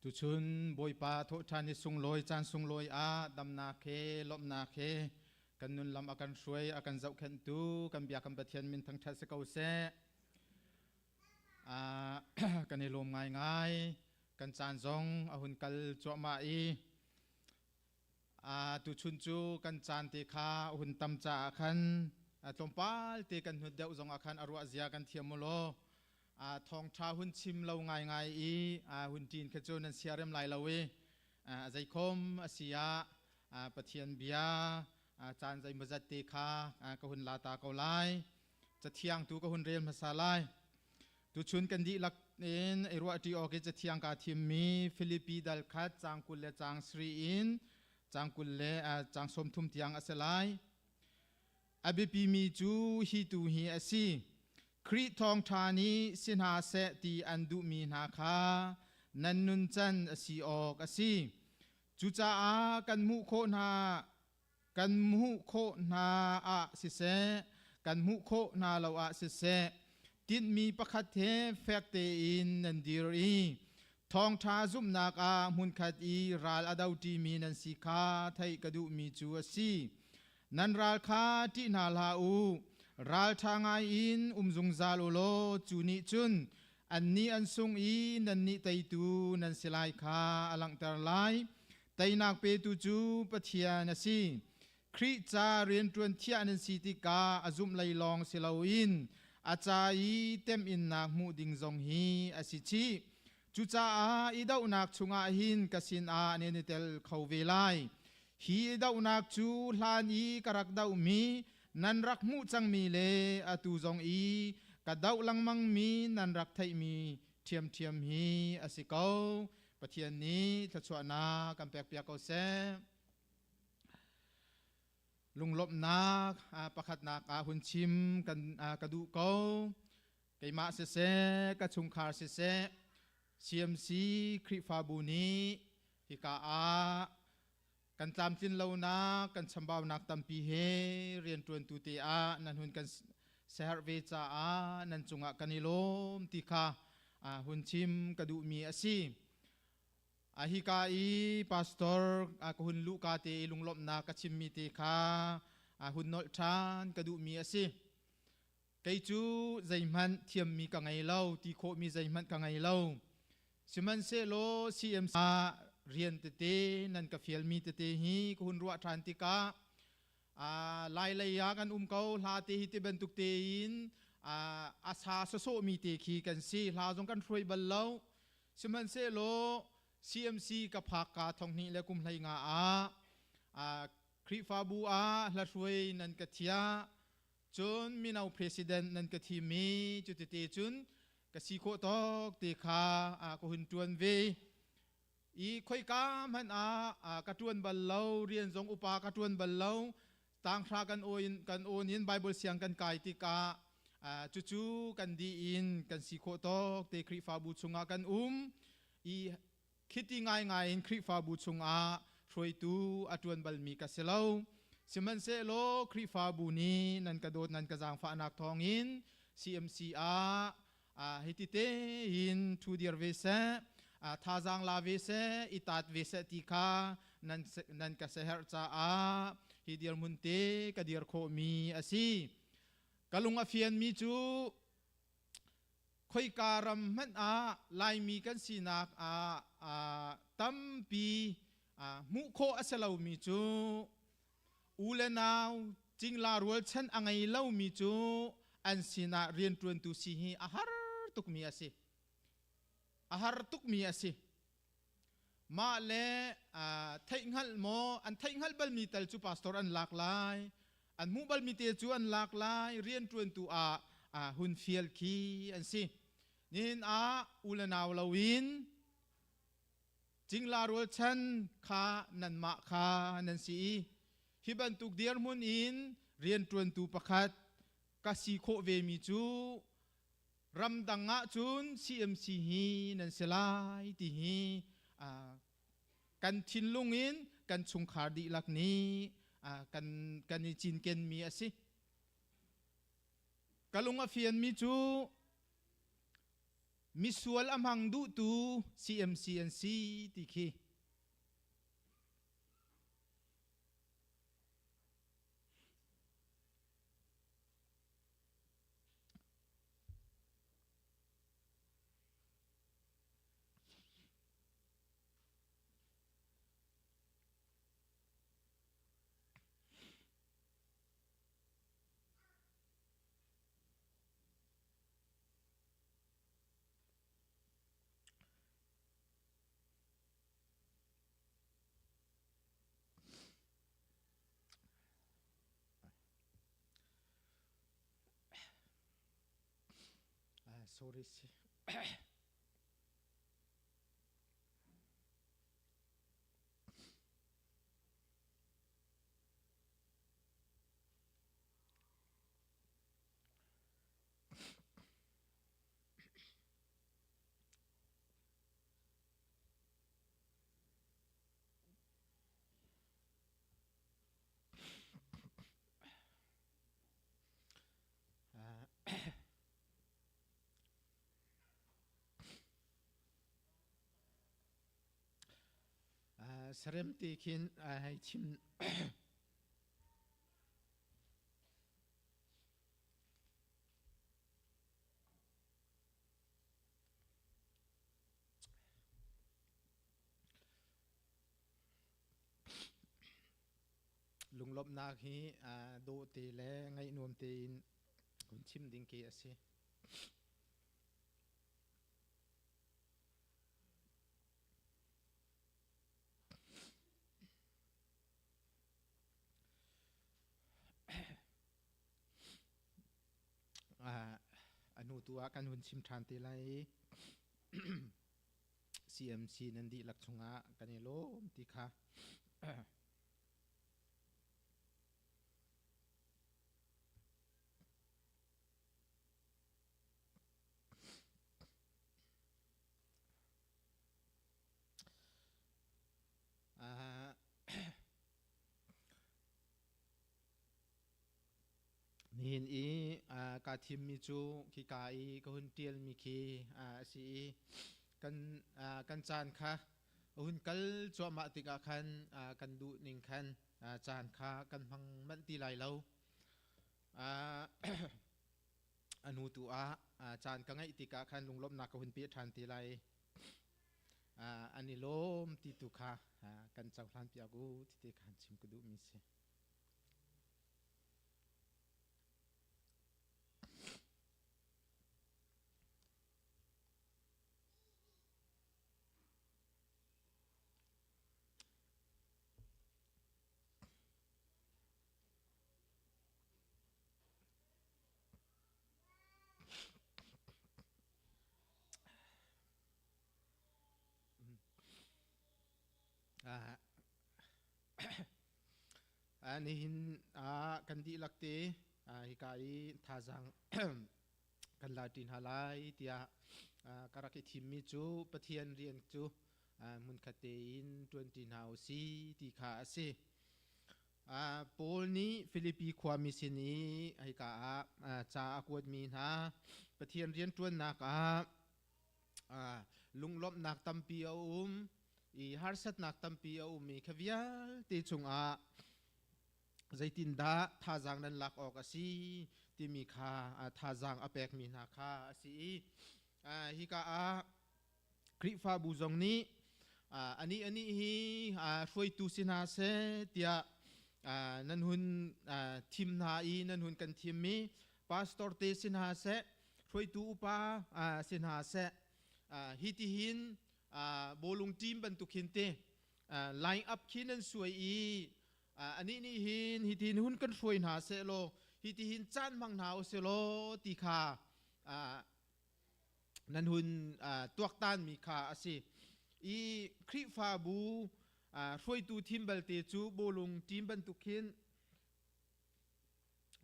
Tuchun Bawipa thawhṭhan ni sunglawi caan sunglawi ah damnak he lawmhnak he kan nun lam a kan hruai a kan zohkhenhtu kan bia kan Pathian min thangṭhat si ko seh. Kan i lawm ngaingai. Kan caan zong a hun kal cuahmah i tuchun cu kan caan te kha a hun tam caah khan tlawmpal te kan hnut deuh zong ah khan a ruah zia kan thiam mu law thawngṭha hun chim lo ngaingai i hun ṭin kha cu nan siarem lai lo i zeikhom a si ah Pathian bia caan zeimawzat te kha ka hun la ta ko lai. Cathiang tu ka hun rel hmasa lai. Tuchun kan dihlak in i ruahṭi awk i cathiang kaa thimmi Filipi dal khat caang 20 le caang sarih in caang 20 le caang 30 tiang a si lai. A biapimi cu hi tu hi a si. Khrih thawngṭha nih si hna seh ti an duhmi hna kha nan nuncan a si awk a si. Cucaah kan hmuh khawh hna kan hmuh khawh hna ah siseh, kan hmuh khawh hna lo ah siseh, tinhmi pakhat he fek tein nan dir i thawngṭha zumhnak ah hmunkhat i ral a doṭimi nan si kha theih ka duhmi cu a si. Nan ral kha ṭih hna hlah u, ralṭha ngai in um zungzal u law cu nih cun annih an sung i nannih teitu nan si lai kha a langhter lai. Teinak petu cu Pathian a si. Khrih ca rianṭuan thiah nan si tikah a zumh lei lawng si loin a ca i temhinnak hmuh ding zong hi a si chih. Cucaah i dohnak chungah hin ka sinah nan i tel kho ve lai. Hi i dohnak cu hlan i ka rak dohmi, nan rak hmuh cangmi le atu zong i ka doh lengmangmi nan rak theihmi ṭhiamṭhiam hi a si ko. Pathian nih thluachuahnak kan pekpiak ko seh. Lunglawmhnak pakhatnak ah hun chim kan ka duh ko. Keimah siseh, ka chungkhar siseh, CMC Khrihfabu nih hika ah kan tlamtlin lonak, kan chambaunak tampi he rianṭuantu te ah nan hun kan seherh ve caah nan cungah kan i lawm ti kha hun chim ka duhmi a si. A hika i pastor ka hun luhka te i lunglawmhnak ka chimmi te kha hun nolh ṭhan ka duhmi a si. Kei cu zeihmanh thiammi ka ngei lo, ti khawhmi zeihmanh ka ngei lo. Sihmanhsehlaw CMC ah rian tete nan ka fialmi tete hi ka hun ruah ṭhan tikah lai lei ah kan um ko hla te hi ti bantuk tein a sa sawsawhmi te khi kan si hla zong kan hruai bal lo sihmanhsehlaw CMC ka phak ka thonghnih le kum hlei nga ah Khrihfabu ah hla hruai nan ka thiah cun mino president nan ka thim i cutite cun ka si khawh tawk te kha ka hun ṭuan ve i khoika hmanh ah ka ṭuan bal lo rian zong upa ka ṭuan bal lo tanghra kan awn kan awn in Bible siang kan kai tikah cucu kan dih in kan si khawh tawk te Khrihfabu chungah kan um i khiti ngaingai in Khrihfabu chungah hruaitu a ṭuan balmi ka si lo. Sihmanhsehlaw Khrihfabu nih nan ka dawt nan ka zaangfahnak thawngin CMC ah hiti tein ṭhu dir ve seh, thazaang la ve seh, i taat ve seh ti kha nan, nan ka seherh caah hi dirhmun te ka dir khawhmi a si. Ka lung a fianmi cu khoika ram hmanh ah Laimi kan sinak ah tampi hmuh khawh a si lomi cu u le nau cingla rualchan a ngei lomi cu an sinah rianṭuantu si hi a har tukmi a si. A har tukmi a si. Mah le theihhngalh maw an theihhngalh balmi tal cu pastor an lak lai an hmuh balmi te cu an lak lai rianṭuantu ah hun fial khi an si. Nihin ah u le nau loin cingla rualchan kha nanmah kha nan si i hi bantuk dirhmun in rianṭuantu pakhat ka si khawh vemi cu ramdang ah cun CMC hi nan si lai ti hi kan thinlung in kan chungkhar dihlak nih kan kan i cinkenmi a si. Ka lung a fianmi cu. Misual a hmang duhtu CMC an si ti khi. Sorry si. Sarem ti khin hei chim. Lunglawmhnak hi dawh te le ngaih nuam tein hun chim ding khi a si. A hnu tu ah kan hun chim ṭhan te lai i CMC nan dihlak chungah kan i lawm ti kha. Nihin i kaa thimmi cu khika i ka hun ṭialmi khi a si i kan caan kha a hun kal cuahmah tikah khan kan duh ning khan caan kha kan hmang manh ti lai lo. A hnu tu ah caan ka ngeih tikah khan lunglawmhnak ka hun pe ṭhan te lai. An i lawm ti tu kha kan cohlan piak u ti te khan chim ka duhmi si. Nihin ah kan dihlak te hika i thazaang kan la ṭi hna lai tiah ka rak i thimmi cu Pathian rian cu hmunkhat tein ṭuanṭi hna u si ti kha a si. Paul nih Filipi khuami sin i hika ah ca a kuatmi hna Pathian rian ṭuannak ah lunglawmhnak tampi a um i harsatnak tampi a um i kha vialte chungah zeitindah thazaang nan lak awk a si timi kha thazaang a pekmi hna kha a si i hika ah Khrihfabu zong nih anih anih hi hruaitu si hna seh tiah nan hun thim hna i nan hun kan thimmi pastor te si hna seh, hruaitu upa si hna seh, hi tihin bawlung team bantuk hin te line up khi nan suai i anih nih hin hitin hun kan hruai hna seh law hitihin caan hmang hna usih law ti kha nan hun tuaktanmi kha a si. I Khrihfabu hruaitu thim balte cu bawlung team bantuk khin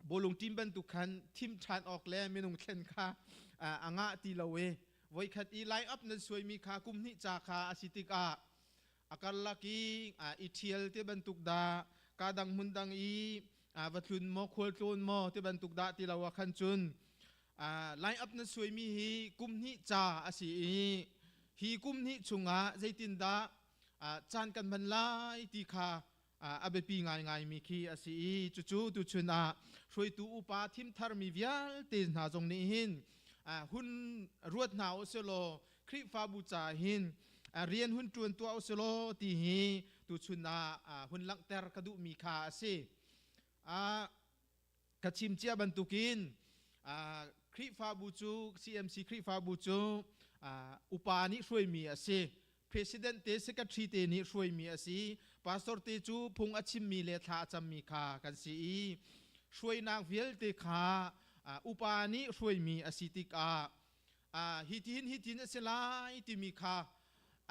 bawlung team bantuk khan thim ṭhan awk le minung thlen kha a ngah ti lo i voikhat i line up nan suaimi kha kum hnih ca kha a si tikah a karlak i i ṭhial te bantuk dah ka dang hmun dang i va tlun maw khual tlawn maw ti bantuk dah ti lo ah khan cun. Line up nan suaimi hi kum hnih ca a si i hi kum hnih chungah zeitindah caan kan hman lai ti kha a biapi ngaingaimi khi a si i cucu tuchun ah hruaitu upa thim tharmi vialte hna zong nih hin hun ruat hna u silaw Khrihfabu ca hin rian hun ṭuan tuah u silaw ti hi tuchun ah hun langhter ka duhmi kha a si. Ka chim cia bantukin Khrihfabu cu CMC Khrihfabu cu upa nih hruaimi a si. President te secretary te nih hruaimi a si. Pastor te cu phung a chimmi le thla a cammi kha kan si i hruainak vialte kha upa nih hruaimi a si tikah hitin hitin a si lai timi kha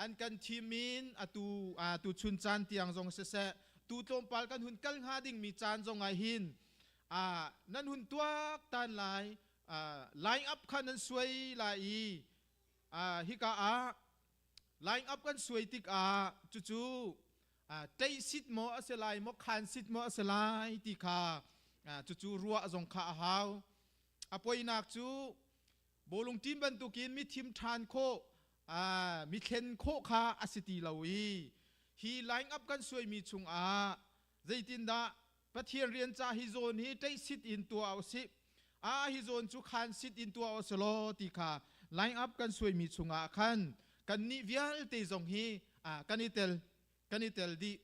an kan thim in atu tu chun caan tiang zong siseh tu tlawmpal kan hun kal hnga dingmi caan zong ah hin nan hun tuak tan lai, line up kha nan suai lai i hika ah line up kan suai tikah cucu ṭeihsit maw a si lai maw khansit maw a si lai ti kha cucu ruah zong kha a hau. A poinak cu bawlung team bantukin mi thim ṭhan khawh, mi thlen khawh kha a si ti lo i hi line up kan suaimi chungah zeitindah Pathian rian ca hi zawn hi ṭeihsit in tuah usih, a hi zawn cu khansit in tuah usih law ti kha line up kan suaimi chungah khan kannih vialte zong hi kan i tel, kan i tel dih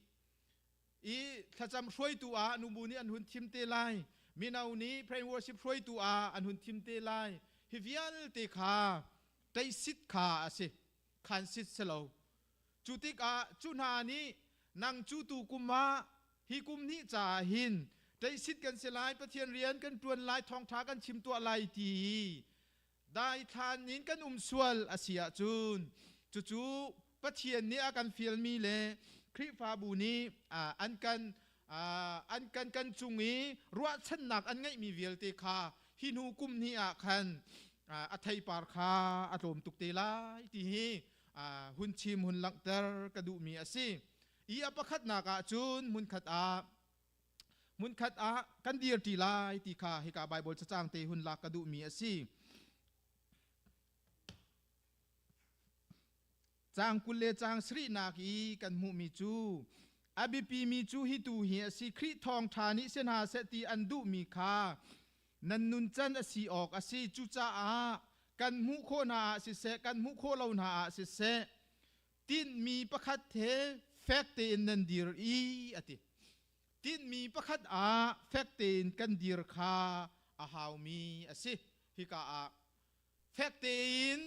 i thlacam hruaitu ah nubu nih an hun thim te lai, mino nih prayer worship hruaitu ah an hun thim te lai. Hi vialte kha ṭeihsit kha a si, khansit si lo. Cu tikah cu hna nih nang cu tu kum ah hi kum hnih caah hin ṭeihsit kan si lai, Pathian rian kan ṭuan lai, thawngṭha kan chim tuah lai ti daithlan in kan um sual a si ahcun cucu Pathian nih a kan fialmi le Khrihfabu nih an kan an kan kan cung i ruahchannak an ngeihmi vialte kha hi hnu kum hnih ah khan a theipar kha a tlawm tuk te lai ti hi hun chim hun langhter ka duhmi a si. I a pakhatnak ah cun hmunkhat ah hmunkhat ah kan dir ṭi lai ti kha hika Baibal cacang te hun lak ka duhmi a si. Caang 20 le caang sarihnak i kan hmuhmi cu a biapimi cu hi tu hi a si: Khrih thawngṭha nih si hna seh ti an duhmi kha nan nuncan a si awk a si. Cucaah kan hmuh khawh hna ah siseh, kan hmuh khawh lo hna ah siseh, tinhmi pakhat he fek tein nan dir i a ti. Tinhmi pakhat ah fek tein kan dir kha a haumi a si. Hika ah fek tein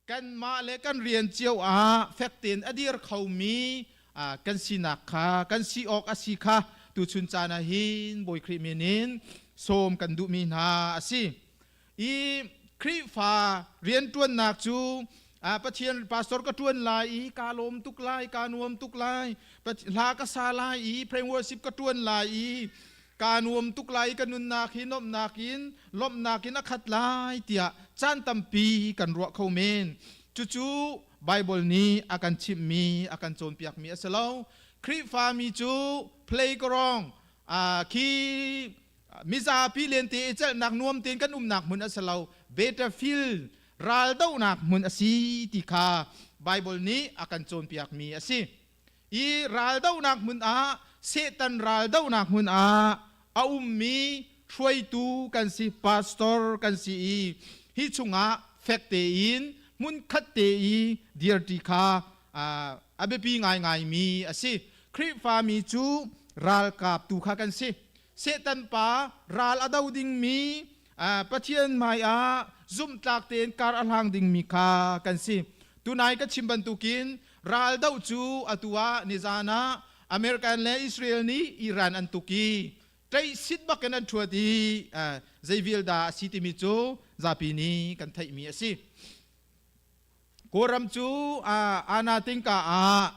kanmah le kan rian cio ah fek tein a dir khomi kan sinak kha kan si awk a si kha tuchun caan ah hin Bawi Khrih min in sawm kan duhmi hna a si. I Khrihfa rianṭuannak cu Pathian pastor ka ṭuan lai i kaa lawm tuk lai, kaa nuam tuk lai, hla ka sa lai i prayer worship ka ṭuan lai i kaa nuam tuk lai, ka nunnak hi nuamhnak in lawmhnak in a khat lai tiah caan tampi kan ruah kho men. Cucu Bible nih a kan chimhmi, a kan cawnpiakmi a si lo. Khrihfami cu playground khi mizapi lente i celhnak nuam tein kan umnak hmun a si lo, battlefield, raldohnak hmun a si ti kha Bible nih a kan cawnpiakmi a si. I raldohnak hmun ah, Satan raldohnak hmun ah a ummi hruaitu kan si, pastor kan si i hi chungah fek tein hmunkhat te i dirṭi kha a biapi ngaingaimi a si. Khrihfami cu ralkap tu kha kan si. Satan pa ral a do dingmi, Pathian hmai ah zumhtlak tein kar a hlang dingmi kha kan si. Tunai ka chim bantukin raldoh cu atu ah nizan ah American le Israel nih Iran an tuk i ṭeihsit bakin an ṭhuat i zei vial dah a si timi cu zapi nih kan theihmi a si. Kawlram cu ana tingka ah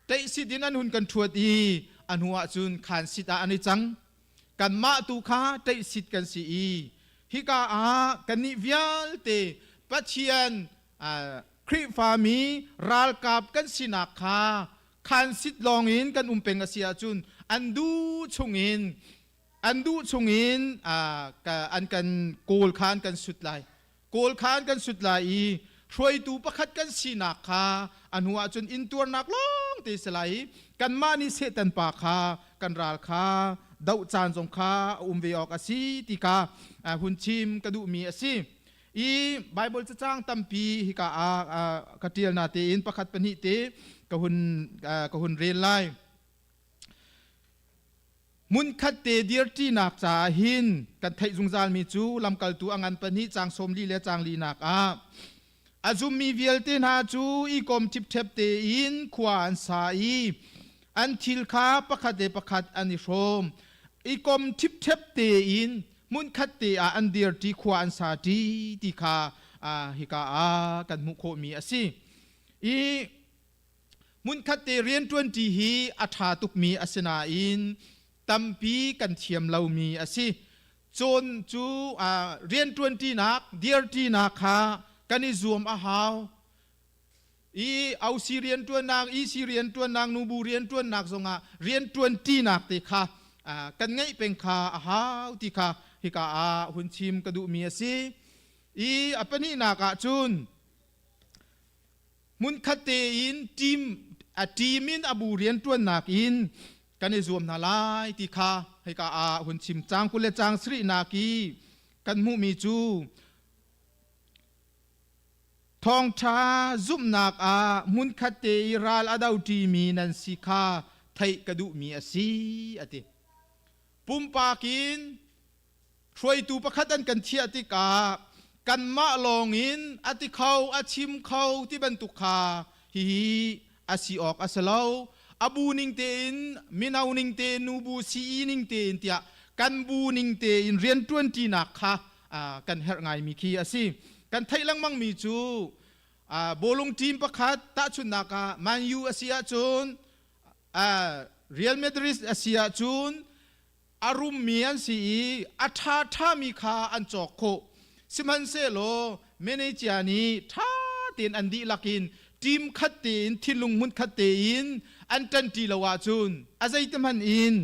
ṭeihsit in an hun kan ṭhuat i a hnu ah cun khansit ah an i cang. Kanmah tu kha ṭeihsit kan si i hika ah kannih vialte Pathian Khrihfami ralkap kan sinak kha khansit lawngin kan um peng a si ahcun an duh chungin an duh chungin an kan kawl kha an kan sut lai. Kawl kha an kan sut lai i hruaitu pakhat kan sinak kha a hnu ahcun intuarnak lawng te si lai i kanmah nih Satan pa kha kan ral kha doh caan zong kha a um ve awk a si ti kha hun chim ka duhmi a si. I Bible cacang tampi hika ah ka ṭial na tein pakhat pahnih te ka hun ka hun rel lai. Hmunkhat te dirṭinak caah hin kan theih zungzalmi cu lamkaltu a ngan pahnih caang 40 le caang linak ah a zummi vialte hna cu i kom ṭhipṭhep tein khua an sa i an thil kha pakhat le pakhat an i hrawm. I kom ṭhipṭhep tein hmunkhat te ah an dirṭi khua an sa ṭi ti kha hika ah kan hmuh khawhmi a si. I Hmunkhat te rianṭuanṭi hi a ṭha tukmi a si nain tampi kan thiam lomi a si. Cawn cu rianṭuanṭinak, dirṭinak kha kan i zuam a hau. I OC rianṭuannak, EC rianṭuannak, nubu rianṭuannak zongah rianṭuanṭinak te kha kan ngeih peng kha a hau ti kha hika ah hun chim ka duhmi a si. I a pahnihnak ah cun Hmunkhat tein team a team in a bu rianṭuannak in kan i zuam hna lai ti kha hika ah hun chim cang 20 le cang sarihnak i kan hmuhmi cu thawngṭha zumhnak ah hmunkhat te i ral a doṭimi nan si kha theih ka duhmi a si a ti. Pumpak in Hruaitu pakhat an kan thiah tikah kanmah lawngin a ti kho, a chim kho ti bantuk kha hihi a si awk a si lo. A bu ning tein, mino ning tein, nubu CE ning tein tiah kan bu ning tein rianṭuanṭinak kha kan herh ngaimi khi a si. Kan theih lengmangmi cu bawlung team pakhat tahchunhnak ah Man U a si ahcun Real Madrid a si ahcun a rummi an si i a ṭhaṭhami kha an cawk khawh. Sihmanhsehlaw manager nih ṭha tein an dihlak in team khat tein thinlung hmun khat tein an ṭanṭi lo ahcun a zeitihmanh in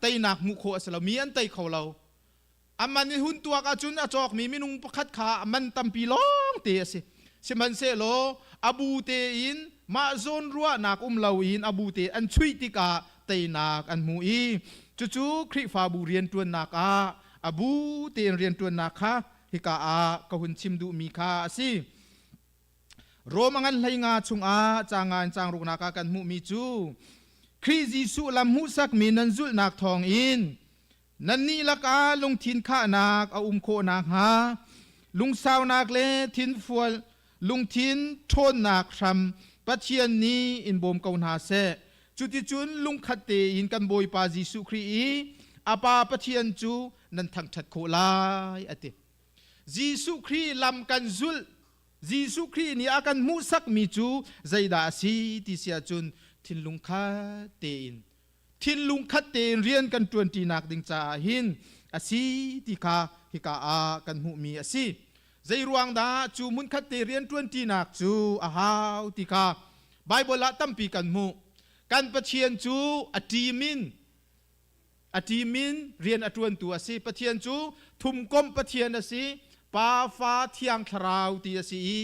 teinak hmuh khawh a si lo. Mi an tei kho lo. A man i hun tuak ahcun a cawkmi minung pakhat kha a man tampi lawng te a si. Sihmanhsehlaw a bu tein mah zawn ruahnak um loin a bu te an chuih tikah teinak an hmu i cucu Khrihfabu rianṭuannak ah a bu tein rianṭuannak kha hika ah ka hun chim duhmi kha a si. Rom a ngan 15 chungah caang nga in caang ruknak ah kan hmuhmi cu Khrih Jesuh lam hmuhsakmi nan zulhnak thawngin Nannih lakah lungthin khahnak a um khawh nakhnga lungsaunak le thinfual lungthin ṭhawnnak hram Pathian nih in bawm ko hna seh. Cuticun lungkhat tein kan Bawipa Jesuh Khrih i a Pa Pathian cu nan thangṭhat khawh lai, a ti. Jesuh Khrih lam kan zulh Jesuh Khrih nih a kan hmuhsakmi cu zeidah a si ti si ahcun thinlung khat tein thinlung khat tein rian kan ṭuanṭinak ding caah hin a si ti kha hika ah kan hmuhmi a si. Zeiruang dah cu hmunkhat te rian ṭuanṭinak cu a hau ti kha Baibal ah tampi kan hmuh. Kan Pathian cu a ṭim in a ṭim in rian a ṭuantu a si. Pathian cu thumkomh Pathian a si. Pa, Fa, Thiang Thlarau ti a si i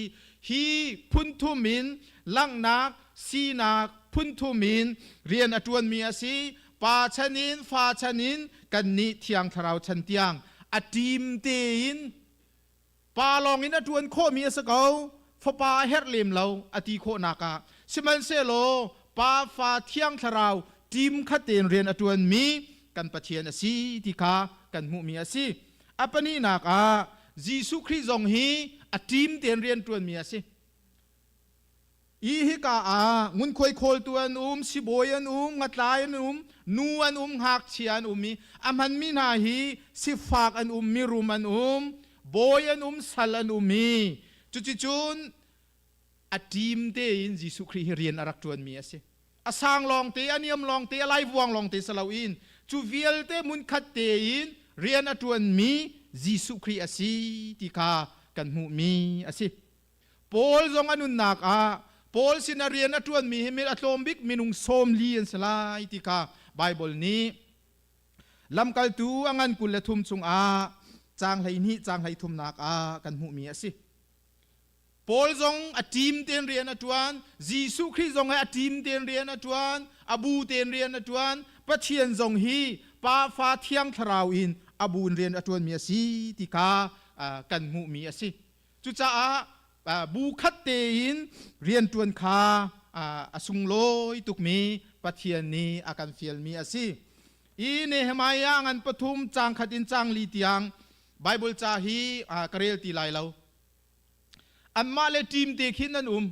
hi phunthum in langhnak sinak phunthum in rian a ṭuanmi a si. Pa chan in, fa chan in kannih Thiang Thlarau chan tiang a ṭim tein pa lawng in a ṭuan khawhmi a si ko. Fapa a herh lem lo a ti khawhnak ah sihmanhsehlaw Pa, Fa, Thiang Thlarau ṭim khat tein rian a ṭuanmi kan Pathian a si ti kha kan hmuhmi a si. A pahnihnak ah Jesuh Khrih zong hi a ṭim tein rian ṭuanmi a si. I hika ah ngunkhuai khawltu an um, sibawi an um, ngatlai an um, nu an um, ngakchia an um i a hmanmi hna hi sifak an um, mirum an um, bawi an um, sal an um i cuticun a ṭim tein Jesuh Khrih hi rian a rak ṭuanmi a si. A sang lawngte, a niam lawngte, a laivuang lawngte si loin cu vialte hmunkhat tein rian a ṭuanmi Jesuh Khrih a si ti kha kan hmuhmi a si. Paul zong a nunnak ah Paul sin a rian a ṭuanmi hi a tlawm bik minung 40 an si lai ti kha Baibal nih Lamkaltu a ngan 23 chungah Caang 12 caang 13nak ah kan hmuhmi a si. Paul zong a team tein rian a ṭuan, Jesuh Khrih zong hi a team tein rian a ṭuan, a bu tein rian a ṭuan, Pathian zong hi Pa, Fa, Thiang Thlarau in a bu in rian a ṭuanmi a si ti kha kan hmuhmi a si. Cucaah bu khat tein rianṭuan kha a sunglawi tukmi Pathian nih a kan fialmi a si. I Nehemiah ngan pathum caang khat in caang li tiang Bible ca hi ka rel ti lai lo. Anmah le team te khin an um.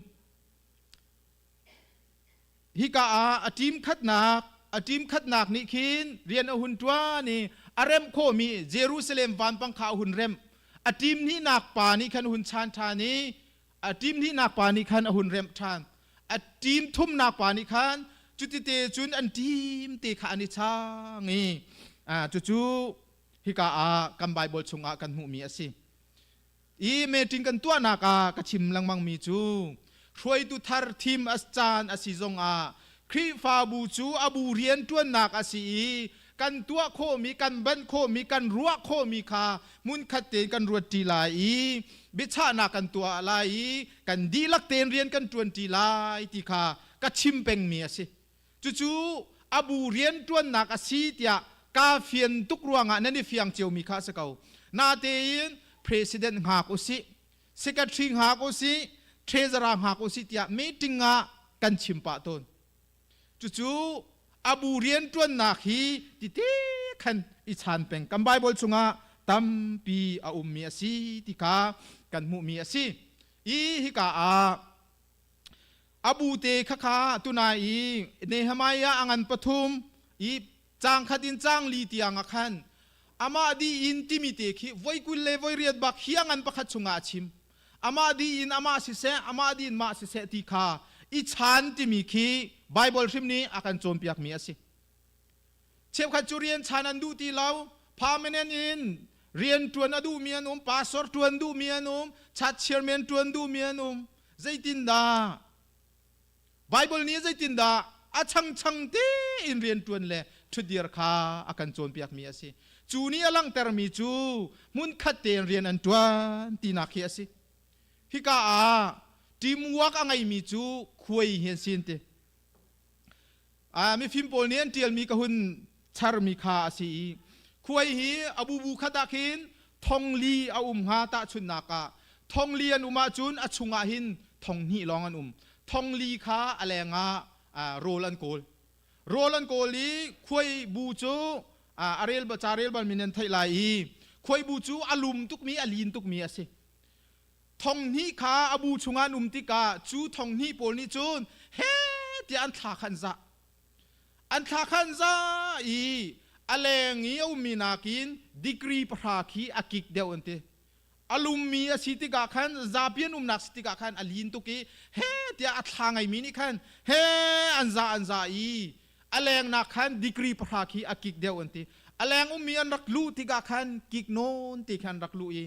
Hika ah a team khatnak a team khatnak nih khin rian a hun ṭuan i a remh khawhmi Jerusalem vanpang kha a hun remh. A team hnihnak pa nih khan a hun chan ṭhan i a team hnihnak pa nih khan a hun remh ṭhan. A team thumnak pa nih khan cutite cun an team te kha an i chang i cucu hika ah kan Bible chungah kan hmuhmi a si. I meeting kan tuahnak ah ka chim lengmangmi cu hruaitu thar thim a caan a si zongah Khrihfabu cu a bu rianṭuannak a si i kan tuah khawhmi, kan banh khawhmi, kan ruah khawhmi kha hmunkhat tein kan ruatṭi lai i biachahnak kan tuah lai i kan dihlak tein rian kan ṭuanṭi lai ti kha ka chim pengmi a si. Cucu a bu rianṭuannak a si tiah kaa fian tuk ruangah nan i fiang ciomi kha a si ko. Natein president hngak usih, secretary hngak usih, treasurer hngak usih tiah meeting ah kan chim pah tawn. Cucu a bu rianṭuannak hi tite khan i chan peng. Kan Bible chungah tampi a ummi a si ti kha kan hmuhmi a si. I hika ah A bu te khakha tunai i Nehemiah a ngan pathum i caang khat in caang li tiang ah khan amah dih in timi te khi voi 20 le voi riat bak hi a ngan pakhat chungah a chim. Amah dih in amah siseh, amah dih in mah siseh ti kha i chan timi khi Bible hrim nih a kan cawnpiakmi a si. Cheukhat cu rian chan an duh ti lo, permanent in rian ṭuan a duhmi an um, pastor ṭuan duhmi an um, church chairman ṭuan duhmi an um. Zeitindah Bible nih zeitindah a changchang tein rian ṭuan le ṭhutdir kha a kan cawnpiakmi a si. Cu nih a langhtermi cu hmunkhat tein rian an ṭuan tinak hi a si. Hika ah teamwork a ngeimi cu khuai hi an si an ti. Mifim pawl nih an ṭialmi ka hun charmi kha a si i khuai hi a bubu khat ah khin thong li a um hnga tahchunhnak ah thong li an um ahcun a chungah hin thong hnih lawng an um thong li kha a leng ah rawl an kawl rawl an kawl i khuai bu cu a rel ca rel bal min an theih lai i khuai bu cu a lum tukmi a lin tukmi a si thong hnih kha a bu chungah an um tikah cu thong hnih pawl nih cun he tiah an thla kha an zah An thla kha an za i a leng i a ummi nakin degree pahra khi a kik deuh an ti. A lummi a si tikah khan zapi an umnak si tikah khan a lin tuk i he tiah a thla ngeimi nih khan he an za an za i a lengnak khan degree pahra khi a kik deuh an ti. A leng ummi an rak luh tikah khan kik nawn ti khan rak luh i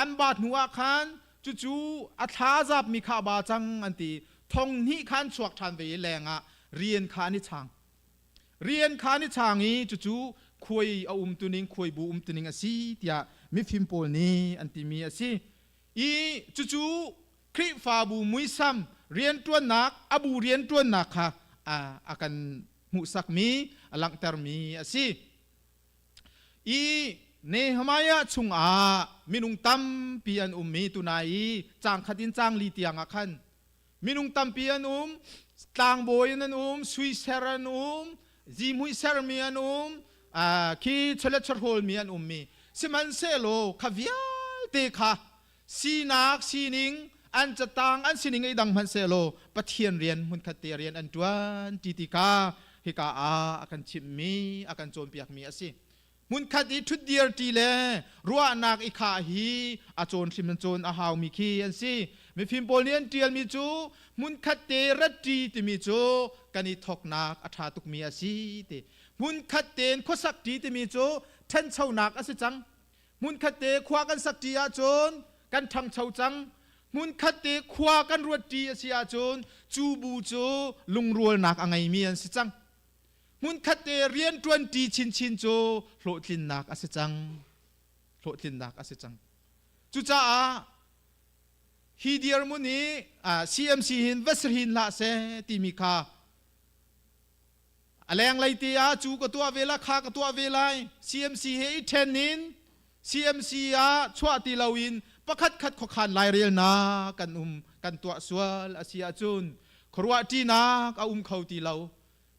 an baat hnu ah khan cucu a thla zapmi kha a ba cang an ti. Thong hnih khan chuak ṭhan ve i leng ah rian kha an i chang. Rian kha an i chang i cucu khuai a umtuning, khuaibu umtuning a si tiah mifim pawl nih an timi a si. I cucu Khrihfabu muisam rianṭuannak, a bu rianṭuannak kha a kan hmuhsakmi, a langhtermi a si. I Nehemiah chungah minung tampi an um i tunai i caang khat in caang li tiang ah khan Minung tampi an um, tlangbawi in an um, sui ser an um, zihmui sermi an um, khi chawlet chawhrawlmi an ummi. Sihmanhsehlaw kha vialte kha sinak sining an catang an sining i dang hmanhsehlaw Pathian rian hmunkhat te rian an ṭuan ti ti kha hika ah a kan chimhmi a kan cawnpiakmi a si. Hmunkhat i ṭhutdir ṭi le ruahnak i khah hi a cawn hrim an cawn a haumi khi an si. Mifim pawl nih an ṭialmi cu hmunkhat te rat ṭi timi cu kan i thawknak a ṭha tukmi a si ti. Hmunkhat tein khuasak ṭi timi cu ṭhanchonak a si cang. Hmunkhat te khua kan sak ṭi ahcun kan ṭhangcho cang. Hmunkhat te khua kan ruat ṭi a si ahcun cu bu cu lungrualnak a ngeimi an si cang. Hmunkhat te rianṭuanṭi chinchin cu hlawhtlinnak a si cang. Hlawhtlinnak a si cang. Cucaah hi dirhmun hi CMC hin va si hrin hlah seh timi kha a lenglei te ah cu ka tuah ve la kha ka tuah ve lai CMC he i ṭhen in CMC ah chuah ti loin pakhat khat khuakhan lairelnak kan um kan tuah sual a si ahcun khuaruah ṭinak a um kho ti lo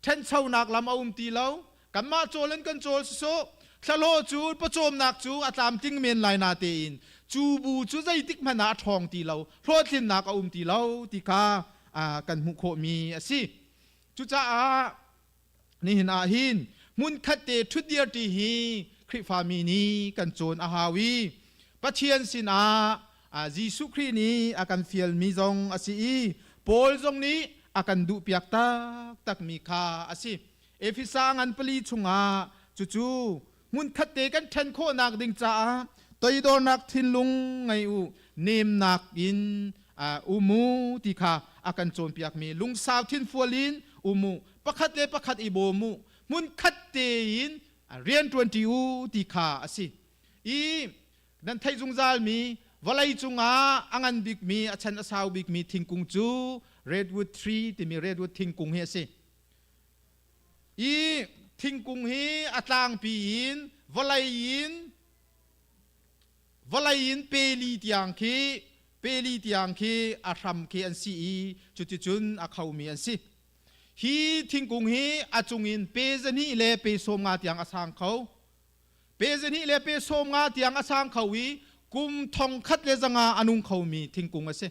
ṭhenchonak lam a um ti lo kanmah cawl in kan cawl sisawh thlalaw cu pawcawmnak cu a tlamtling men lai na tein cu bu cu zeitik hmanh ah a ṭhawng ti lo hlawhtlinnak a um ti lo ti kha kan hmuh khawhmi a si. Cucaah nihin ah hin hmunkhat te ṭhutdir ṭi hi Khrihfami nih kan cawn a hau i Pathian sinah Jesuh Khrih nih a kan fialmi zong a si i Paul zong nih a kan duhpiak taktakmi kha a si. Efesa ngan pali chungah cucu hmunkhat te kan ṭhen khawhnak ding caah toidornak thinlung ngei u, nemnak in um u ti kha a kan cawnpiakmi lungsau thinfual in um u, pakhat le pakhat i bawm u, hmunkhat tein rianṭuanṭi u ti kha a si. I nan theih zungzalmi vawlei cungah a ngan bikmi, a chan a sau bikmi thingkung cu redwood tree timi redwood thingkung hi a si. I thingkung hi a tlangpi in vawlei in vawlei in peli tiang khi peli tiang khi a hram khi an si i cuticun a khomi an si. Hi thingkung hi a cungin pe zahnih le pe sawm nga tiang a sang kho. Pe zahnih le pe sawm nga tiang a sang kho i kum thong khat le zanga a nung khomi thingkung a si.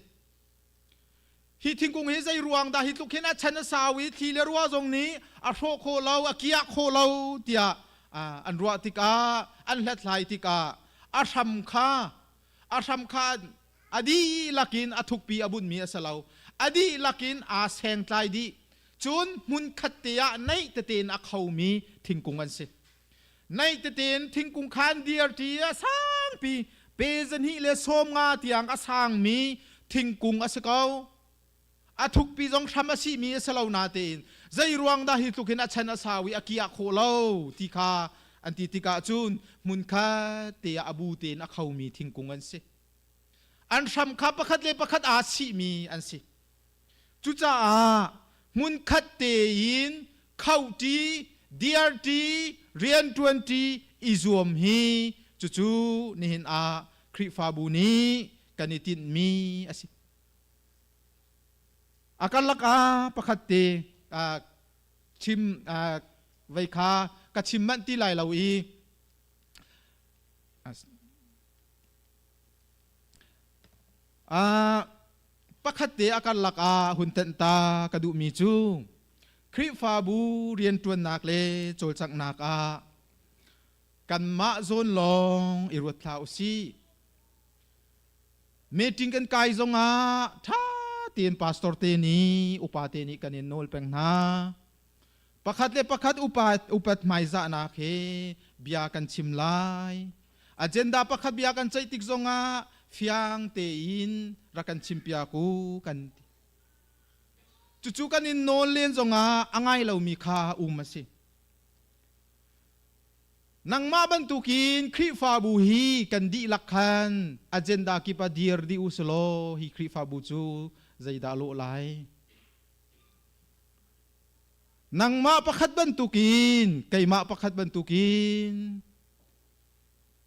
Hi thingkung hi zei ruang dah hi tluk hin a chan a sau i thli le rua zong nih a hrawh khawh lo, a kiah khawh lo tiah an ruah tikah, an hlathlai tikah a hram kha a hram kha a dihlak in a thukpi a bunhmi a si lo. A dihlak in aa sengtlai dih. Cun hmunkhat te ah naih tete in a khomi thingkung an si. Naih tete in thingkung kha an dirṭi i a sangpi pe zahnih le sawm nga tiang a sangmi thingkung a si ko. A thukpi zong hram a sihmi a si lo natein zei ruang dah hi tluk hin a chan a sau i a kiah khawh lo ti kha an ti tikah cun hmunkhat te ah a bu tein a khomi thingkung an si. An hram kha pakhat le pakhat aa sihmi an si. Cucaah hmunkhat tein khohṭi, dirṭi, rianṭuanṭi i zuam hi cucu nihin ah Khrihfabu nih kan i tinhmi a si. A karlak ah pakhat te chim vei kha ka chim manh ti lai lo i Pakhat te a karlak ah hun tenh ta ka duhmi cu Khrihfabu rianṭuannak le cawlcanghnak ah kanmah zawn lawng i ruat hlah u sih. Meeting kan kai zongah ṭha tein pastor te nih upa te nih kan in nawl peng hna. Pakhat le pakhat upa upat hmaizahnak he bia kan chim lai. Agenda pakhat bia kan ceih tik zongah fiang tein rak kan chimpiak u kan ti. Cucu kan in nawl len zongah a ngai lomi kha um a si. Nangmah bantukin Khrihfabu hi kan dihlak khan agenda kip ah dir dih u selaw hi Khrihfabu cu zeidah lawh lai? Nangmah pakhat bantukin keimah pakhat bantukin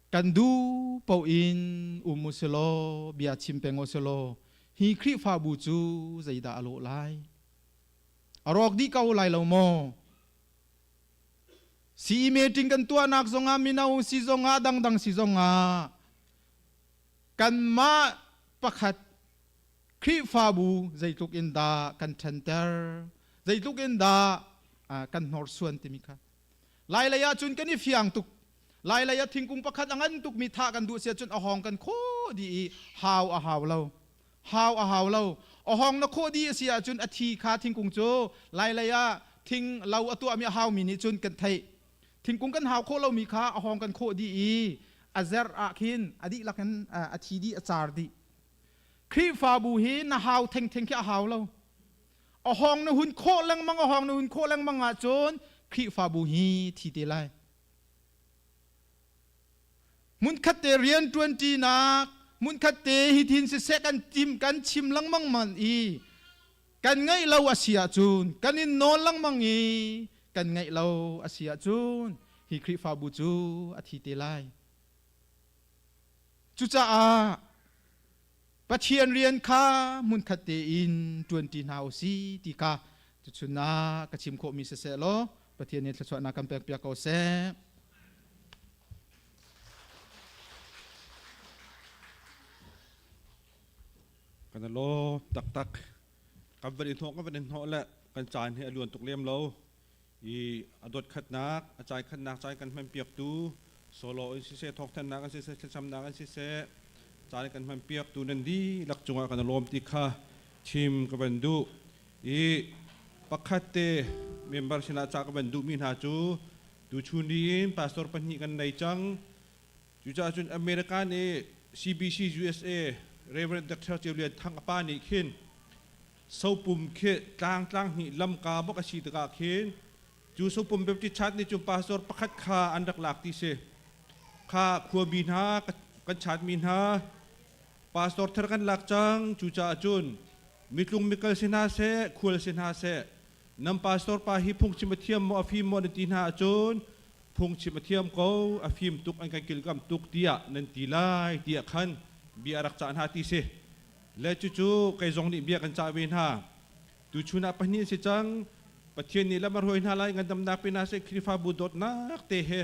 kan duh paoh in um u silaw bia chim peng u silaw hi Khrihfabu cu zeidah a lawh lai? A rawk dih ko lai lo maw? CE meeting kan tuahnak zongah mino si zongah dangdang si zongah kanmah pakhat Khrihfabu zeitluk in dah kan ṭhenter zeitluk in dah kan hnorsuan timi kha Lailei ah cun kan i fiang tuk. Lailei ah thingkung pakhat a ngan tukmi thah kan duh si ahcun a hawng kan khawh dih i hau a hau lo. Hau a hau lo. A hawng na khawh dih a si ahcun a thi kha thingkung cu lailei ah thing lo a tuahmi a haumi nih cun kan theih. Thingkung kan hau khawh lomi kha a hawng kan khawh dih i a zerh ah khin a dihlak in a thi dih a car dih. Khrihfabu hi na hau thengtheng khi a hau lo. A hawng na hun khawh lengmang a hawng na hun khawh lengmang ahcun Khrihfabu hi thi te lai. Hmunkhat te rian ṭuanṭinak, hmunkhat te hithin siseh kan tim kan chim lengmang man i kan ngaih lo a si ahcun kan in nawl lengmang i kan ngaih lo a si ahcun hi Khrihfabu cu a thi te lai. Cucaah Pathian rian kha hmunkhat tein ṭuanṭi hna u si ti kha tuchun ah ka chim khawhmi siseh law Pathian nih thluachuahnak kan pekpiak ko seh. Kan lo taktak. Kan van in hnawh kan van in hnawh le kan caan hi a luan tuk lem lo. I a dot khatnak, a cai khatnak cai kan hman piak tu solo in siseh, thawngthanhnak an siseh, thlacamnak an siseh, caan kan hman piak tu nan dihlak cungah kan lawm ti kha chim ka van duh. I pakhat te member sinah ca ka van duhmi hna cu tuchun ni in pastor pahnih kan nei cang. Cucaah cun America nih CBC USA Reverend Dr. Ceu Lian Thang a pa nih khin sopum khi tlangtlang hnih lamka bak a si tikah khin cu sopum Baptist Church nih cun pastor pakhat kha an rak lak ti si. Kha khuami hna kan chatmi hna pastor thar kan lak cang. Cucaah cun mitlung mikal si hna seh, khual si hna seh, nan pastor pa hi phungchim a thiam maw a fim maw nan ti hna ahcun phungchim a thiam ko, a fim tuk, an kan kilkam tuk tiah nan ti lai tiah khan bia a rak cah hna ti si. Le cucu kei zong nih bia kan cah ve hna. Tuchun ah pahnih si cang. Pathian nih lam a hruai hna lai, ngandamnak pe hna seh, Khrihfabu dawtnak te he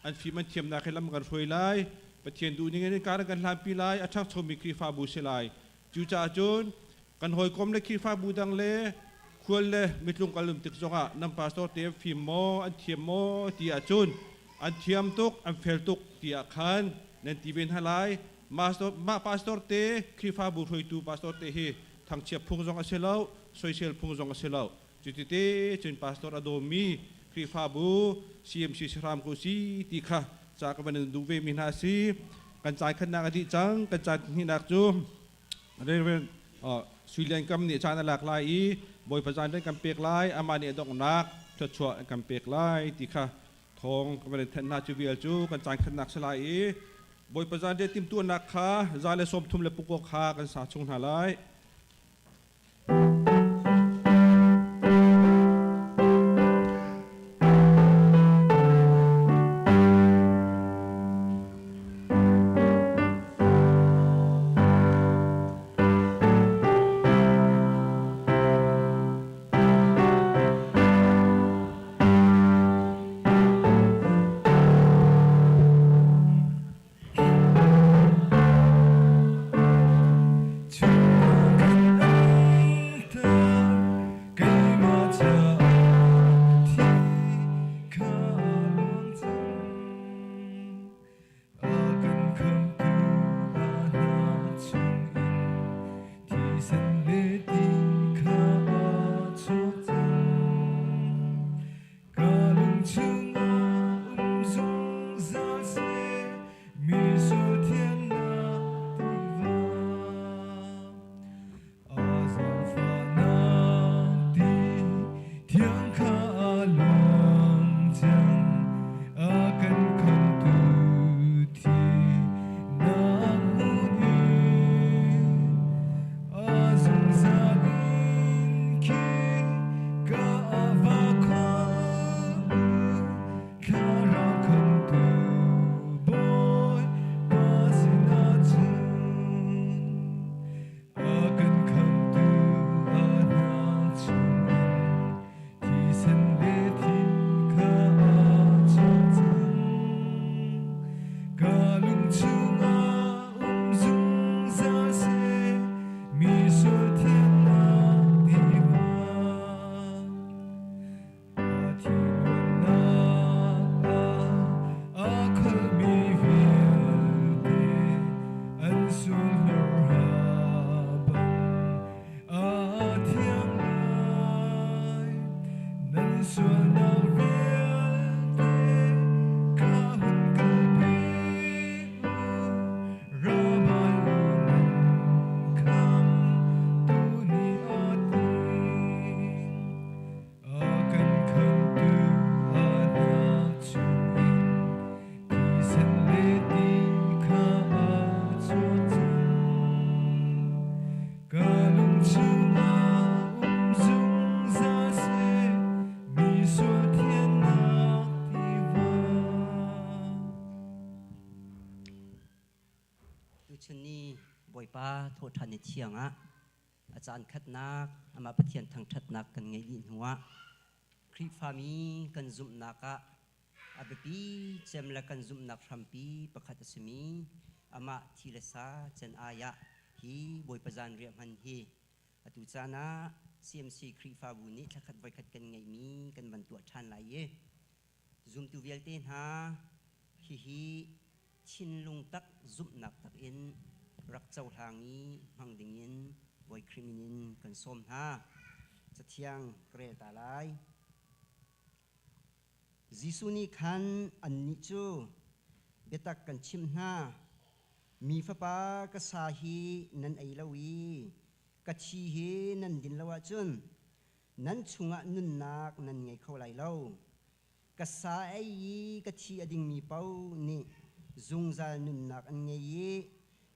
an fim an thiamnak he lam kan hruai lai. Pathian duh ning in kar kan hlanpi lai, a ṭhangchomi Khrihfabu si lai. Cucaah cun kan hawikom le Khrihfabu dang le khual le mitlung kal um tik zongah nan pastor te an fim maw, an thiam maw ti ahcun an thiam tuk, an fel tuk tiah khan nan ti ve hna lai. Mah pastor te Khrihfabu hruaitu pastor te hi thangchiat phung zong a si lo, soisel phung zong a si lo. Cuti cun pastor a dawmi Khrihfabu CMC si hram ko si ti kha ca ka van in duh ve mi hna a si. Kan caan khatnak a dih cang. Kan caan hnihnak cu Reverend Sui Lian Kam nih caan a lak lai i Bawipa caan kan pek lai, amah nih a donghnak thluachuah an kan pek lai ti kha thawng ka van in thanh hna. Cu vial cu kan caan khatnak si lai i Bawipa zanriah timhtuahnak kha 139 kha kan sa chung hna lai. Ka lung chungah um zungzal seh, mi sual thiannak tiva. A zaangfahnak ti thiang kha a luang cang, a kan khamtu thinak hmun in. A zungzal in khi ka va khol thlarau khamtu Bawipa sinah cun a kan khamtu a hna chungin thisen le thi kha a chuak cang. Ka lung chungah um zungzal seh, mi sual thiannak tiva. A thi luannak ah a khalmi vialte an sul hlorha bang a thiang lai. Nan sualnak vialte ka hun kalpi u. Tuchun ni Bawipa thawhṭhan ni thiang ah a caan khatnak amah Pathian thangṭhatnak kan ngeih dih hnuah Khrihfami kan zumhnak ah a biapi cem le kan zumhnak hrampi pakhat a simi amah thi le sa can ai ah hi Bawipa zanriah hman hi atu caan ah CMC Khrihfabu nih thlakhat voikhat kan ngeihmi kan van tuah ṭhan lai i zumtu vialte hna hihi thinlung tak zumhnak tak in rak cohlang i hmang dingin Bawi Khrih min in kan sawm hna. Cathiang ka rel ta lai. Jesuh nih khan annih cu biatak kan chimh hna, mi fapa ka sa hi nan ei lo i ka thi hi nan din lo ahcun nan chungah nunnak nan ngei kho lai lo. Ka sa ei i ka thi a dingmi paoh nih zungzal nunnak an ngei i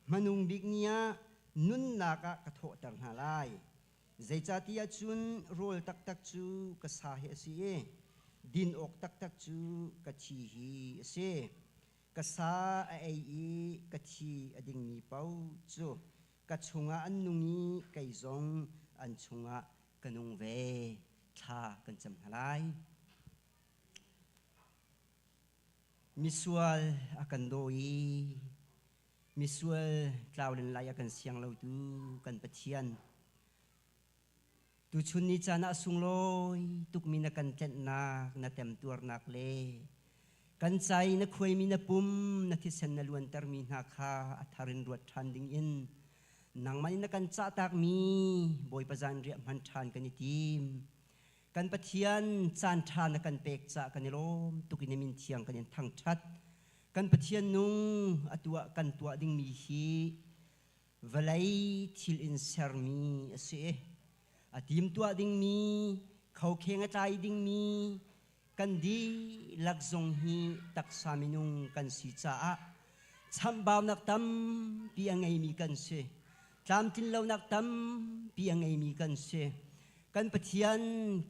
hmanung bik ni ah nunnak ah ka thawhter hna lai. Zeicahtiah cun rawl taktak cu ka sa hi a si i din awk taktak cu ka thi hi a si. Ka sa a ei i ka thi a dingmi paoh cu ka chungah an nung i kei zong an chungah ka nung ve. Thla kan cam hna lai. Misual a kan daw i misual tlaulen lai a kan siang lotu kan Pathian. Tuchun ni caan ah sunglawi tukmi na kan tlenhnak, na temtuarnak le kan ca i na khuaimi na pum, na thisen na luantermi hna kha a thar in ruat ṭhan dingin nangmah nih na kan cahtakmi Bawipa zanriah hman ṭhan kan i tim. Kan Pathian caan ṭha na kan pek caah kan i lawm tuk in na min thiang kan in thangṭhat. Kan Pathian nung atu ah kan tuah dingmi hi vawlei thil in sermi a si. A timtuah dingmi, khokheng a tlai dingmi kan dihlak zong hi taksa minung kan si caah chamhbaunak tampi a ngeimi kan si. Tlamtlinlonak tampi a ngeimi kan si. Kan Pathian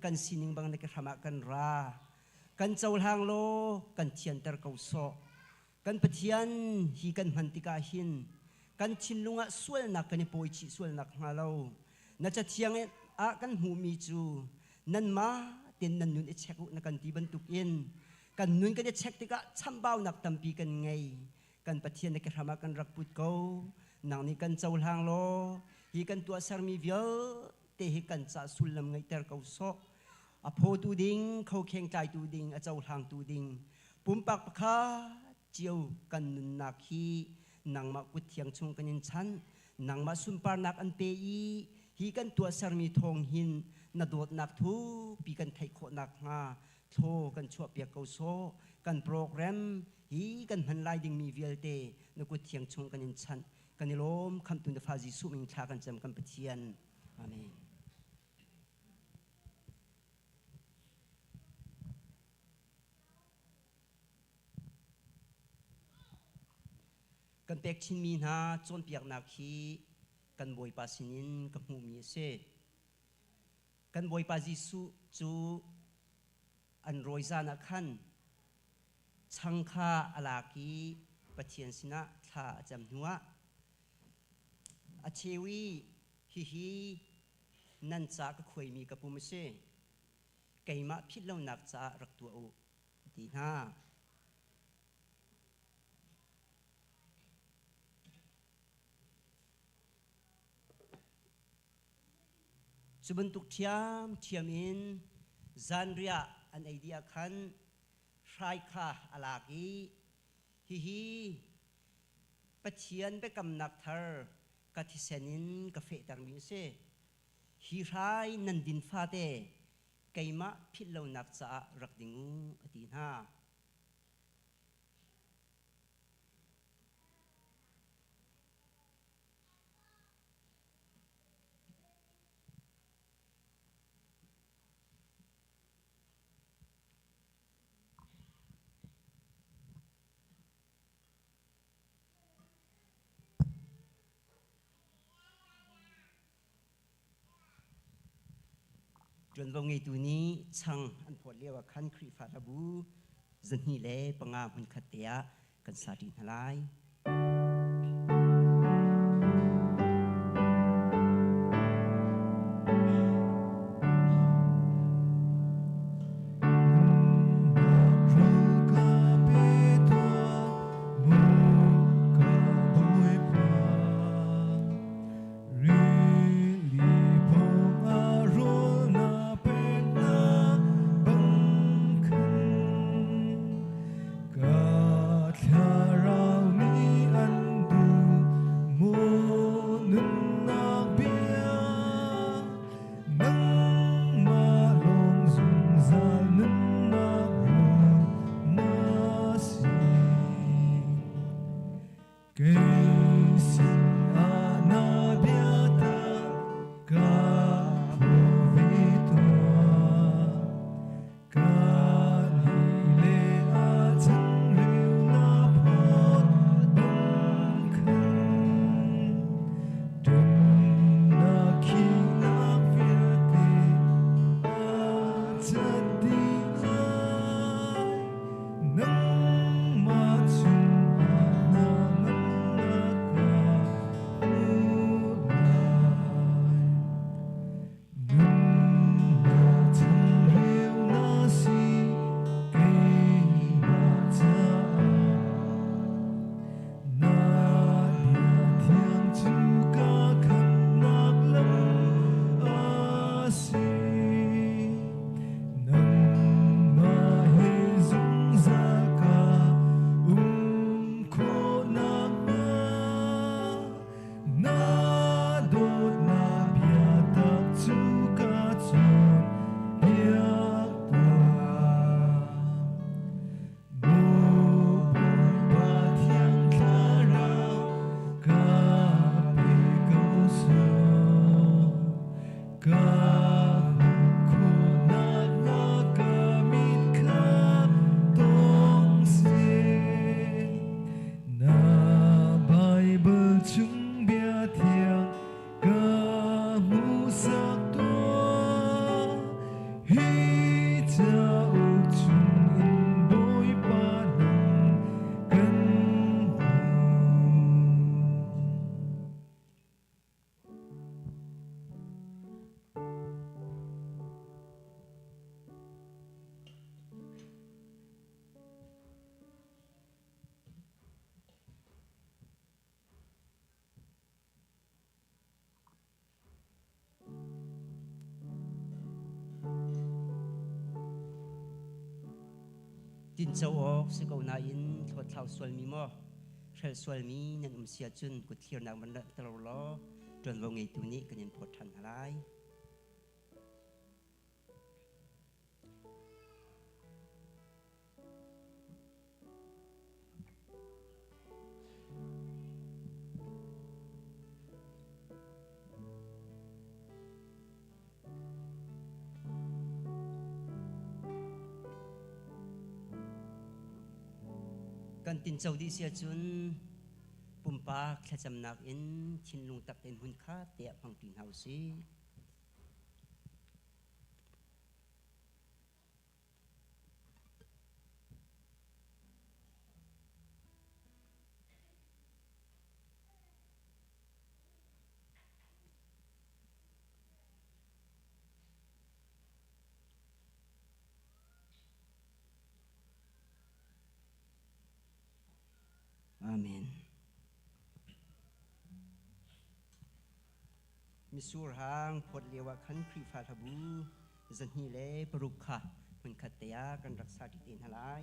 kan sining bang na ke hram ah kan ra. Kan cohlang law kan thianter ko sawh. Kan Pathian hi kan hman tikah hin kan thinlung ah sualnak kan i pawichih sualnak hnga lo. Na cathiang ah kan hmuhmi cu nanmah ten nan nun i check u na kan ti bantukin kan nun kan i check tikah chambaunak tampi kan ngei. Kan Pathian na ke hram ah kan rak put ko. Nang nih kan cohlang law hi kan tuahsermi vialte hi kan ca sullam ngeihter ko sawh. A phawtu ding, khokheng tlaitu ding, a cohlangtu ding, pumpak pakhat cio kan nunnak hi nangmah kut thiang chung kan in chanh. Nangmah sunparnak an pe i hi kan tuahsermi thawng hin na dawtnak thupi kan theih khawh nakhnga thlaw kan chuahpiak ko sawh. Kan program hi kan hman lai dingmi vialte na kut thiang chung kan in chanh. Kan i lawm khamtu na fa Jesuh min thla kan cam kan Pathian. Amen. Kan pek chinmi hna cawnpiaknak hi kan Bawipa sinin ka hmuhmi a si. Kan Bawipa Jesuh cu an rawi zan ah khan chang kha a lak i Pathian sinah thla a cam hnuah a cheu i hihi nan ca ka khuaimi ka pum a si. Keimah philh lonak caah rak tuah u, a ti hna. Cu bantuk ṭhiamṭhiam in zanriah an ei dih ah khan hrai kha a lak i hihi Pathian biakamnak thar ka thisen in ka fehtermi a si. Hi hrai nan din fate keimah philh lonak caah rak ding u, a ti hna. Ṭuanvo ngeitu nih chang an phawt lio ah khan Khrihfa hlabu 205 hmunkhat te ah kan sa ṭi hna lai. Kei sinah na biatak ka phu ve tuah. Ka li le a changreu na phawt bang khan ṭemnak khihnak vialte a cat dih lai. Nangmah chungah hnangamnak ka hmu lai. Nunnak changreu na si keimah caah. Na bia thiang cu ka khamhnak lam a si. Nangmah he zungzal ka um khawh nakhnga na dawtnak biatak cu ka cawnpiak tuah. Maw Bawipa Thiang Thlarau ka pe ko sawh. Ka hmuh khawhnak hnga ka mit kha tawng seh. Na Baibal chung bia thiang ka hmuhsak tuah. Hi cauk chungin Bawipa nang kan hmuh. Tinco awk si ko nain hlawtthlau sualmi maw hrelh sualmi nan um si ahcun kut thlirnak van langhter law ṭuanvo ngeitu nih kan in phawt ṭhan hna lai. Kan tinco dih si ahcun pumpak thlacamnak in thinlung tak tein hmunkhat te ah hmangṭi hna usih. Amen. Misur hang phawt lio ah khan Khrihfa hlabu 206 kha hmunkhat te ah kan rak sa ṭi te hna lai.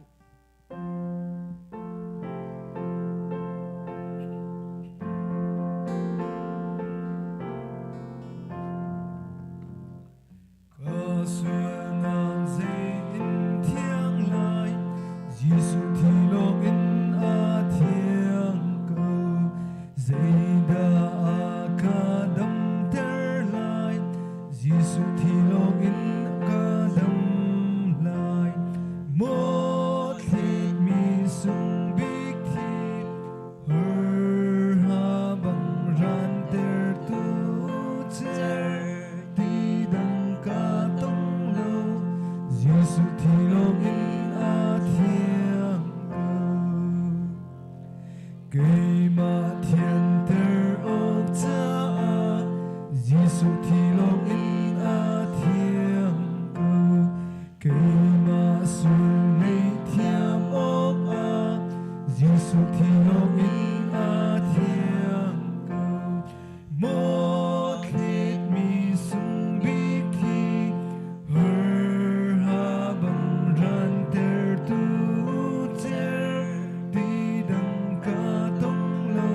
Ka sualnak zei in thiang lai, Jesuh thi lawng in a thiang ko. Zeidah a ka damter lai, Jesuh thi lawng in ka dam lai. Maw thletmi sung bik thi, hurha bang rantertu cer ti dang ka tong lo. Jesuh thi lawng in a thiang ko. Keimah thianter awk caah Jesuh thi lawng in a thiang ko. Keimah sul ngaihthiam awkah Jesuh thi lawng in a thiang ko. Maw thletmi sung bik thi hurha bang rantertu cer ti dang ka tong lo.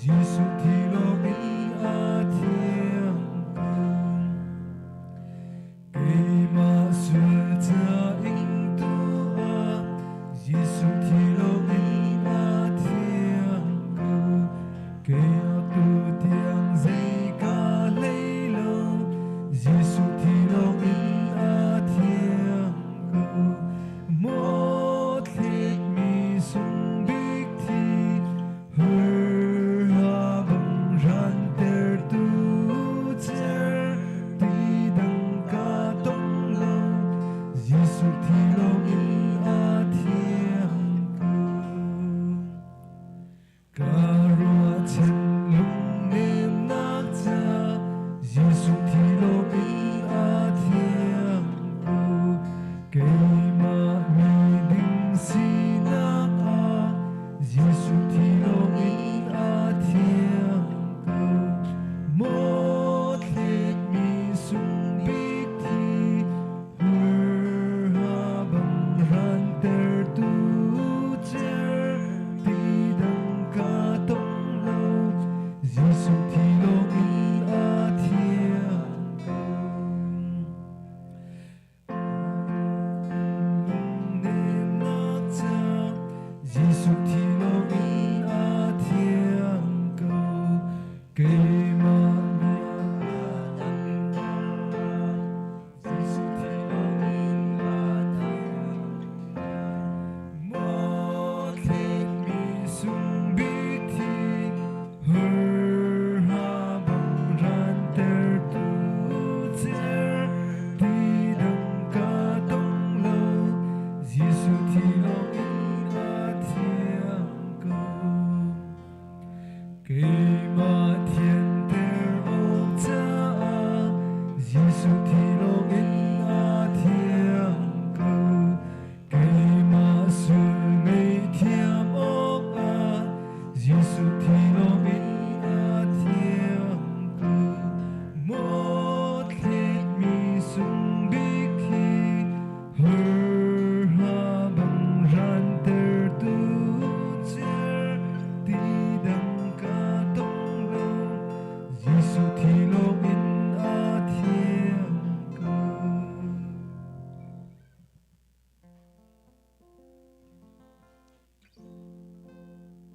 Jesuh thi lawng in a thiang ko. Keimah sual ca ingtu ah Jesuh thi lawng in a thiang ko.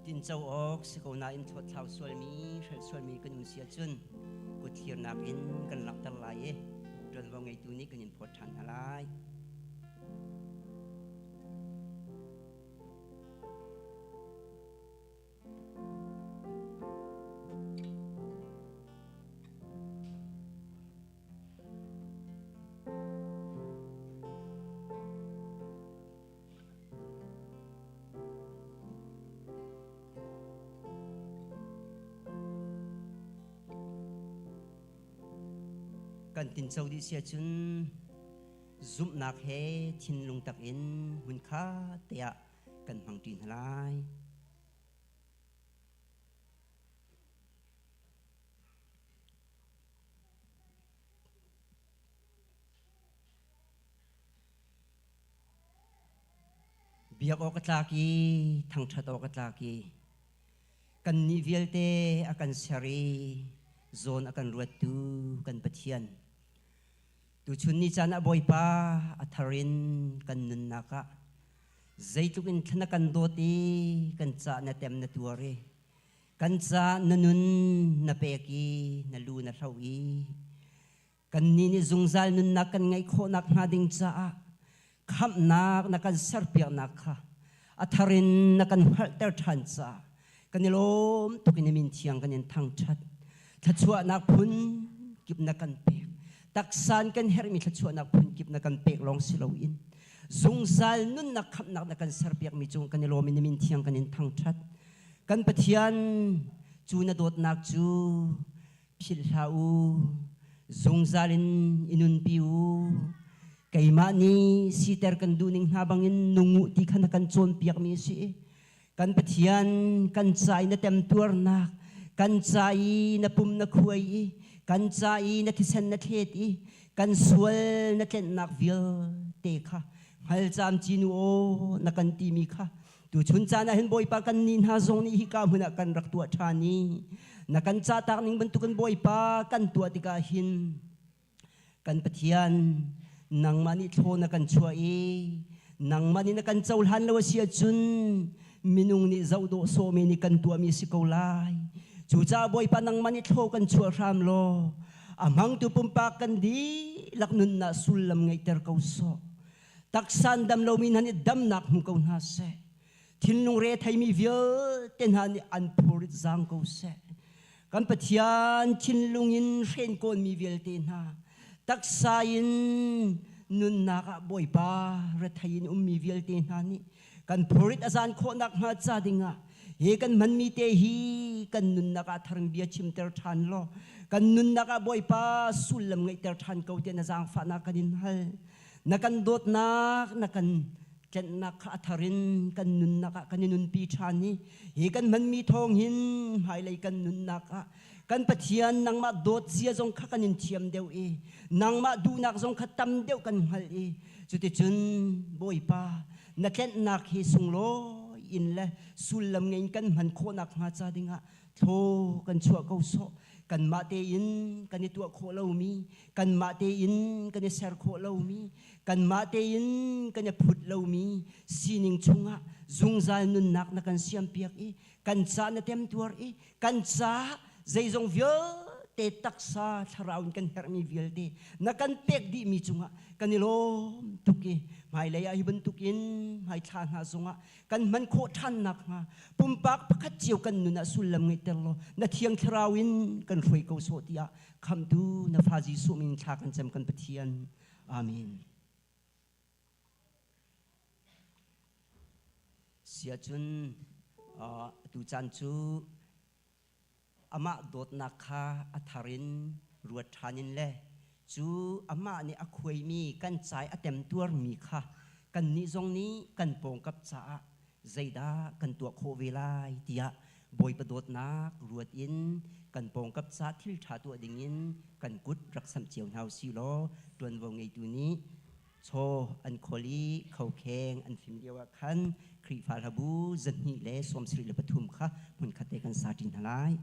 Tinco awk si ko nain thawtthlau sualmi, hrelh sualmi kan um si ahcun kuthlirnak in kan langhter lai i ṭuanvo ngeitu nih kan in phawt ṭhan hna lai. Kan tinco dih si ahcun zumhnak he thinlung tak in hmunkhat te ah kan hmangṭi hna lai. Biak awk a tlak i thangṭhat awk a tlak i kannih vialte a kan ser i zawn a kan ruattu kan Pathian. Tuchun ni caan ah Bawipa a thar in kan nunnak ah zeitluk in thla na kan dawt i kan cah na tem na tuar i kan ca na nun na pek i na lu na hloh i Kannih nih zungzal nunnak kan ngeih khawhnak hnga ding caah khamhnak na kan serpiaknak kha a thar in na kan hngalhter ṭhan caah kan i lawm tuk in min thiang kan in thangṭhat. Thluachuahnak phun kip na kan pek. Taksa in kan herhmi thluachuahnak phun kip na kan pek lawng si loin zungzal nunnak khamhnak na kan serpiakmi cung kan i lawm in min thiang kan in thangṭhat. Kan Pathian cu na dawtnak cu philh hlah u, zungzal in i nunpi u. Keimah nih siter kan duhning hna bangin nung u ti kha na kan cawnpiakmi a si. Kan Pathian kan ca i na temtuarnak, kan ca i na pum na khuai i, kan ca i na thisen na thlet i, kan sual na tlenhnak vialte kha hngal camcin u aw na kan timi kha Tuchun caan ah hin Bawipa kan nih hna zong nih hika hmun ah kan rak tuah ṭhan i na kan cahtak ning bantukin Bawipa kan tuah tikah hin kan Pathian nangmah nih thlaw na kan chuah i nangmah nih na kan cohlan lo a si ahcun minung nih zoh dawh sawhmi nih kan tuahmi si ko lai. Cucaah Bawipa nangmah nih thlaw kan chuah hram law a hmangtu pumpak kan dihlak nunnak sullam ngeihter ko sawh. Taksa an dam lomi hna nih damnak hmu ko hna seh. Thinlung re theimi vialte hna nih an phurit zaang ko seh. Kan Pathian thinlung in hrenkawnmi vialte hna, taksa in nunnak ah Bawipa rethei in ummi vialte hna nih kan phurit a zan khawhnak hnga ca dingah hi kan hmanmi te hi kan nunnak ah tharing bia chimter ṭhan law kan nunnak ah Bawipa sullam ngeihter ṭhan ko tiah na zaangfahnak kan in hal. Na kan dawtnak, na kan tlenhnak kha a thar in kan nunnak ah kan i nunpi ṭhan i hi kan hmanmi thawng hin hmailei kan nunnak ah kan Pathian nangmah dawt zia zong kha kan in thiam deuh i nangmah duhnak zong kha tam deuh kan hngalh i cuticun Bawipa na tlenhnak hi sunglawi in le sullam ngei in kan hman khawhnak hnga ca dingah thlaw kan chuah ko sawh. Kanmah tein kan i tuah khawh lomi, kanmah tein kan i ser khawh lomi, kanmah tein kan i phut lomi sining chungah zungzal nunnak na kan siampiak i kan ca na temtuar i kan ca zeizong vialte taksa thlarau in kan herhmi vialte na kan pek dihmi cungah kan i lawm tuk i hmailei ah hi bantukin hmaithla hna zongah kan hman khawh ṭhan nakhnga pumpak pakhat cio kan nun ah sullam ngeihter law na Thiang Thlarau in kan hruai ko sawh tiah khamhtu na fa Jesuh min thla kan cem kan Pathian. Amen. Siacun atu caan cu amah dawtnak kha a thar in ruat ṭhan in le cu amah nih a khuaimi kan cai a temtuarmi kha kannih zong nih kan pawngkap caah zeidah kan tuah khawh ve lai tiah Bawipa dawtnak ruat in kan pawngkap ca thil ṭha tuah dingin kan kut rak samh cio hna u sih law ṭuanvo ngeitu nih chaw an khawl i khokheng an fim lio ah khan Khrihfa hlabu 273 kha hmunkhat te kan sa ṭi hna lai.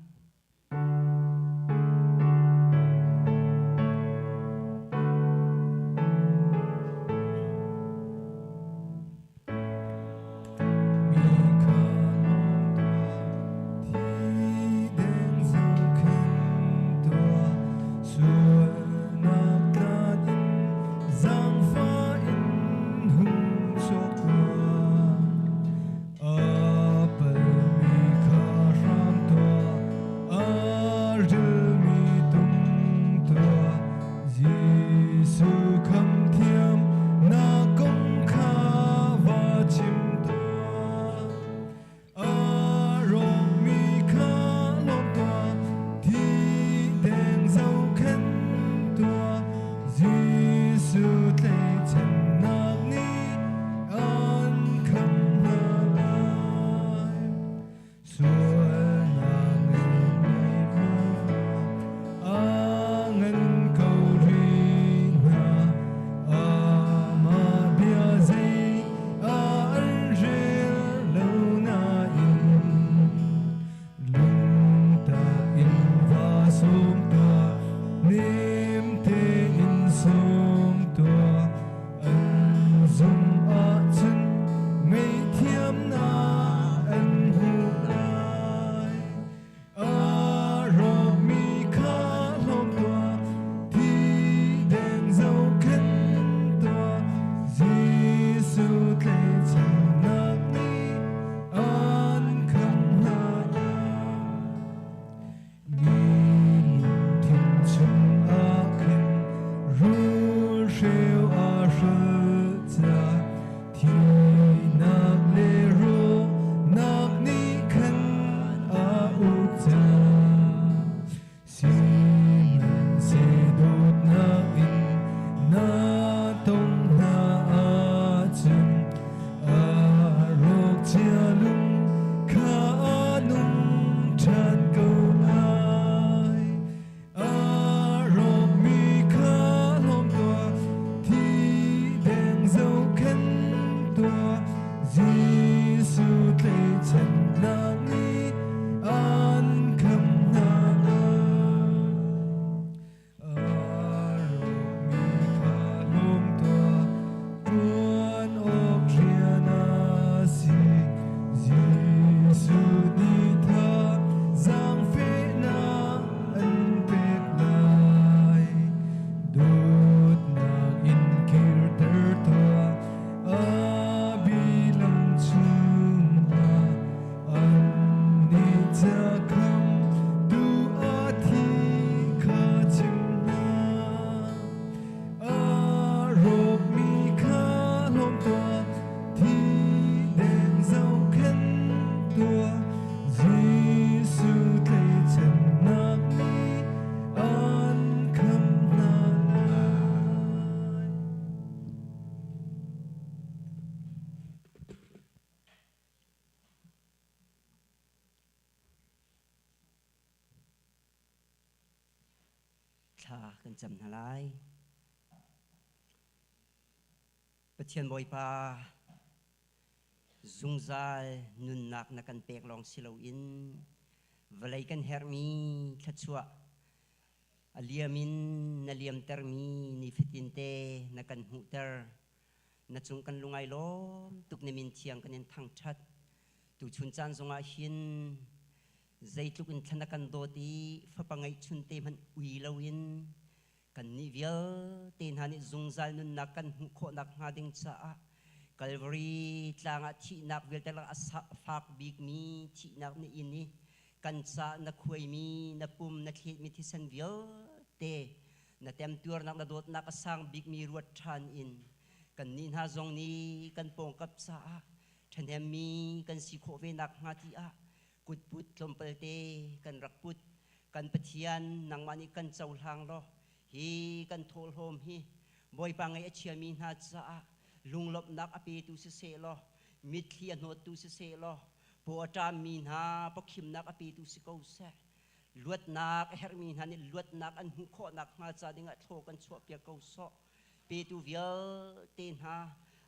Thla kan cam hna lai. Pathian Bawipa, zungzal nunnak na kan pek lawng si loin vawlei kan herhmi thluachuah a liam in na liamtermi nifatin te na kan hmuhter. Na cung kan lungai lawm tuk na min thiang kan in thangṭhat. Tuchun caan zongah hin zeitluk in thlan a kan dawt i fapa ngeihchun te hmanh ui loin kannih vialte hna nih zungzal nunnak kan hmuh khawhnak hnga ding caah Calvary tlang ah thihnak vialte lak a fak bikmi thihnak na in i kan ca na khuaimi na pum na thletmi thisen vialte na temtuarnak na dawtnak a sang bikmi ruat ṭhan in kannih hna zong nih kan pawngkap caah ṭhahnemmi kan si khawh ve nakhnga tiah kutput tlawmpalte kan rak put. Kan Pathian, nangmah nih kan cohlang law hi kan thawhlawm hi Bawipa ngaih a chiami hna caah lunglawmhnak a petu siseh law mitthli a hnawttu siseh law paw a ṭammi hna pawkhimnak a petu si ko seh. Luatnak a herhmi hna nih luatnak an hmuh khawh nakhnga ca dingah thlaw kan chuahpiak ko sawh. Petu vialte hna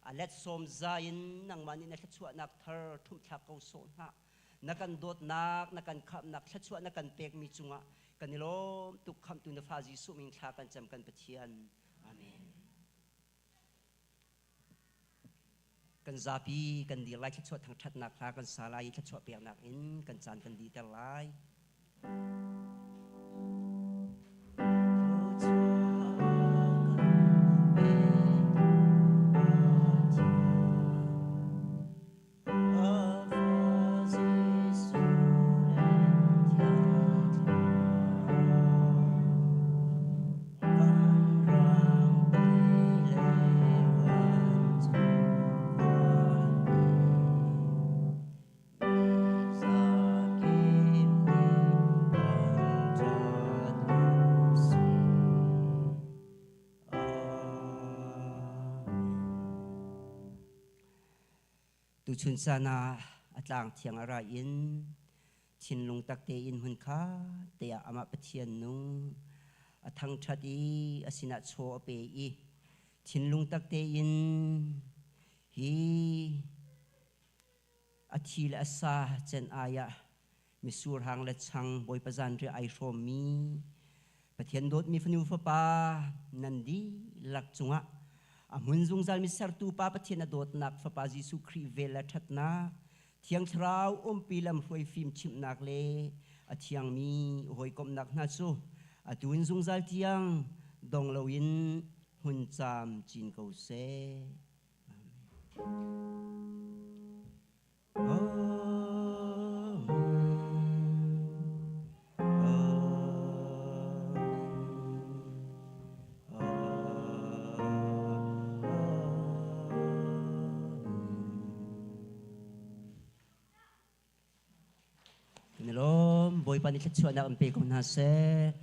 a let sawm za in nangmah nih na thluachuahnak thar ṭhumhthlak ko sawh hna. Na kan dawtnak, na kan khamhnak, thluachuah na kan pekmi cungah kan i lawm tuk. Khamhtu na fa Jesuh min thla kan cam kan Pathian. Amen. Kan zapi kan dir lai, thluachuah thangṭhatnak hla kan sa lai i thluachuah peknak in kan caan kan dihter lai. Tuchun caan ah a tlang thiang a ra in thinlung tak tein hmun kha te ah amah Pathian nung a thangṭhat i a sinah chaw a pe i thinlung tak tein hi a thi le a sa cen ai ah misur hang le chang Bawipa zanriah ai hrawmmi Pathian dawtmi fanu fapa nan dihlak cungah a hmun zungzalmi sertu Pa Pathian a dawtnak Fapa Jesuh Khrih vel le ṭhatnak Thiang Thlarau umpi lamhruai fimchimhnak le a thiangmi hawikomhnak hna cu atu in zungzal tiang dong loin hmun caam cin ko seh. Nilom Bawipa nih thluachuahnak an pe ko hna seh.